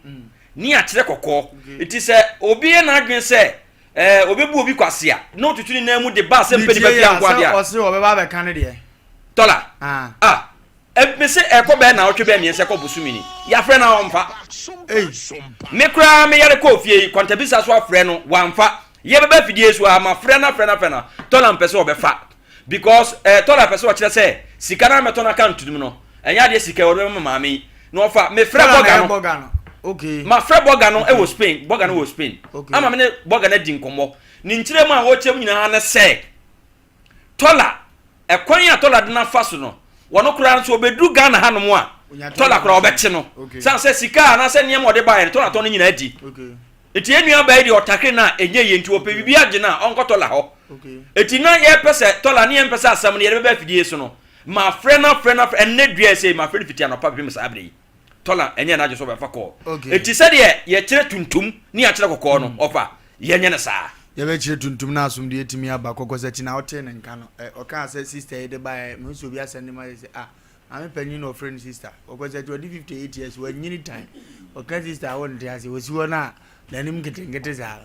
[SPEAKER 12] ne yɛakyerɛ kɔkɔɔ. Eti sɛ obi yɛ n'adwene sɛ ɛɛ obebu obi kwasea na otutu ne nan mu de ba asɛm pɛ nipa fie anko adeɛ a.
[SPEAKER 1] Ɔse ɔbɛba abɛka ne deɛ.
[SPEAKER 12] Tɔla, ah Mese ɛkɔ bɛyɛ naawɔtwe bɛyɛ mmiɛnsa ɛkɔ bosome ni yɛafrɛ no a ɔmfa. Me koraa me yare kɔɔ fie yi kwantabisa so afrɛ no wamfa yɛbɛba afidie so a mafrɛ no afrɛ no afrɛ no tɔla mpɛ sɛ ɔbɛfa because eh, tɔla pɛ sɛ ɔkyerɛ sɛ sika no amɛtɔ no account no mu no ɛnyɛ adeɛ sika ɔde bɛma maame yi na ɔfa mefrɛ bɔga
[SPEAKER 1] no okay.
[SPEAKER 12] Mafrɛ bɔga no ɛwɔ Spain bɔga no wɔ Spain
[SPEAKER 1] okay.
[SPEAKER 12] Ama me ne bɔga no adi nkɔmmɔ ne nkyerɛ mu a wɔkyerɛ mu nyinaa ne sɛ Tɔla, ɛkwan a Tɔla de no afa so no, wɔn koraa nso wɔbɛduru Ghana hanom a, Tɔla koraa wɔbɛkye no. Sane sɛ sika anaasɛ nneɛma ɔde baeɛ no, Tɔla tɔn no nyinaa di. Nti yɛn nua baa yi deɛ ɔtakere no a ɛnyɛ yie nti wɔpɛ biribi agye no a ɔnkɔ Tɔla hɔ. Nti na yɛpɛ sɛ Tɔla ne yɛmpɛ sɛ asɛm no yɛde bɛba afidie so no, mafrɛ no afrɛ no afrɛ ɛnnɛ dua sei mafrɛ no fiti anɔpa bɛpem saa berɛ yi. Tɔla ɛnyɛ n'adwene sɛ ɔbɛfa kɔɔ. Enti sɛdeɛ yɛkyerɛ tuntum ne yɛakyerɛ kɔkɔɔ no, ɔfa, yɛnyɛ no saa.
[SPEAKER 1] Yɛbɛkyerɛ tuntum na asomdwoeɛ atumi aba. Kɔkɔsakyi na wotee ne nka no, ɛ, ɔkaa sɛ sister yi de baeɛ, mehu sɛ obi asɛnde ma sɛ, ah, maame panyin na ɔfrɛ no sister. Kɔkɔsakyi ɔde 58 years, wanyini tan. Ɔka sister a wonte ase, ɔsi hɔ no a, n'anim nketenkete saa.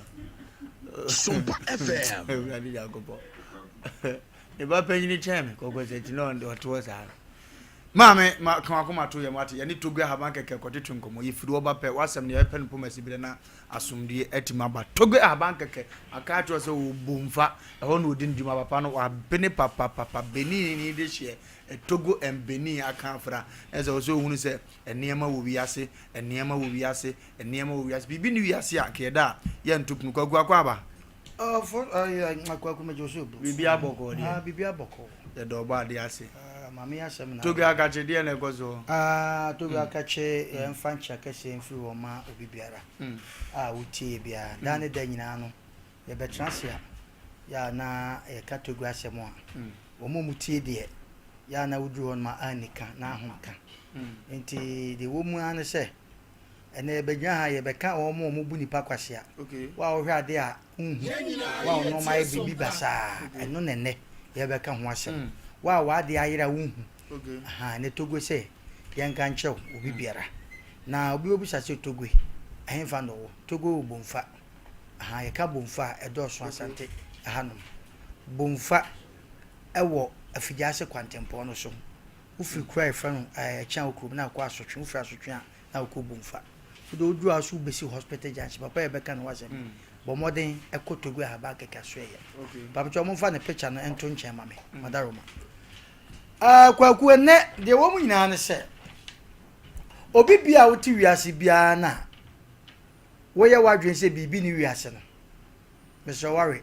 [SPEAKER 1] Sompa FM. Awurade Nyankopɔn. Ne ba panyini kyɛn me kɔkɔsɛ nti na ɔte hɔ saa no. Maame, ma ka wakoma to yɛn wate yɛne Togo ahaban kɛkɛ kɔtwetwe nkɔmmɔ. Yɛfiri hɔ ba pɛ w'asɛm no yɛbɛpɛ no poma si berɛ na asomdue atumi aba. Togo ahaban kɛkɛ aka akyerɛ sɛ ɔwɔ Bomfa ɛhɔ na ɔdi ne dwuma papa no wabene papapapa Benin ni de hyeɛ Togo and Benin aka afra ɛsɛ wɔ sɛ ohunu sɛ nneɛma wɔ wiase nneɛma wɔ wiase Nneɛma wɔ wiase. Biribi nni wiase a anka yɛda a yɛnto pono. Kwaku Akwaaba.
[SPEAKER 2] Ɔfo ɛɛ Kwaku megye wo so bu.
[SPEAKER 1] Biribi abɔkɔɔ deɛ.
[SPEAKER 2] Ah biribi abɔkɔɔ.
[SPEAKER 1] Yɛda ɔbɔ adeɛ ase.
[SPEAKER 2] Ah maame yi asɛm na.
[SPEAKER 1] Togo Akakye deɛ na ɛkɔ soɔ.
[SPEAKER 2] Ah Togo Akakye yɛn fa nkyia kɛseɛ mfiri hɔ ma obi biara a wotie yɛ biara. Daa ne da nyinaa no yɛbɛtena ase a yɛ a na yɛka Togo asɛm a wɔn a wɔtie deɛ yɛ a na woduru hɔ nom a annika na ahomka. Nti deɛ ɛwɔ mu ara ne sɛ Ɛnnɛ yɛbɛgyina ha yɛbɛka wɔn a wɔbu nnipa kwasea, wo a wohwɛ adeɛ a wonhu, wo a wo nnoɔma ayɛ biribi basaa, ɛno na ɛnnɛ yɛbɛka ho asɛm. Wo a w'adeɛ ayera a wonhu, ahaa, ɛnnɛ Togo sɛ yɛnka nkyerɛ wo, obi biara. Na obi bɛbisa sɛ Togo ɛhefa na ɔwɔ? Togo wɔ Bomfa, ahaa, yɛka Bomfa a ɛdɔɔso Asante ɛhanom. Bomfa ɛwɔ Afigyaase kwantempɔn no so. Wofiri kuro a yɛfrɛ no Ɛkyeawo kurom na akɔ Asotwe, wofiri Asotwe a na wokɔ Bomfa. Wode woduru a so wobɛsi hospital junction, papa yɛ bɛka ne ho asɛm. Mm. Bɔ mmɔden ɛkɔ Togo Ahaban kɛkɛ so ɛyɛ. Papa kyɛ wɔmfa ne picture no nto nkyɛn ma me, mm. Madaroma. Uh, kwaku ɛnɛ deɛ wɔn mu nyinaa ne sɛ obi bia a wote wiase biara na woyɛ w'adwene sɛ biribi ne wiase no mesrɛ ware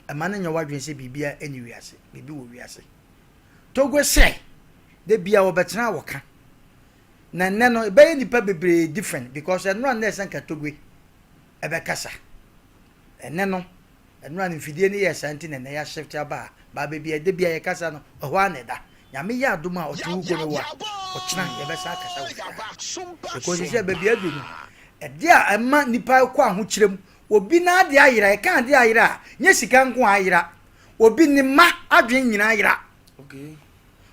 [SPEAKER 2] ɛma no nyɛ w'adwene sɛ biribiara ɛne wiase biribi wɔ wiase Togo sɛ da bia wɔbɛtena a wɔka. Na nnɛ no ɛbɛyɛ nipa bebree different because ɛnora nnɛ ɛsɛ nka Togo ɛbɛkasa. Ɛnɛ no ɛnora no mfidie no yɛɛ saa nti na ɛnɛ yɛ shift aba a baa baabi a ɛda bia yɛkasa no ɛhɔ ara na ɛda. Nyame yɛ adom a ɔte wo kɔ no wo a ɔkyena yɛbɛsa akasa wɔ fie ha. Because sɛ baabi aduru no ɛde a ɛma nipa kɔ ahokyerɛ mu obi n'ade ayera ɛka ade ayera a nyɛ sika nko a ayera Obi ne mma adwene nyinaa yera.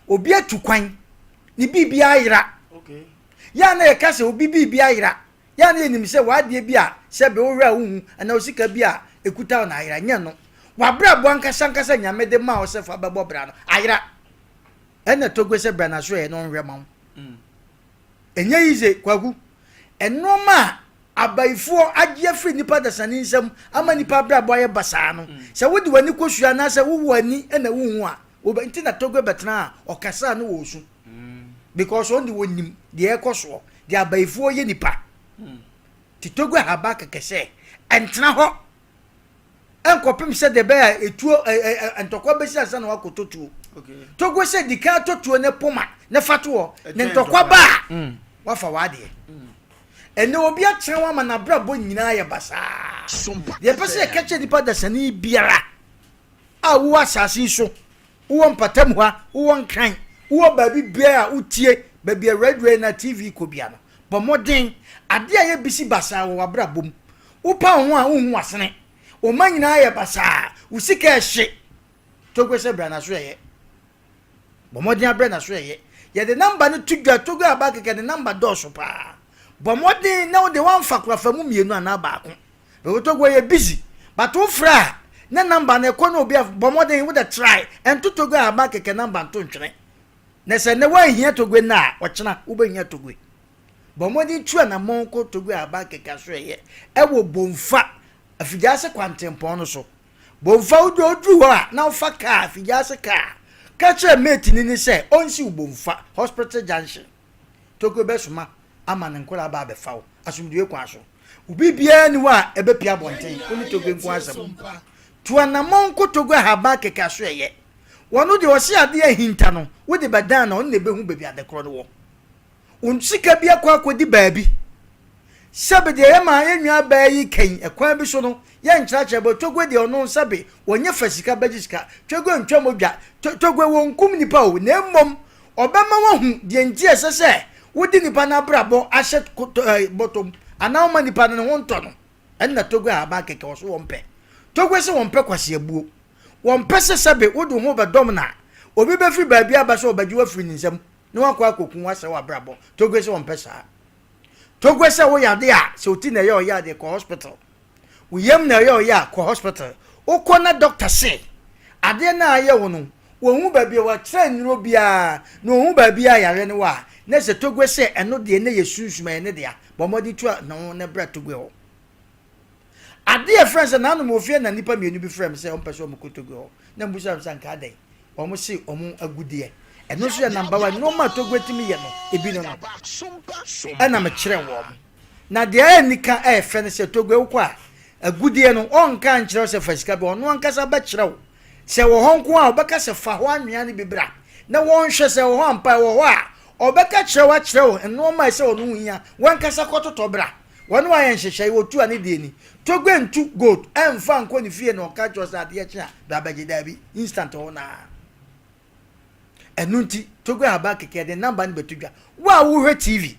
[SPEAKER 2] Obi atu kwan, ne biribi ayera. Yɛ a na yɛka sɛ obi biribi ayera. Yɛ a na yɛnim sɛ w'adeɛ bi a sɛ be wohwɛ a wohu anaa osika bi a ɛkuta wo na ayera. Nyɛ no. W'abrabɔ ankasa ankasa Nyame de maa wo sɛ fa bɛbɔ bra no, ayera. Ɛna Togbe sɛ bra na so ɛ na ɔnhwɛ ma wo. Ɛnyɛ yize, Kwaku. Nnoɔma a abayifoɔ agye afiri nnipa dasani nsam ama nnipa abrabɔ ayɛ basaa no, sɛ wode w'ani kɔsua anaasɛ wowɔ ani na wonhu a, wobɛ, nti na Togbe bɛtena a ɔkasa a ne wɔ osu. Because ɔno de wɔnim deɛ ɛrekɔ soɔ, deɛ abayifoɔ yɛ nipa. Nti Togbe haba kɛkɛ sɛ, ɛntena hɔ. Nkɔpem sɛ deɛ ɛbɛyɛ a etuo ɛ ɛ ntɔkwa bɛsi ansa na wakɔtɔ tuo. Togo sɛ di kan tɔ tuo ne poma ne fa to hɔ ne ntɔkwa ba a mm. wafa w'adeɛ. Mm. Ɛnɛ obi atena hɔ ama n'abrabɔ nyinaa yɛ basaa. Deɛ ɛpɛ sɛ yɛka kyerɛ nipa dasani biara a wowɔ asase yi so, wowɔ mpatam hɔ a, wowɔ nkran, wowɔ baabi biara a wotie, baabi a radio na TV kɔ bia no, bɔ mmɔden adeɛ a yɛ bisi basaa wɔ w'abrabɔ mu Wopa wo ho a wonhu w'asene. Wo mma nyinaa yɛ basaa. Wo sika ɛhye. Togo sɛ bra na so ɛyɛ. Bɔ mmɔden abrɛ na so ɛyɛ. Yɛde namba no to dwa. Togo aba kɛkɛ ne namba dɔɔso paa. Bɔ mmɔden na wode wamfa kora fa mu mmienu anaa baako. Bɛwɔ Togo yɛ busy. But wofrɛ a ne namba no ɛkɔ na obi a bɔ mmɔden wode try. Ɛnto Togo aba kɛkɛ namba nto ntwene. Na sɛ nnɛ woanhia Togo nnɛ a ɔkyena wobɛhia Togo. Bɔ mmɔden tu anammɔn kɔ Togo Aban Kɛkɛ Asoɛeɛ ɛwɔ Bomfa, Afigyaase kwantempɔn no so. Bomfa wodu woduru hɔ a na wofa kaa, Afigyaase kaa. Ka kyerɛ mateni no sɛ ɔnsi wo Bomfa, Hospital Junction. Togo bɛsoma ama ne nkwadaa aba abɛfa wo asomdwoeɛ kwan so. Wo biribiara nni hɔ a ɛbɛpue abɔnten, wo ne Togo nko asɛm. Tu anammɔn kɔ Togo Ahaban Kɛkɛ Asoɛeɛ. Wɔno deɛ ɔse adeɛ ahinta no, wode bɛdan no a, ɔno na ɛbɛhu baabi adekorɔ no wɔ. Wo sika bi akɔ akɔdi baabi. Sɛbe deɛ yɛ maa yɛn nua baa yi kɛn ɛkwan bi so no yɛnkyerɛkyerɛ bɔ Togo deɛ ɔno sɛbe wɔnyɛ fa sika bɛgye sika Togo ntwa mogya Togo wɔnkum nipa o na mmom ɔbɛma wahu deɛ nti ɛsɛ sɛ wode nipa no abrabɔ ahyɛ bɔtɔm anaa woma nipa no ne ho ntɔ no ɛnna Togo ahaban kɛkɛ ɔso wɔmpɛ Togo sɛ wɔmpɛ kwaseabuo wɔmpɛ sɛ sɛbe wode wo ho bɛdɔm na obi bɛfiri baabi aba sɛ ɔbɛgye wo afiri ne nsam na wakɔ akɔku wo asɛe w'abrabɔ. Togbe sɛ wɔmpɛ saa. Togbe sɛ woyɛ ade a, sɛ oti na ɛyɛ ɔyɛ adeɛ kɔ hospital. Wo yam na ɛyɛ ɔyɛ a, kɔ hospital. Wokɔ na doctor se adeɛ no a ayɛ wo no, wɔnhu baabi a wɔakyerɛ nnuro biara na wɔnhu baabi a yareɛ no wɔ a, na sɛ Togue sɛ ɛno deɛ na ɛyɛ sunsum, ɛyɛ ne dea. Bɔ mmɔden tu anamɔn na bra Togue hɔ. Adeɛ a ɛfrɛ no sɛ nanom wɔ fie na nnipa mmienu bi frɛɛ me sɛ wɔmpɛ sɛ wɔkɔ Togo hɔ. Na mebisa wɔn sɛ anka adɛn? Wɔn se wɔn agudeɛ. Ɛno nso yɛ number one. Nneɛma a Togo tumi yɛ no, ebi no no. Ɛna mekyerɛ wɔn. Na deɛ ɛyɛ nika ɛyɛ fɛ no sɛ Togo wokɔ a, agudeɛ no, ɔnka nkyerɛ wo sɛ fa sika bi, ɔno ankasa bɛkyerɛ wo. Sɛ wɔ hɔ nko a, ɔbɛka sɛ fa hɔ anwea no bi bra. Na wɔnhwɛ sɛ ɛwɔ hɔ ampa, ɛwɔ hɔ a, ɔbɛka kyerɛ wo akyerɛ wo nneɛma a ɛsɛ ɔno ho hia, wankasa kɔtotɔ bra. Wɔne wo ayɛ nhyehyɛe, otu a ne deɛ ni. Togbe ntu gold ɛmfa nkɔ ne fie na ɔka kyerɛ wo sɛ adeɛ kye a bra bɛgye, daabi, instant hɔ no ara. Ɛno nti, Togbe Herbal Kɛkɛ yɛde number no bɛto dwa. Wo a wohwɛ TV,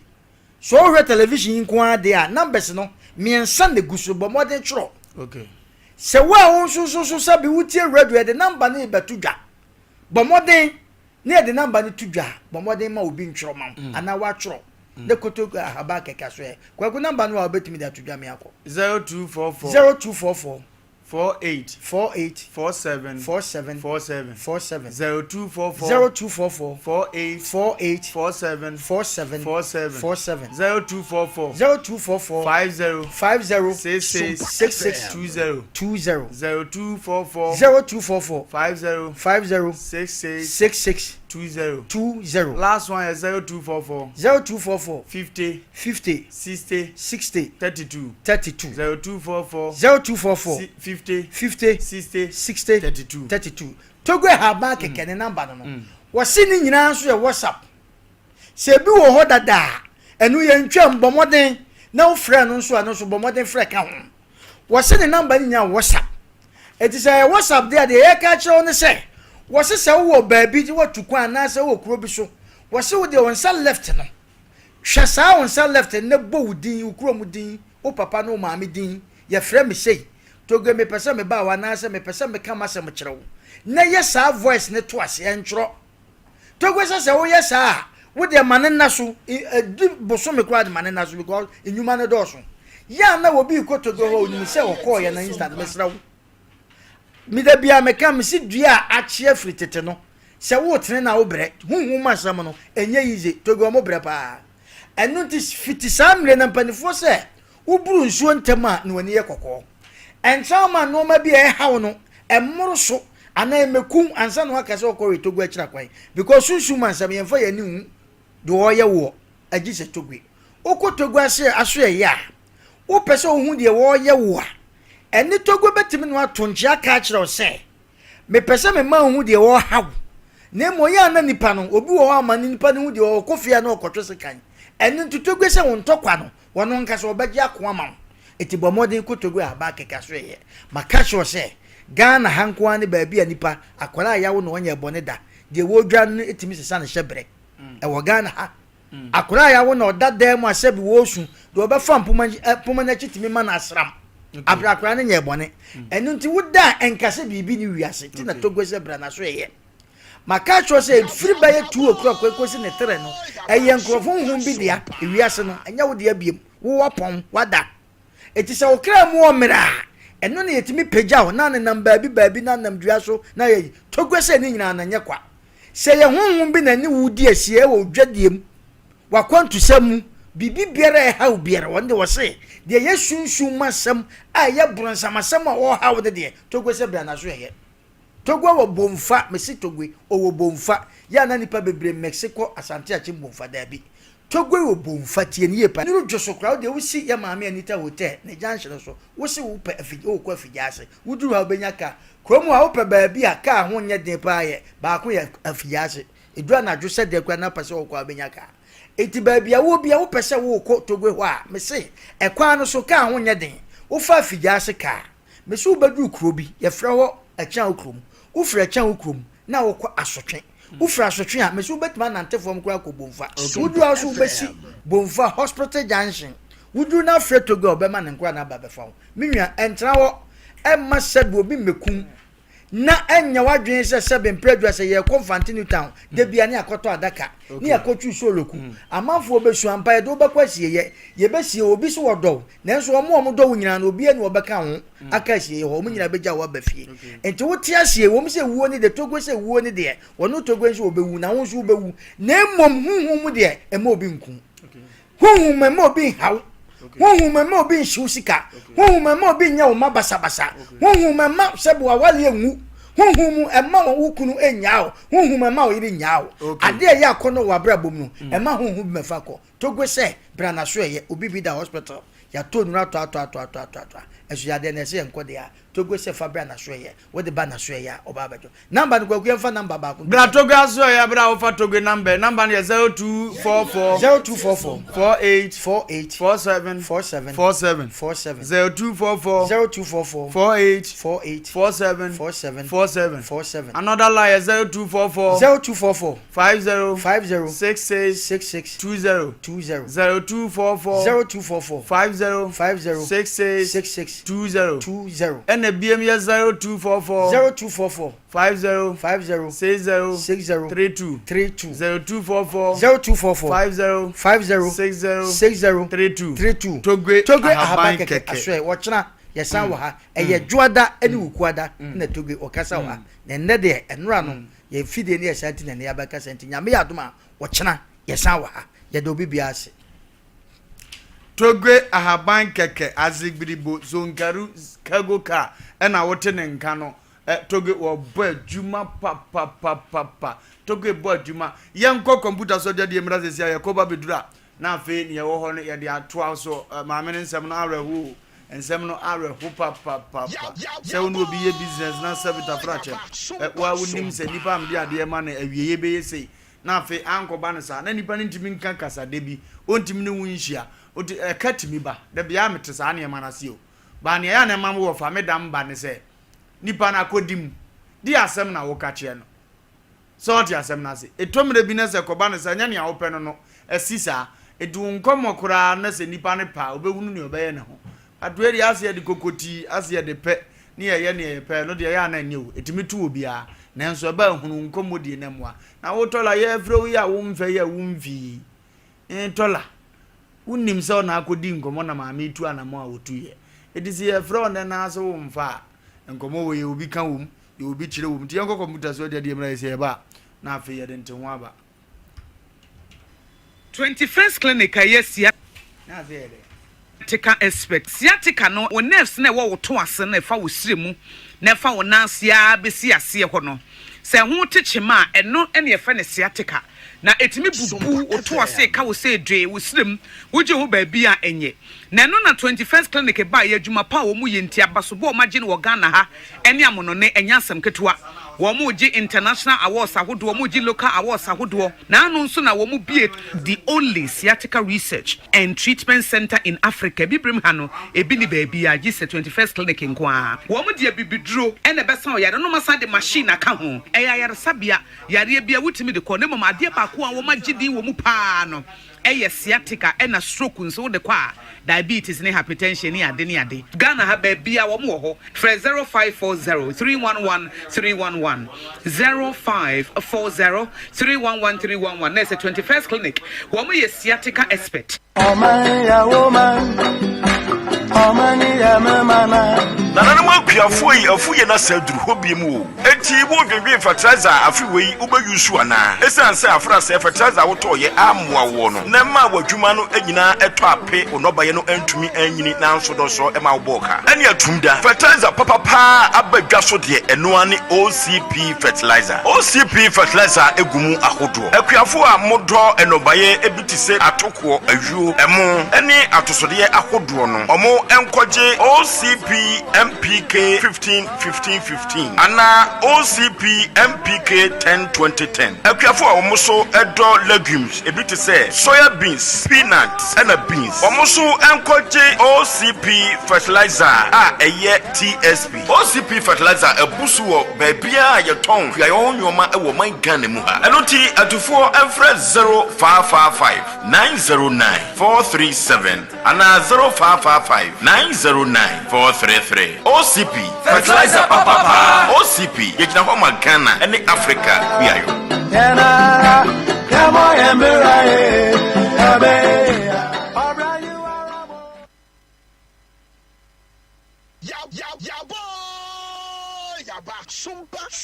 [SPEAKER 2] sɛ wohwɛ television yi nko ara deɛ a, numbers no mmiɛnsa na ɛgu so, bɔ mmɔden twerɛ.
[SPEAKER 1] Okay.
[SPEAKER 2] Sɛ wo a wo nso nso so sɛbi wotie radio, yɛde number no rebɛto dwa. Bɔ mmɔden na yɛde number no to dwa a, bɔ mmɔden ma obi ntwerɛ ma wo mm. anaa woatwerɛ mm. ne koto ahaba kɛkɛ so ɛ. Kwaku number no a wobɛtumi de ato dwa me akɔ.
[SPEAKER 1] 0244
[SPEAKER 2] 0244
[SPEAKER 1] 48
[SPEAKER 2] 48
[SPEAKER 1] 47
[SPEAKER 2] 47
[SPEAKER 1] 47
[SPEAKER 2] 47
[SPEAKER 1] 0244
[SPEAKER 2] 0244
[SPEAKER 1] 48
[SPEAKER 2] 48
[SPEAKER 1] 47
[SPEAKER 2] 47
[SPEAKER 1] 47
[SPEAKER 2] 47
[SPEAKER 1] 0244
[SPEAKER 2] 0244
[SPEAKER 1] 50
[SPEAKER 2] 50
[SPEAKER 1] 66
[SPEAKER 2] 66
[SPEAKER 1] 20
[SPEAKER 2] 20
[SPEAKER 1] 0244
[SPEAKER 2] 0244
[SPEAKER 1] 50
[SPEAKER 2] 50
[SPEAKER 1] 66
[SPEAKER 2] 66
[SPEAKER 1] 20
[SPEAKER 2] 20
[SPEAKER 1] Last one yɛ 0244
[SPEAKER 2] 0244
[SPEAKER 1] 50
[SPEAKER 2] 50
[SPEAKER 1] 60
[SPEAKER 2] 60
[SPEAKER 1] 32
[SPEAKER 2] 32
[SPEAKER 1] 0244
[SPEAKER 2] 0244
[SPEAKER 1] 50
[SPEAKER 2] 50
[SPEAKER 1] 60
[SPEAKER 2] 60
[SPEAKER 1] 32
[SPEAKER 2] 32 Togo Ahaban kɛkɛ ne number no no wɔse ne nyinaa nso yɛ WhatsApp Sɛ ebi wɔ hɔ dada a, ɛno yɛntwam, bɔ mmɔden na wofrɛ no nso a, ɛno nso bɔ mmɔden frɛ ka ho. Wɔse ne namba no nyinaa WhatsApp. Enti sɛ ɛyɛ WhatsApp deɛ a, deɛ yɛreka akyerɛ wo ne sɛ, wɔse sɛ wowɔ baabi de woatu kwan anaasɛ wowɔ kuro bi so, wɔse wo deɛ wo nsa left no, hwɛ saa wo nsa left no na bɔ wo din, wo kurom din, wo papa ne wo maame din, yɛfrɛ me sei, Toge mepɛ sɛ meba hɔ anaasɛ mepɛ sɛ meka m'asɛm kyerɛ wo, na yɛ saa voice no to aseɛ ntwerɛ. Togbe sɛ sɛ woyɛ saa a, wo deɛ ma no nna so, ɛdi bosome koraa de ma no nna so because nnwuma no dɔɔso. Yɛ a na obi rekɔ Togbe hɔ a onim sɛ ɔkɔɔyɛ no instant, mesrɛ wo. Me da biara meka mese dua a akye afiri tete no, sɛ woretene no a wobrɛ. Honhom mu asɛm no, ɛnyɛ easy. Togbe wɔn brɛ paa. Ɛno nti fiti saa mmerɛ no mpanimfoɔ sɛ woburu nsuo ntɛm a na w'ani yɛ kɔkɔɔ. Ɛntra mma nnoɔma bi a ɛha wo no mmoro so anaa ɛmmɛku ansa na woaka sɛ wokɔwe Togo akyiri akwan because sunsum mu ansɛm yɛmfa yɛn ani nhu deɛ ɔreyɛ woɔ agye sɛ Togoe. Wokɔ Togo ase asoɛeɛ a wopɛ sɛ wohu deɛ wɔreyɛ wo a ɛne Togo bɛtumi no ato nkyea aka akyerɛ wo sɛ Mepɛ sɛ mema wohu deɛ ɔreha wo, na mmom ɛyɛ a na nipa no, obi wɔ hɔ a ɔma ne nipa no hu deɛ ɔkɔ fie a na ɔkɔtwe sekan. Ɛno nti Togbe sɛ wo ntɔkwa no, wɔno ankasa ɔbɛgye ako ama wo. Enti bɔ mmɔden kɔ Togbe a aba kɛkɛ so ɛyɛ. Maka kyerɛ wo sɛ, Ghana ha nko ara ne baabi a nipa, akwadaa a yawo no ɔnyɛɛ bɔne da, deɛ wɔredware no no tumi sesa ne hyɛbrɛ. Ɛwɔ Ghana ha. Akwadaa a yɛawo no ɔda dan mu a sɛbi wɔresu, deɛ ɔbɛfa mpoma mpoma no akyi tumi ma no asram. Abere akwadaa no nyɛɛ bɔne. Ɛno nti woda a ɛnka sɛ biribi ne wiase ti na Togo sɛ bra na so ɛyɛ. Maka akyerɛ sɛ ɛfiri bɛyɛ tu okura kɔ ɛkɔsi ne tere no, ɛyɛ nkurɔfo honhom bi dea, ewiase no, ɛnyɛ wo dea biom. Wo wapɔn, wada. Enti sɛ wo kra mu wɔ mmerɛ a, ɛno na yɛtumi pagya wo na nenam baabi baabi na nam dua so na yɛyi. Togo sɛ ne nyinaa no ɛnyɛ kwa. Sɛ ɛyɛ honhom bi na ɛne wo redi asie wɔ wo dwadie mu, w'akwantusɛm mu, biribi biara a ɛha wo biara, wɔn deɛ wɔse, deɛ ɛyɛ sunsum mu asɛm a ɛyɛ bronsam asɛm a ɔreha wo no deɛ, Togo sɛ bra na so ɛyɛ. Togo wɔ Bomfa, mese Togo, ɔwɔ Bomfa, yɛ a na nnipa bebree mixe kɔ Asante Akyem Bomfa, daabi. Togo wɔ Bomfa, tie no yie paa. Nuru dwo so koraa, wo deɛ wosi yɛ maame Anita Hotel, ne junction so, wose wopɛ Afigya, wokɔ Afigya ase, woduru hɔ a wobɛnya car. Kurom ha wopɛ baabi a kaa ho nyɛ den paa yɛ baako yɛ Afiase. Ɛduru anadwo sɛ dɛn koraa na wopɛ sɛ wokɔ a wobɛnya kaa. Enti baabi a wowɔ biara wopɛ sɛ wokɔ Togo hɔ a, mese ɛkwan no so kaa ho nyɛ den. Wofa Afiase kaa, mese wobɛduru kuro bi, yɛfrɛ hɔ Akyeawo kurom. Wofiri Akyeawo kurom na wokɔ Asotwe. Wofiri Asotwe a, mese wobɛtumi anante fam koraa akɔ Bomfa. Woduru a wo so wobɛsi Bomfa Hospital Junction. Woduru na afrɛ Togo a, ɔbɛma ne nkoraa no aba abɛfa wo. Me nua, ɛntena hɔ mma sɛbe obi mmɛkum. Na ɛnyɛ w'adwene sɛ sɛbe mprɛ aduasa yɛrekɔ Mfante New Town da bia ne akɔtɔ adaka ne yɛakɔtwi soloku. Amanfoɔ bɛsu ampa yɛde wo bɛkɔ asieyɛ. Yɛbɛsie wo. Obi se wɔdɔ wo nanso wɔn a wɔdɔ wo nyinaa no obiara ni wɔbɛka wo ho aka asieyɛ hɔ. Wɔn nyinaa bɛgya wo aba fie. Nti wote aseɛ ɛwom sɛ wuo ne deɛ Togo sɛ wuo ne deɛ wɔne Togo nso wɔbɛwu na wo nso wobɛwu na mmom honhom mu deɛ mma obi nku wo. Honhom mu mma obi nhaw. Honhom mu mma obi nhyew sika. Honhom mu mma obi nyɛ wo mma basabasa. Honhom mu mma sɛ bo awale ngu. Honhom mu mma wo kunu nnyaa wo. Honhom mu mma wo yere nnyaa wo. Ade a ɛyɛ akɔnnɔ wɔ w'abrabɔ mu no, mma honhom bi mmɛfa kɔ. Togo sɛ, bra na so ɛyɛ. Obi bi da hospital, yɛatɔ nnuru atɔatɔatɔatɔatɔa, ɛso yadeɛ no ɛsɛ yɛnkɔ deɛ a, Togo sɛ fa bra na so ɛyɛ. Wode ba na so ɛyɛ a, ɔba abɛdwo. Number no Kwaku yɛmfa number baako nto
[SPEAKER 1] Bra Togo asoɛeɛ berɛ a wofa Togo number number no yɛ 0244
[SPEAKER 2] 0244
[SPEAKER 1] 48
[SPEAKER 2] 48
[SPEAKER 1] 47
[SPEAKER 2] 47
[SPEAKER 1] 47
[SPEAKER 2] 47
[SPEAKER 1] 0244
[SPEAKER 2] 0244
[SPEAKER 1] 48
[SPEAKER 2] 48
[SPEAKER 1] 47
[SPEAKER 2] 47
[SPEAKER 1] 47
[SPEAKER 2] 47
[SPEAKER 1] Another line yɛ 0244
[SPEAKER 2] 0244
[SPEAKER 1] 50
[SPEAKER 2] 50
[SPEAKER 1] 66
[SPEAKER 2] 66
[SPEAKER 1] 20
[SPEAKER 2] 20
[SPEAKER 1] 0244
[SPEAKER 2] 0244
[SPEAKER 1] 50
[SPEAKER 2] 50
[SPEAKER 1] 66
[SPEAKER 2] 66
[SPEAKER 1] 20
[SPEAKER 2] 20
[SPEAKER 1] Ɛna biom yɛ 0244
[SPEAKER 2] 0244
[SPEAKER 1] 50
[SPEAKER 2] 50
[SPEAKER 1] 60
[SPEAKER 2] 60
[SPEAKER 1] 32
[SPEAKER 2] 32
[SPEAKER 1] 0244
[SPEAKER 2] 0244
[SPEAKER 1] 50
[SPEAKER 2] 50
[SPEAKER 1] 60
[SPEAKER 2] 60
[SPEAKER 1] 32
[SPEAKER 2] 32
[SPEAKER 1] Togbe
[SPEAKER 2] Togbe
[SPEAKER 1] Ahaban
[SPEAKER 2] Ahaban Kɛkɛ
[SPEAKER 1] Kɛkɛ.
[SPEAKER 2] Asoɛ wɔkyena yɛsan wɔ ha ɛyɛ Dwoada ne Wukuada na Togbe ɔkasa wɔ ha na ɛnnɛ deɛ ɛnora no Yɛn fidie no yɛ saa nti na ɛnɛ yɛabɛkasa nti Nyame yɛ adom a ɔkyena yɛsan wɔ ha. Yɛda obi biara ase.
[SPEAKER 1] Togbe ahaban kɛkɛ azegbiribo zonkaru cargo car ɛna wote ne nka no ɛ Togbe wɔbɔ adwuma papapapapa Togbe bɔ adwuma yɛnkɔ kɔmputa so adwadie mmra sɛsi a yɛkɔ ba bɛduru a Na afei nea ɛwɔ hɔ no yɛde atoa so. Maame no nsɛm no awerɛho o. Nsɛm no awerɛho papapapa. Sɛ wo ne obi yɛ business na sɛ bitafrakyɛ, wo a wonim sɛ nipa a mede adeɛ ma no awieeɛ bɛyɛ sei. Na afei ankɔba no saa. Na nipa no ntumi nka kasa da bi. Ɔntumi ne wo nhyia. Ɔti ɛka tumi ba. Da biara mete saa nneɛma no ase o. But nea ɛyɛ a na ɛma wɔfa me dam ba ne sɛ, nipa no akɔdi mu. Di asɛm na woka kyerɛ no. Sɛ ɔte asɛm no ase. Ɛtɔ mmerɛ bi na sɛ ɛkɔba no saa, ɛnyɛ nea wopɛ no no, asi saa. Ɛti wo nkɔmmɔ koraa na sɛ nipa no pɛ a, ɔbɛhunu nea ɔbɛyɛ ne ho. But wei deɛ ase yɛde kokotii, ase yɛde pɛ, ne yɛyɛ nea yɛpɛ, ɛno deɛ ɛyɛ a na ɛnyɛ o. Ɛtumi to obiara. Nanso ɛba a hunu wo nkɔmmɔdie na mmoa. Na wo tɔla yɛrefrɛ wo yi a womfɛ yi a womfii. Ee tɔla, wonim sɛ ɔna akɔdi nkɔmmɔ na maame retu anammɔn a ɔtuiɛ. Ɛti sɛ yɛfrɛ wo nnɛ na ase womfa a, nkɔmmɔ wei obi ka wom. Yɛ obi kyerɛ wɔ mu. Nti yɛnkɔ kɔmputa so agya deɛ mmra yɛ sɛ yɛba a na afei yɛde nte ho aba.
[SPEAKER 13] 21st Clinic a ɛyɛ sciatica expert. Sciatica no, wo nerves no a ɛwɔ wo to ase no a ɛfa wo srɛ mu na ɛfa wo nan ase ara bɛsi aseɛ hɔ no, sɛ ɛho te kyema a, ɛno na yɛfrɛ no sciatica. Na ɛtumi bubu wo to ase, ɛka wo sɛ dwee, wo srɛ mu, wogye ho baabi a ɛnyɛ. Na ɛno na 21st Clinic baeɛ, adwuma pa a wɔyɛ nti, abasobɔ a wɔagye no wɔ Ghana ha ne amonone, ɛnyɛ asɛm ketewa. Wɔregye international awards ahodoɔ, wɔregye local awards ahodoɔ. Na ano nso na wɔbue the only sciatica research and treatment centre in Africa. Abibirem ha no, ebi nni baabiara gye sɛ 21st Clinic nko ara. Wɔde abibiduro na ɛbɛsa ɔyare no, na wɔasan de machine aka ho. Ɛyɛ ayaresabea, yareɛ biara wotumi de kɔ, na mmom adeɛ baako a wɔagye din wɔ mu pa ara no, Ɛyɛ sciatica ɛna stroke nso wode kɔ a diabetes ne hypertension ne ade ne ade. Ghana ha baabiaa wɔn wɔ hɔ frɛ 0540 311 311 0540 311 311 na ɛsɛ 21st clinic wɔn yɛ sciatica expert. Ɔman yɛ wo
[SPEAKER 14] man, ɔman yɛ me mana. Nananom akuafoɔ yi afu yɛn asa aduru hɔ biom o. Enti wo dwendwen fertilizer a afe wei wo bɛ use anaa? Esiane sɛ afrasɛɛ fertilizer a wo tɔɔ yɛ ammoa woɔ no na ɛmaa w'adwuma no nyinaa ɛtɔ ape, wo nnɔbaeɛ no antumi anyini nanso dɔsɔ ɛma wo bɔɔ ka. Ɛne atum da. Fertilizer papa paa aba dwa so deɛ ɛno ara ne OCP fertilizer. OCP fertilizer gu mu ahodoɔ. Akuafoɔ a mo dɔ nnɔbaeɛ bi te se atokoɔ, ayuo, ɛmo ne atosodeɛ ahodoɔ no ɔmo nkɔgye OCP MPK 15 15 15 anaa OCP MPK 10 20 10. Akuafo a wɔn nso dɔ legumes ebi te sɛ soya beans, peanut ɛna beans, wɔn nso nkɔgye OCP fertilizer a ɛyɛ TSP. OCP fertilizer abu so wɔ baabiara a yɛtɔn kuayɔ ho nnoɔma wɔ ɔman Ghana mu ha. Ɛno nti atufoɔ mfrɛ 0555 909 437 anaa 0555 909 433. OCP. OCP, fertilizer papa paa. OCP, yɛgyina hɔ ma Ghana ne Africa kuayɔ.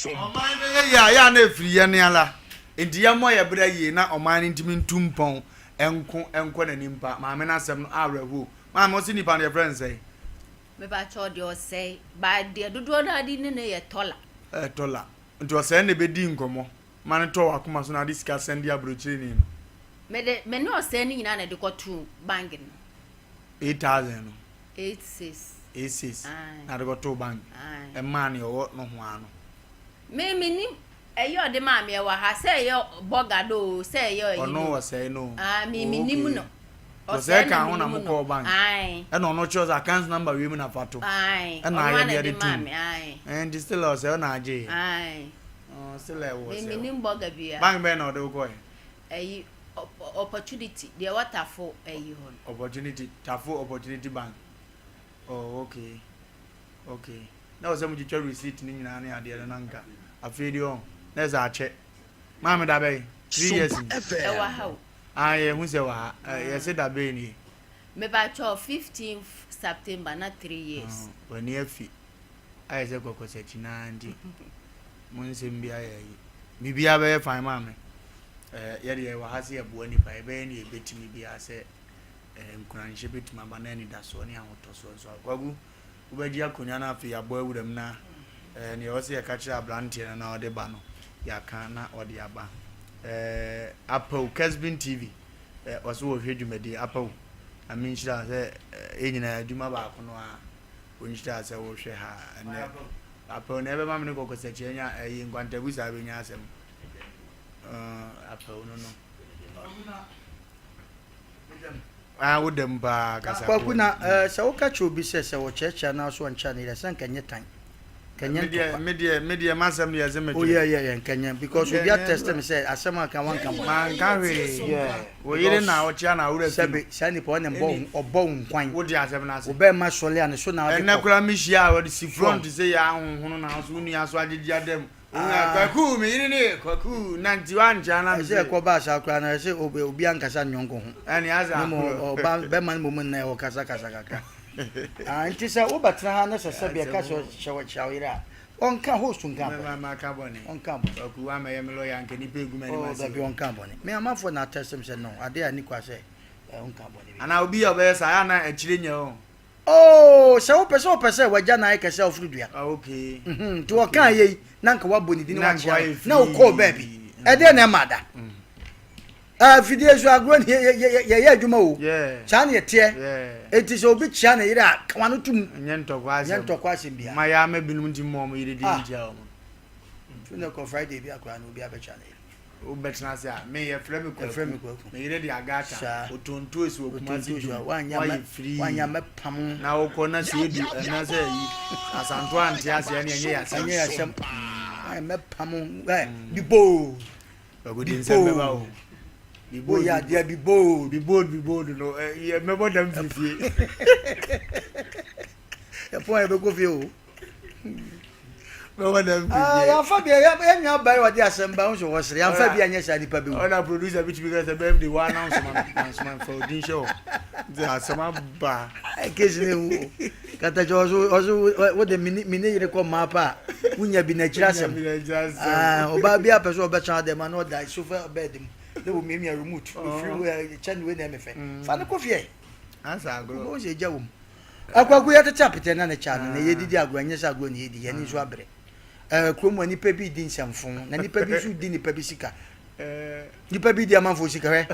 [SPEAKER 1] Ɔman bɛyɛ yie a, yɛ a na ɛfiri yɛn ara. Enti yɛmmɔ yɛn bra yie na ɔman no ntumi ntu mpɔn nko nkɔ n'anim pa. Maame no asɛm no awerɛhoɔ. Maame, wo se nipa no yɛfrɛ no sɛn?
[SPEAKER 11] Mepakyɛw deɛ ɔsɛe but deɛ dodoɔ no ara de ni no yɛ tɔla.
[SPEAKER 1] Ɛyɛ tɔla. Nti ɔsɛe na ɛbɛdi nkɔmmɔ ma no tɔ w'akoma so na ade sika sɛnde aburokyireni no.
[SPEAKER 11] Mede me ne ɔsɛe no nyinaa na ɛde kɔtoo bank no.
[SPEAKER 1] 8000 no.
[SPEAKER 11] 86.
[SPEAKER 1] 86 na ade kɔtoo bank. Ɛmaa nea ɔwɔ nohoa no.
[SPEAKER 11] Me menim ɛyɛ ɔde maa me ɛwɔ ha sɛ ɛyɛ bɔga do o sɛ ɛyɛ ɛyi
[SPEAKER 1] no. Ɔno ɔsɛe no.
[SPEAKER 11] Ah me menim no.
[SPEAKER 1] Ɔsɛe ka ho na mo kɔɔ bank. Ɛna ɔno kyerɛ sɛ account number wei mu na fa to.
[SPEAKER 11] Ɛna
[SPEAKER 1] ayɛ deɛ de tum. Ɛnti still ɔsɛe ɔna agye
[SPEAKER 11] yɛ.
[SPEAKER 1] Still ɛwɔ ɔsɛe.
[SPEAKER 11] Me menim bɔga bia.
[SPEAKER 1] Bank bɛn na ɔde wo kɔɛ?
[SPEAKER 11] Ɛyi opportunity deɛ ɛwɔ tafo ɛyi hɔ no.
[SPEAKER 1] Opportunity tafo opportunity bank. Oh okay. Okay na ɛwɔ sɛ mo twitwa receipt no nyinaa ne adeɛ no na nka afei deɛ ɔn na ɛsɛ akyɛ maame da bɛn 3 years ni
[SPEAKER 11] ɛwɔ ha o
[SPEAKER 1] ah yɛ hu sɛ wɔ ha yɛse da bɛn nie
[SPEAKER 11] mepakyɛw 15th September na 3 years
[SPEAKER 1] w'ani afi ayɛ sɛ kɔkɔsakyi naa nti mo nsɛm bi ayɛ ayi biribiara bɛyɛ fine maame ɛɛ yɛde yɛwɔ ha sɛ yɛboa nipa yɛbɛyɛ ne yɛbɛtumi biara sɛ ɛɛ nkuranhyɛ bɛtumi aba na anidasoɔ ne ahotɔsoɔ nso akwagu Wobɛgye akonnwa no afei abɔ awuram na eh, nea ɛwɔ sɛ yɛka kyerɛ aberanteɛ no na ɔde ba no, yɛaka na ɔde aba. Eh, Apaw, Kesbin TV, eh, ɔso wɔhwɛ dwumadie. Apaw, Nyame nhyira wo sɛ eh, yɛn nyinaa adwuma baako no a, ɔnhyira sɛ wohwɛ ha ɛnɛ. Apaw na ɛbɛma me ne kɔkɔsakyi anya ɛyi eh, nkwantabu saa bɛnya asɛm. Uh, apaw no no. Ah, wo dɛm paa kasa.
[SPEAKER 2] Kwaku na eh, sɛ woka kyerɛ obi sɛ sɛ wɔkyerɛkyerɛ anaa so ɔnkyerɛ ne yere sɛ nka nyɛ tan. Nka nyɛ ntɔkwa.
[SPEAKER 1] Me deɛ me deɛ m'asɛm deɛ ɛsɛ
[SPEAKER 2] Oh yeah yeah yeah nka nyɛ because obi atɛste me sɛ asɛm a ka wanka bɔne.
[SPEAKER 1] Manka hwee. Yeah. Wo yere na ɔkyea na awura fi.
[SPEAKER 2] Sɛbe saa nipa ɔne mbɔ ɔbɔ wo nkwan.
[SPEAKER 1] Wo de asɛm no ase.
[SPEAKER 2] Wo bɛrima sɔle a ne so na ɔde kɔ.
[SPEAKER 1] Ɛnɛ koraa me hyia a ɔde si front sɛ yɛ ahonhono na so wo nua so agyegye adam. Ah. Kwaku, me yere ne Kwaku, na nti wankyea na
[SPEAKER 2] mese. Ɛsɛ ɛkɔ baa saa koraa no, ɛsɛ obi obi ankasa ne yɔnko ho.
[SPEAKER 1] Ɛne asa
[SPEAKER 2] Ne mo ɔba bɛma no mmom nna ɛhɔ kasa kasa kakra. Ah, nti sɛ wobɛtena ha na sɛ sɛbi ɛka sɛ hyɛ wɔkyea wo yere a, ɔnka host nka bɔne.
[SPEAKER 1] Mɛma maka bɔne.
[SPEAKER 2] Ɔnka bɔne.
[SPEAKER 1] Kwaku wamɛyɛ me lɔya nka nipa egu m'anim
[SPEAKER 2] oh,
[SPEAKER 1] ase.
[SPEAKER 2] Oh, dabi ɔnka bɔne. Me amanfoɔ na atɛsɛm sɛ no, ade a ni kwa sɛ ɔnka bɔne bi.
[SPEAKER 1] Anaa obi a ɔbɛyɛ saa, ayɛ na akyire nyɛ o.
[SPEAKER 2] Oh, sɛ wopɛ sɛ ɔpɛ sɛ wagya na ayɛ kɛse a ɔforo dua.
[SPEAKER 1] Ah, okay.
[SPEAKER 2] Mhm, nti ɔkaa yei na nka wabɔ ne din na wakyea no na wokɔɔ baabi. Ɛdeɛ na ɛma da. Ah, fidie so agorɔ ne yɛyɛ adwuma o. Saa na yɛteɛ. Enti sɛ obi kyea ne yere a, ka wano to mu.
[SPEAKER 1] Nyɛ ntɔkwa asɛm.
[SPEAKER 2] Nyɛ ntɔkwa asɛm biara.
[SPEAKER 1] Ma yɛ ama binom nti mmɔ wɔn yere din
[SPEAKER 2] ah.
[SPEAKER 1] ntia wɔn.
[SPEAKER 2] Fi na kɔ Friday bi akora na obi abɛkyea ne yere.
[SPEAKER 1] Wobɛtena ase a, me yɛfrɛ me
[SPEAKER 2] Kwaku. Yɛfrɛ me Kwaku.
[SPEAKER 1] Me yere de Agatha.
[SPEAKER 2] Saa.
[SPEAKER 1] Otontoes wɔ Kumasi
[SPEAKER 2] Otontoes
[SPEAKER 1] dwom.
[SPEAKER 2] Wanyɛ
[SPEAKER 1] Wayɛ free.
[SPEAKER 2] Wanyɛ mɛpam.
[SPEAKER 1] Na wokɔ na sɛ edu ɛna sɛ ayi Asanto ante aseɛ ne ɛnyɛ yasɛm.
[SPEAKER 2] Ɛnyɛ yasɛm. Wanyɛ mɛpam. Ɛ be bold.
[SPEAKER 1] Kwaku de nsɛm bɛba o.
[SPEAKER 2] Be bold. Woyɛ adeɛ be bold.
[SPEAKER 1] Be bold be bold no ɛ mɛbɔ dam fifie.
[SPEAKER 2] Yɛpɔn a yɛbɛkɔ fie o.
[SPEAKER 1] Bɛwɔ dɛm
[SPEAKER 2] ah,
[SPEAKER 1] fifie.
[SPEAKER 2] Yɛamfa bi yɛn nua ba yi ɔde asɛm ba nso wɔsere yɛamfa bi anyɛ saa nipa bɛwu.
[SPEAKER 1] Ɔna producer bi tumi ka sɛ birthday wa announce ma no ansoma fa odin hyɛ hɔ. Nti asɛm aba.
[SPEAKER 2] Case ne wu o. Katakyɛ ɔso ɔso wo de mini mini yere kɔ mmaa pa a wonya bi n'akyiri asɛm. Ah, ɔbaa bi apɛ sɛ ɔbɛtena dɛm a na ɔda sofa bed mu na wɔmiamia remote ofiri mu kyɛ ne wei na ɛmɛ fɛ. Fa ne kɔ fie.
[SPEAKER 1] Ansa agorɔ.
[SPEAKER 2] Wobɛhu sɛ egya wɔ mu. Akwaku yɛtete apetɛ na ne kya no na yɛdidi agorɔ ɛnyɛ sɛ agorɔ na yɛdi yɛn ani nso abrɛ. Ɛɛ kurom hɔ nipa bi di nsɛmfo na nipa bi nso di nipa bi sika. Nipa bi di amanfoɔ sika hwɛ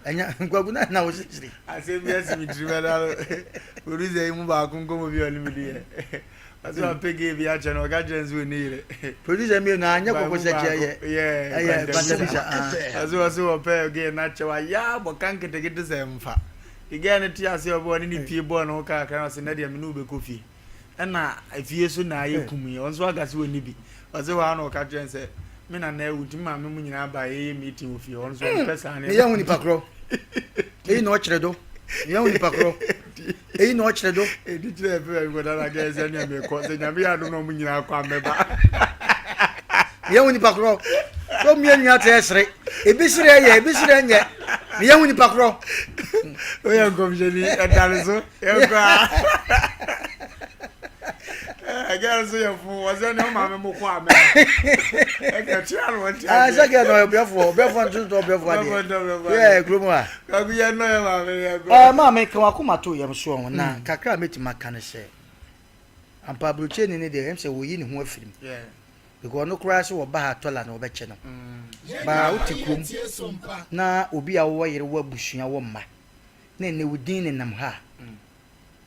[SPEAKER 2] ɛnyɛ Kwaku na na wosisiri.
[SPEAKER 1] Asɛm bi asi me tirim ɛda no producer yi mu baako nkɔmmɔ bi a ɔne me di yɛ. Ɔsɛ wapɛ gay bi akyɛ no ɔka kyerɛ no sɛ ɔnni yere.
[SPEAKER 2] Producer mmienu anyɛ kɔkɔ sɛ kyɛ yɛ
[SPEAKER 1] ɛyɛ
[SPEAKER 2] kwantabisa.
[SPEAKER 1] Ɔsɛ ɔsɛ wɔpɛ gay no akyɛ wayɛ abɔ ka nketekete sɛ mfa. The girl no te ase ɔbɔ ɔne ne pie bɔɔ ne ho kakra na ɔse nɛ deɛ me ne wo bɛkɔ fie. Ɛna efie so na ayɛ kum yi ɔno nso aka sɛ ɔnni bi. Ɔse hɔ ara na ɔka kyerɛ no sɛ me nana awu nti me maame mu nyinaa baa yɛyɛ meeting wɔ fie hɔ ɔno nso ɔmpɛ saa nneɛma.
[SPEAKER 2] Meyɛ ho nipa korɔ. Eyi na ɔkyerɛ do. Meyɛ ho nipa korɔ. Eyi na ɔkyerɛ do.
[SPEAKER 1] Edi kyerɛ ɛfɛ baabi kɔda na gɛɛ sɛ nea mekɔ sɛ nyame yɛ adom na ɔmo nyinaa kɔ a mɛba.
[SPEAKER 2] Meyɛ ho nipa korɔ. So mmea nua te ɛsere. Ebi sere ɛyɛ, ebi sere ɛnyɛ. Meyɛ ho nipa korɔ.
[SPEAKER 1] Oyɛ nkɔmhyɛni ɛda ne so. Yɛnkɔ a. Ɛgɛ nso yɛ fo wɔ sɛ ne ɔmaame mo kɔ a mɛba. Ɛkɛ tia no wɔn tia.
[SPEAKER 2] Ah, sɛ kɛ na ɔyɛ ɔbrɛfoɔ, ɔbrɛfoɔ nso ntɔ ɔbrɛfoɔ adeɛ. Yɛ kurom a.
[SPEAKER 1] Kaku yɛ nnɔ yɛ maame yɛ kɔ.
[SPEAKER 2] Ɛɛ maame ka wakoma to yɛm soɔ ho na kakra a mɛtumi aka ne sɛ ampa aburokyerɛni no deɛ ɛm sɛ wɔyi ne ho afiri mu because ɔno koraa sɛ wɔba ha tɔla na wɔbɛkyɛ no baa wote kurom na obi a wowɔ yere wɔ abusua wɔ mma na ɛnɛ wo din nenam ha a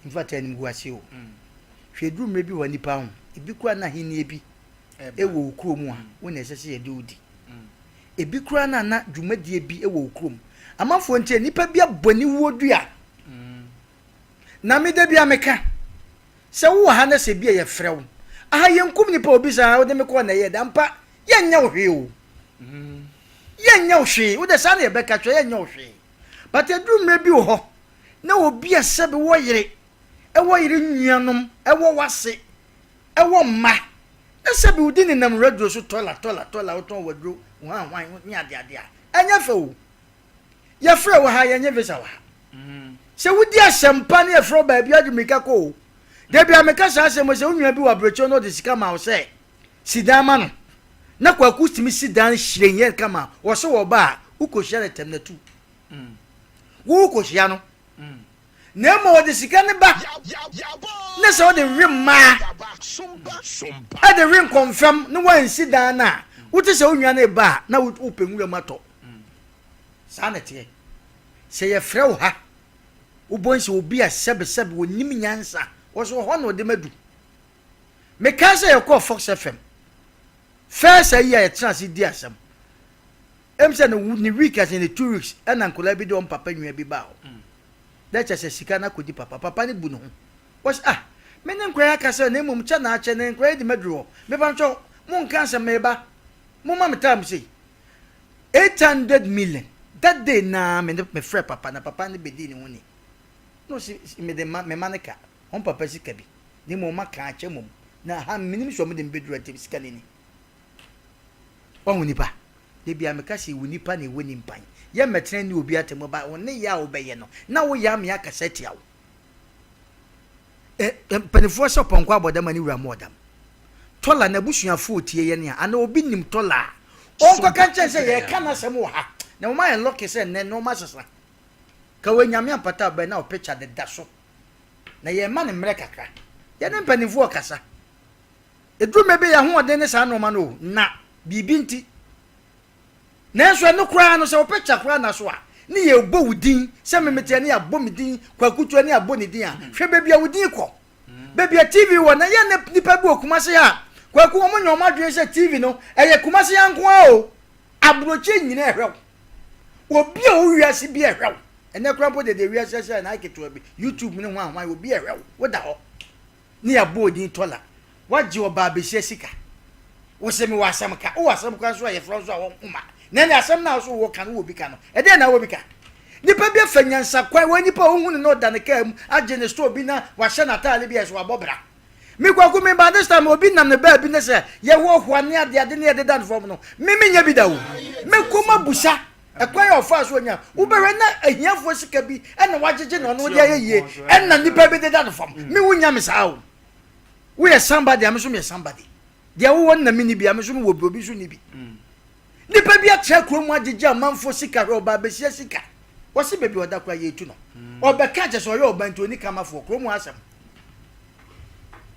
[SPEAKER 2] in fact animguase o hwɛ ɛduru mmerɛ bi wɔ nipa ho ebi koraa na ahennie bi ɛwɔ wo kurom a wo na ɛsɛ sɛ yɛde wo di Ebi koraa na na dwumadie bi wɔ wo kurom. Amanfoɔ nti nnipa bi abɔ aniwuo dua. Na me da bi a meka sɛ wowɔ ha na sɛ bi a yɛfrɛ wo. Aha yɛnkum nipa obi saa wode me kɔɔ na ɛyɛ da mpa yɛnyɛ wo hwee o. Yɛnyɛ wo hwee wode saa na yɛbɛka kyerɛ yɛnyɛ wo hwee. But aduru mmerɛ bi wɔ hɔ na obi a sɛbe wɔ yere ɛwɔ yere nuanom ɛwɔ wase ɛwɔ mma Na sɛ bi wodi nenam radio so tɔla tɔla tɔla wotɔn waduro hwan hwan ne ade ade a, ɛnyɛ fɛ o. Yɛfrɛ wɔ ha yɛnye visa wɔ ha. Sɛ wodi asɛmpa ne yɛfrɛ wo baabi a wode mmirika kɔ o. Da bi a meka saa asɛm sɛ wo nua bi wɔ aburokyire na ɔde sika ma wo sɛ si dan ma no na kwaku tumi si dan hyerɛn yɛ kama a, ɔse wɔba a wokɔhyia no tɛm na tu. Wo wokɔhyia no. Na mmom ɔde sika no ba ne sɛ ɔde we mmaa, ɛde we nkɔmfɛm ne wansi dan no a, wote sɛ wo nua no reba a na wopɛ nwura mu atɔ. Saa na ɛteɛ. Sɛ yɛfrɛ wo ha, wobɔ sɛ obi a sɛbesɛbe onim nyansa, wɔ so hɔ na ɔde madu. Mekae sɛ yɛkɔɔ Fox FM, first ayi a yɛtena ase di asɛm. Ɛm sɛ ne week ase ne 2 weeks ɛna nkwadaa bi de wɔn papa nua bi baa hɔ. Na kyerɛ sɛ sika no akɔdi papa. Papa no bu ne ho. Wɔse ah, me ne nkwadaa yi akasa na mmom kyɛ na akyɛ na nkwadaa yi de maduru hɔ. Mepa nkyɛw, monka asɛm meba. Momma me time sei. 800 million. That day naa me ne mefrɛ papa na papa no bɛdii ne ho ni. Na ɔse mede ma mema no ka. Wɔn papa sika bi. Na mmom maka akyɛ mmom. Na ha menim sɛ wɔde me bɛduru nti sika no ni. Wahu nipa? Da biara meka sɛ wo nipa na ɛwɔ nimpan. Yɛ mmɛtena nni obi atɛm ba wo nneyɛɛ a wobɛyɛ no na woyɛ ame akasa atia wo. Ɛ mpanifoɔ sɛ ɔpɔnkɔ abɔdam a ne wura mmɔ ɔdam. Tɔla n'abusuafoɔ retie yɛn a anaa obi nim Tɔla a ɔnkɔka nkyɛn sɛ yɛreka n'asɛm wɔ ha na wɔn ayɛ lɔke sɛ nnɛ nnoɔma asesa. Ka wei Nyame ampata wo bɛn na wo picture deda so na yɛrema no mmerɛ kakra. Yɛne mpanimfoɔ rekasa. Ɛduru mmerɛ bi a yɛn ahoɔden ne saa nnoɔma no o, na biribi nti. Nanso ɛno koraa no, sɛ wo picture koraa nna so a, ne yɛrebɔ wo din, sɛ me meteɛ ne yɛabɔ me din, Kwaku Tuah ne yɛabɔ ne din a, hwɛ baabi a wo din kɔ. Baabi a TV wɔ, na yɛn ne nnipa bi wɔ Kumasi ha a, Kwaku, wɔn nyɛ wɔn adwene sɛ TV no, ɛyɛ Kumasi ha nko ara o. Aburokyire nyinaa ɛhwɛ wo. Obi a ɔwɔ wiase bi ɛhwɛ wo. Ɛnɛ koraa mpo deɛ deɛ wiase ahyɛ na ayɛ ketewa bi, YouTube ne hwan hwan, obi ɛhwɛ wo, woda hɔ. Ne yɛabɔ odin tɔla. Woagye ɔbaa besia sika. Wose mewɔ asɛm ka. Wowɔ asɛm koraa nso a yɛfrɛ wo nso a womma. Na ɛne asɛm no a wose wowɔ ka no wowɔ bi ka no, ɛdeɛn na wowɔ bi ka? Nipa bi afa nyansa kwan, wɔ nipa a wohu no na ɔda ne kaa mu agye ne store bi na wahyɛ n'ataade bi a ɛsɛ wabɔ bra. Me Kwaku me ba this time obi nam ne baabi ne sɛ yɛhoahoa ne adeade ne yɛdeda no fam no, me menyɛ bi da o. Mɛkɔ mabusa Ɛkwan a ɔfaa so nya, wobɛhwɛ na ahiafoɔ sika bi ɛna wagyegye na ɔno de ayɛ yie ɛna nipa bi deda no fam. Me wo nya me saa o. Woyɛ somebody a me nso meyɛ somebody. Deɛ wowɔ no na menni bi a me nso mewɔ bi obi nso nni bi. Nipa bi atra kuro mu agyegye amanfoɔ sika hwɛ ɔbaa bɛsia sika. Wɔse baabi ɔda koraa yɛtu no. Ɔbɛka kyɛ sɛ ɔyɛ ɔba nti ɔni kamafoɔ kuro mu asɛm.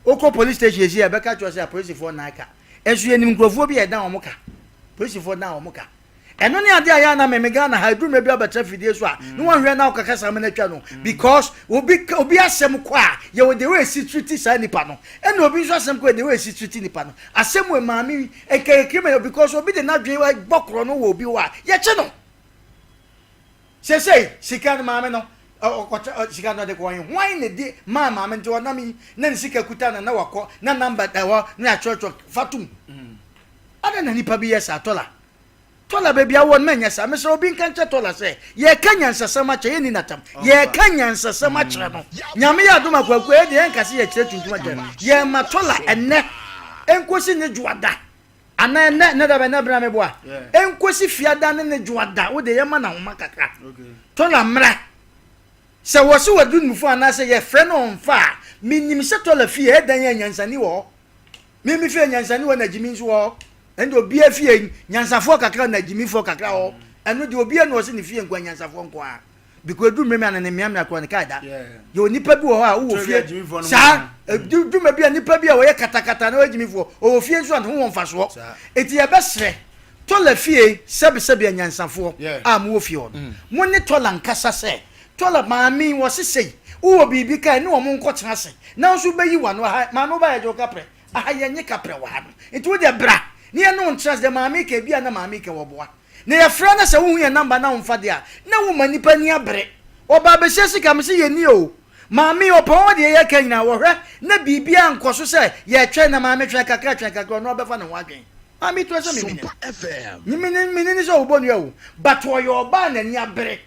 [SPEAKER 2] Wokɔ police station esi a ɛbɛka kyerɛ sɛ apolisifoɔ nan ka. Nso yɛnim nkurɔfoɔ bi a ɛdan wɔn ka. Polisifoɔ dan wɔn ka. Ɛno ne adeɛ a yɛ a na meme Ghana ha ɛduru mmerɛ bi abɛtena fidie so a ne wɔnhwɛ na wokaka saa mena atwa no because obi obi asɛm kɔ a yɛwɔ the way ɛsi treat saa nipa no ɛna obi nso asɛm kɔ a the way ɛsi treat nipa no asɛm wɔ maame yi nka yɛ criminal because obi de n'adwene bɔ korɔ no wɔ obi hɔ a yɛkye no sesei sika no maame no ɔkɔtra sika no ɔde kɔ ɔhe hwan na di maa maame nti ɔnam yi na ne sika kuta na na wakɔ na namba ɛhɔ ne atwerɛtwerɛ fa tom adɛn na nipa bi yɛ saa tɔla. Tɔla baabi a wowɔ no mɛnyɛ saa. Mesrɛ obi nka nkyerɛ Tɔla sɛ yɛreka nyansasɛm akyerɛ, yɛnni n'atam. Yɛreka nyansasɛm akyerɛ no. Nyame yɛ adom a Kwaku, ɛyɛ deɛ yɛnka sɛ yɛkyerɛ tuntum akyerɛ no. Yɛma Tɔla ɛnnɛ nkosi ne dwoada anaa ɛnnɛ, ɛnnɛ da bɛn, ɛnnɛ bena meboa, nkosi fiada ne ne dwoada, wo deɛ yɛma no ahoma kakra. Tɔla mmra. Sɛ wɔse wadu numfo anaasɛ yɛfrɛ no ɔmfa a, menim sɛ Tɔla fie ɛdan a nyansani wɔ hɔ. Me me fie nyansani wɔ na gyimi nso wɔ hɔ. Ɛnde obiara fie nyansafoɔ kakra na gyimifoɔ kakra wɔ hɔ. Ɛno deɛ obiara na ɔse ne fie nkoa nyansafoɔ nko ara. Because edu mmerɛ mi a na ne mmeammea koraa ne kae da. Yɛ onipa bi wɔ hɔ a wowɔ fie saa dwuma bi a nipa bi a wɔyɛ katakata na ɔyɛ gyimifoɔ ɔwɔ fie nso a ne ho wɔ mfasoɔ. Eti yɛbɛsrɛ Tɔla fie sɛbesɛbe anyansafoɔ a mowɔ fie hɔ no, mo ne Tɔla nkasa sɛ, Tɔla, maame yi wɔse sei, wowɔ biribi ka a, ɛne wɔn nkɔtena ase, na wo nso wobɛyi w'ano, aha, maame woba yɛgye wo kaprɛ, aha yɛnnye kaprɛ wɔ ha no, nti wo deɛ bra na yɛne wo ntena ase, deɛ maame reka ebia na maame reka wɔboa, na yɛfrɛ na sɛ wohu yɛn number na womfa deɛ a, na woma nnipa ani abere. Ɔbaa bɛhyia sika, mese yɛnni o, maame yi ɔpɔn wɔ deɛ yɛreka nyinaa, wɔhwɛ na biribiara nkɔ so sɛ yɛretwɛn na maame twɛn kakra, twɛn kakra, ɔno ara bɛfa ne ho adwene. Maame tura sɛ me mene. Me ne me ne sɛ ɔbɔ nua o. But ɔyɛ ɔbaa n'ani abere.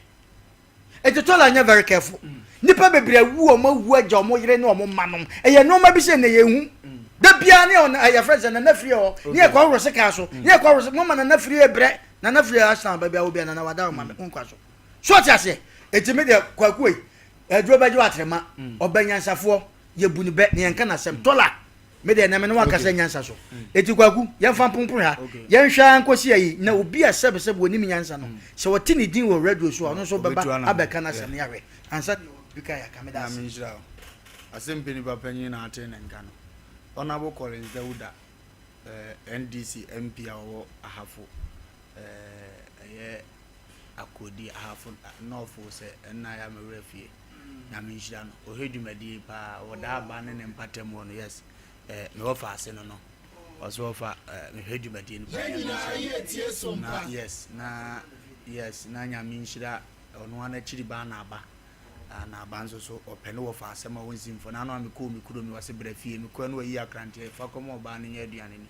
[SPEAKER 2] Eti tɔla nyɛ very careful. Nipa bebree awu wɔn awu agya wɔn yere ne wɔn mma nom. Ɛyɛ nneɛma bi sɛ na yɛn hu. Da biara ne ɔna ɛyɛ fɛn sɛ nana firi hɔ. Ne yɛ kɔ ahoro se kaa so. Ne yɛ kɔ ahoro se mama nana firi ebrɛ. Nana firi asan baabi a obi a nana wada ɔma me nkwa so. So ɔte aseɛ. Eti me deɛ kwaku yi aduro bɛgye watrema. Ɔbɛ nyansafoɔ yɛ bu ne bɛ ne yɛn ka n'asɛm. Tɔla Me deɛ na me ne wo akasa nyansa so. Eti Kwaku, yɛmfa mpompon ha. Yɛnhwɛ ara nkosi ayi na obi a sɛbesɛbe onim nyansa no, sɛ wɔte ne din wɔ radio so a, ɔno nso bɛba abɛka n'asɛm na yɛahwɛ ansa na yɛwɔ biribi ka yɛaka. Meda ase.
[SPEAKER 1] Nyame nhyira wo. Asɛmpa nipa panyin na atee ne nka no. Honourable Collins Dauda, eh, NDC MP a ɔwɔ Ahafo, eh, ɛyɛ Akodi, Ahafo North sɛ ɛnna yɛ a me werɛ fie. Nyame nhyira no. Ɔhwɛ dwumadie yi paa. Ɔwɔ daa aba ne ne mpatam hɔ no. Yes. Eh, me wɔfa ase no no. Ɔso ɔfa eh, mehwɛ dwumadie no paa. Nyame nhyira no. Na yes, na yes, na Nyame nhyira ɔno ara n'akyiri ba na aba. Ah, na aba nso so ɔpɛ ne wɔfa asɛm a ɔnsi mfo. N'ano a mekɔɔ me kurom yi wɔse bra fie. Mekɔɛ no wayi akranteɛ fa kɔma ɔbaa no nyɛ aduane ni.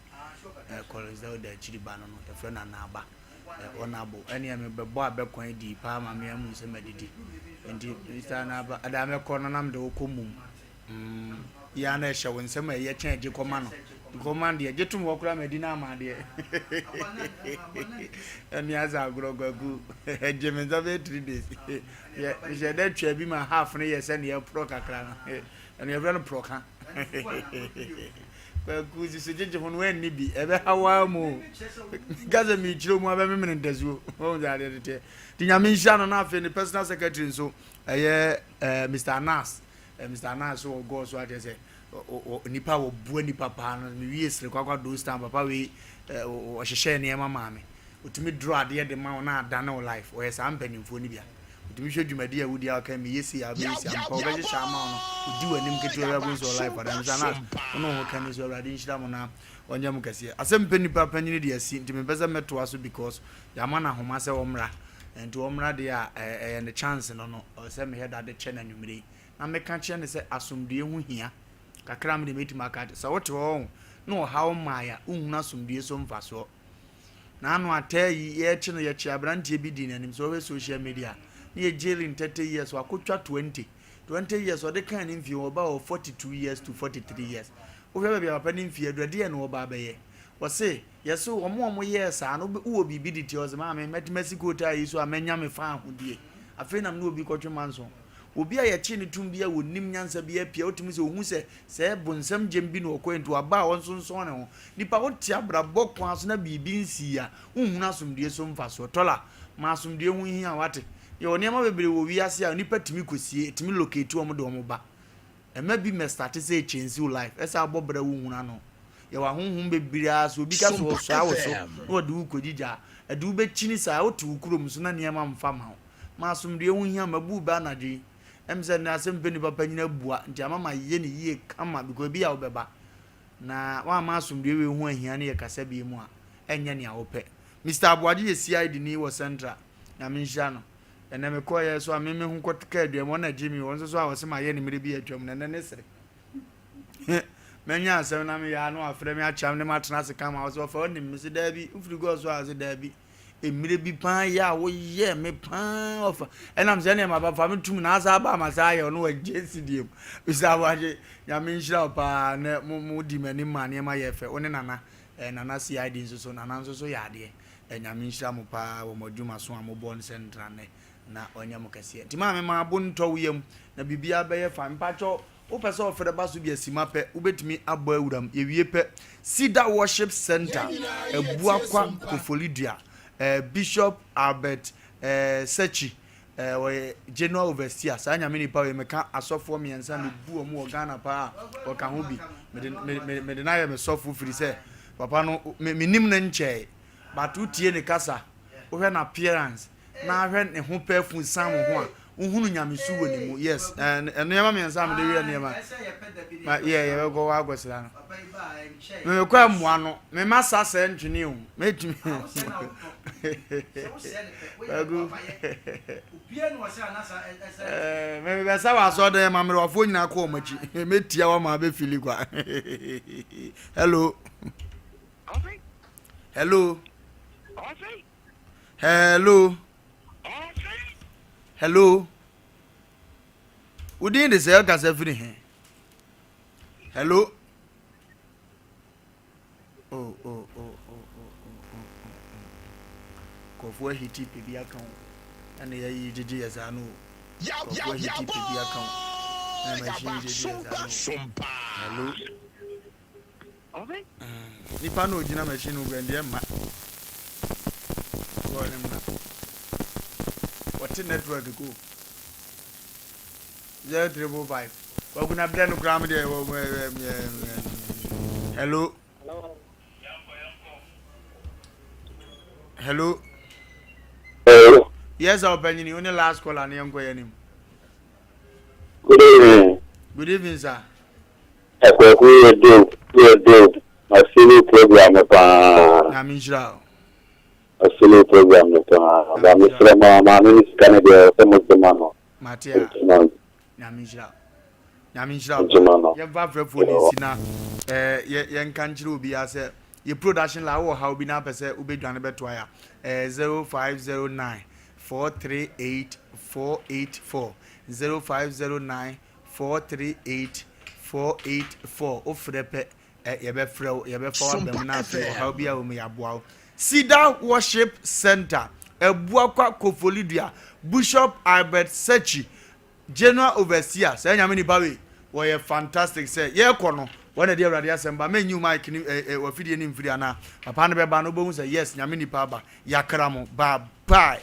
[SPEAKER 1] Eh, Collins Dauda akyiri ba no no. Yɛfrɛ no Anaaba. Ɔnabo, ɛneɛ me bɛbɔ abɛ kwan dii paa ma me amu sɛ madidi. Nti Mister Anaba, ɛda mɛkɔ no na mede wo kɔ mum. Mm, yɛ a na ɛhyɛ wo nsɛm a ɛyɛ kyɛn gye kɔma no. Kɔma no deɛ, gye tom hɔ koraa madi no ama adeɛ. Ɛne asa agorɔ kwaku. Ɛgye me nsa bɛyɛ 3 days. Yɛ, mehyɛ dɛ twaa bi ma half no yɛ sɛ neɛ ɛporɔ kakra no. Ɛno yɛfrɛ no porɔka. Kwaku susu gyegye ho no wanni bi ɛbɛha wo ara mu o ka sɛ mekyerɛ mu abɛmemene ntasuo wɔn sɛ adeɛ teteɛ nti nyame nhyira no na afei ne personal secretary nso ɛyɛ eh, Mr. Anas eh, Mr. Anas so wɔ gɔɔ so akyerɛ sɛ nipa a wɔboa nipa paa no mewie sere kwakwa those time papa wei eh, ɔhyehyɛ nneɛma maa me Otumi draw adeɛ de ma wo na adane wo life. Ɔyɛ saa mpaninfoɔ no bi a. Otumi hwɛ dwumadie a wodi a ɔka meyɛ sei a wobɛyɛ sei ampa ɔbɛhyehyɛ ama wo no odi w'anim ketewa bi abɛhu sɛ ɔwɔ life adan nso anas wo ne wo ho kani so Awurade nhyira mo na ɔnyɛ mo kɛseɛ. Asɛm mpɛ nipa panyini de asi nti mempɛ sɛ mɛtoa so because yɛama no ahoma sɛ ɔmmra nti ɔmmra deɛ a ɛyɛ ne chance no no ɔsɛ sɛ mehwɛ da de kyɛ no anwummere yi na meka kyerɛ no sɛ asomdue ho hia kakra me deɛ mɛtumi aka sɛ wote hɔ na ɔhaw mmaeɛ a wonhunu asomdue so mfasoɔ. N'ano ataa yi yɛkye no yɛkye abranteɛ bi dii n'anim sɛ ɔhwɛ social media ne yɛ jailing 30 years wakotwa 20 20 years ɔde kan ne mfie ɔba wɔ 42 years to 43 years wohwɛ baabi a papa ne mfie aduru ɛdeɛ na ɔba abɛyɛ wɔse yɛse wɔn a wɔyɛɛ saa no wowɔ biribi de tia ɔse maame mɛtumi asi kootaa yi so a mɛnya me fa ahodie afei nam ne obi kɔtwe manso obi a yɛkye ne tum bi a wɔnim nyansa bi apia wotumi sɛ ohu sɛ Sɛ bonsam gyem bi na ɔkɔɛ nti waba a ɔnsonsɔn ne ho. Nipa wote abrabɔ kwan so na biribi nsii a, wonhunu asomdue so mfasoɔ. Tɔla, ma asomdue ho hia wo, wate? Yɛwɔ nneɛma bebree wɔ wiase a nipa tumi kɔsie, ɛtumi locate wɔn de wɔn ba. Ɛmma bi mmɛstate sɛ ɛchange wo life, ɛsɛ abɔ bra wonhunu ano. Yɛwɔ ahonhom bebree a sɛ obi ka sɛ ɔsoa wo so na ɔde wo kɔgyigya a, ɛde wo bɛkyini saa, wote wo kurom so na nneɛma mfa mma wo. Ma asomdue ho hia wo, mabu wo bɛ anadwo yi. Ɛm sɛ nnɛ asɛm pɛ nipa panyin abua nti ama ma yɛ ne yie kama because ebi a wobɛba na wamma asomdwoe wei ho ahia ne yɛ kasa bie mu a ɛnyɛ nea wopɛ. Mister Aboagye yɛ CID ni wɔ Central Nyame nhyira no ɛnɛ me kɔɔ yɛ so a me me ho kɔ kaa aduan mu ɔna gye me ɔno nso so a ɔse ma yɛ ne mmerɛ bi atwam na ɛnɛ ne sere manya asɛm na meyɛ a na wafrɛ me akyam ne matena ase kama ɔsɛ ɔfa ɔnim me se daabi wofiri gɔɔ so a ɔse daabi. Mmerɛ bi paa yɛ a woyɛɛ me paa ɔfa ɛnam sɛ ɛneɛ maba fa me tum na asa aba ama saa ayɛ ɔno wagye si deɛ mu. Mr. Aboagye, Nyame nhyira wo paa nɛ mo mo di m'anim ma nneɛma yɛ fɛ. Wo ne Nana, eh, Nana CID nso so, Nana nso so yɛ adeɛ. Eh, Nyame nhyira mo paa wɔ mo adwuma so a mobɔ no sɛ ntrannɛ na ɔnyɛ mo kɛseɛ. Nti maame ma abo ntɔ wo yam na biribiara bɛyɛ fine. Mpakyɛw Wopɛ sɛ ɔfrɛ ba so bi a simma pɛ, wobɛtumi abɔ awuram. Yɛwie pɛ, Cedar Worship Centre, Abuakwa, Koforidua. Eh, Bishop Albert eh, Sekyi, eh, ɔyɛ General Overseer. Saa nyame nipa wei, meka asɔfoɔ mmiɛnsa mebu wɔn wɔ Ghana paa a, ɔka ho bi. Mede, me, mede no ayɛ me sɔfo firi sɛ, papa no, me, menim no nkyɛe. But wotie ne kasa, wohwɛ n'appearance, na ahwɛ ne ho pɛɛfun san wo ho a, wohunu nyamesu wɔ ne mu. Yes, nneɛma mmiɛnsa a mede werɛ nneɛma. Ma yɛ yɛbɛkɔ hɔ akɔsra no. Mekɔ mmoa no, mema sa sɛ ntwene o. Mɛtumi. Bagu. Mebɛsa wɔ asɔɔdan ma mmerewafoɔ nyinaa kɔ wɔn akyi. Mɛtia wɔn ma abɛfili kwa. Hello. Hello. Hello. Hello. Wo din de sɛ ɔkasa firi he? Hello. Oh, oh, oh, oh, oh, oh, oh, oh. Nkurɔfoɔ ahiti pɛ bi aka wo. Ɛna yɛyi gyegye yɛ saa no o. Nkurɔfoɔ ahiti pɛ bi aka wo. Ɛna machine gyegye yɛ saa no o. Hello. Nipa na ogyina machine no kura deɛ mma. Bɔɔl ne mma. Wɔte network ko. 0345. Kwaku na brɛ no koraa me deɛ wɔ Hello. Hello.
[SPEAKER 5] Hello.
[SPEAKER 1] Yes, our penny. Only last call and young go
[SPEAKER 5] Good evening.
[SPEAKER 1] Good evening, sir.
[SPEAKER 5] Kwaku yɛ dope yɛ dope ma feeli program no paa.
[SPEAKER 1] Nyame nhyira wo.
[SPEAKER 5] Ma feeli program no paa ba mesrɛ mo a maame no sika no deɛ ɛwɔ sɛ mo gye ma no.
[SPEAKER 1] Mate a. Nyame nhyira wo. Nyame nhyira wo paa. Yɛmfa afrɛfoɔ no nsi na eh, yɛ yɛnka nkyerɛ obiara sɛ yɛ production la wowɔ haw bi na apɛ sɛ wobɛdwane bɛtoa ya eh, 0509 438 484 0509 438 484 Wofrɛ pɛ ɛ, yɛbɛfrɛ wo, yɛbɛfa wo aba mu na afei ɔhaw biara wɔ mu yɛaboa wo. Cedar Worship Centre, Abuakwa Koforidua, Bushop Albert Sekyi, General Overseer, saa Nyame nipa wei, wɔyɛ fantastic sɛ yɛkɔ no, wɔn na ɛde Awurade asɛm ba, mɛnyi wo mic ne ɛ ɛ wafidie ne mfiri anaa, papa no bɛba no wobɛhu sɛ yes Nyame nipa aba, yɛakra mo, bye bye.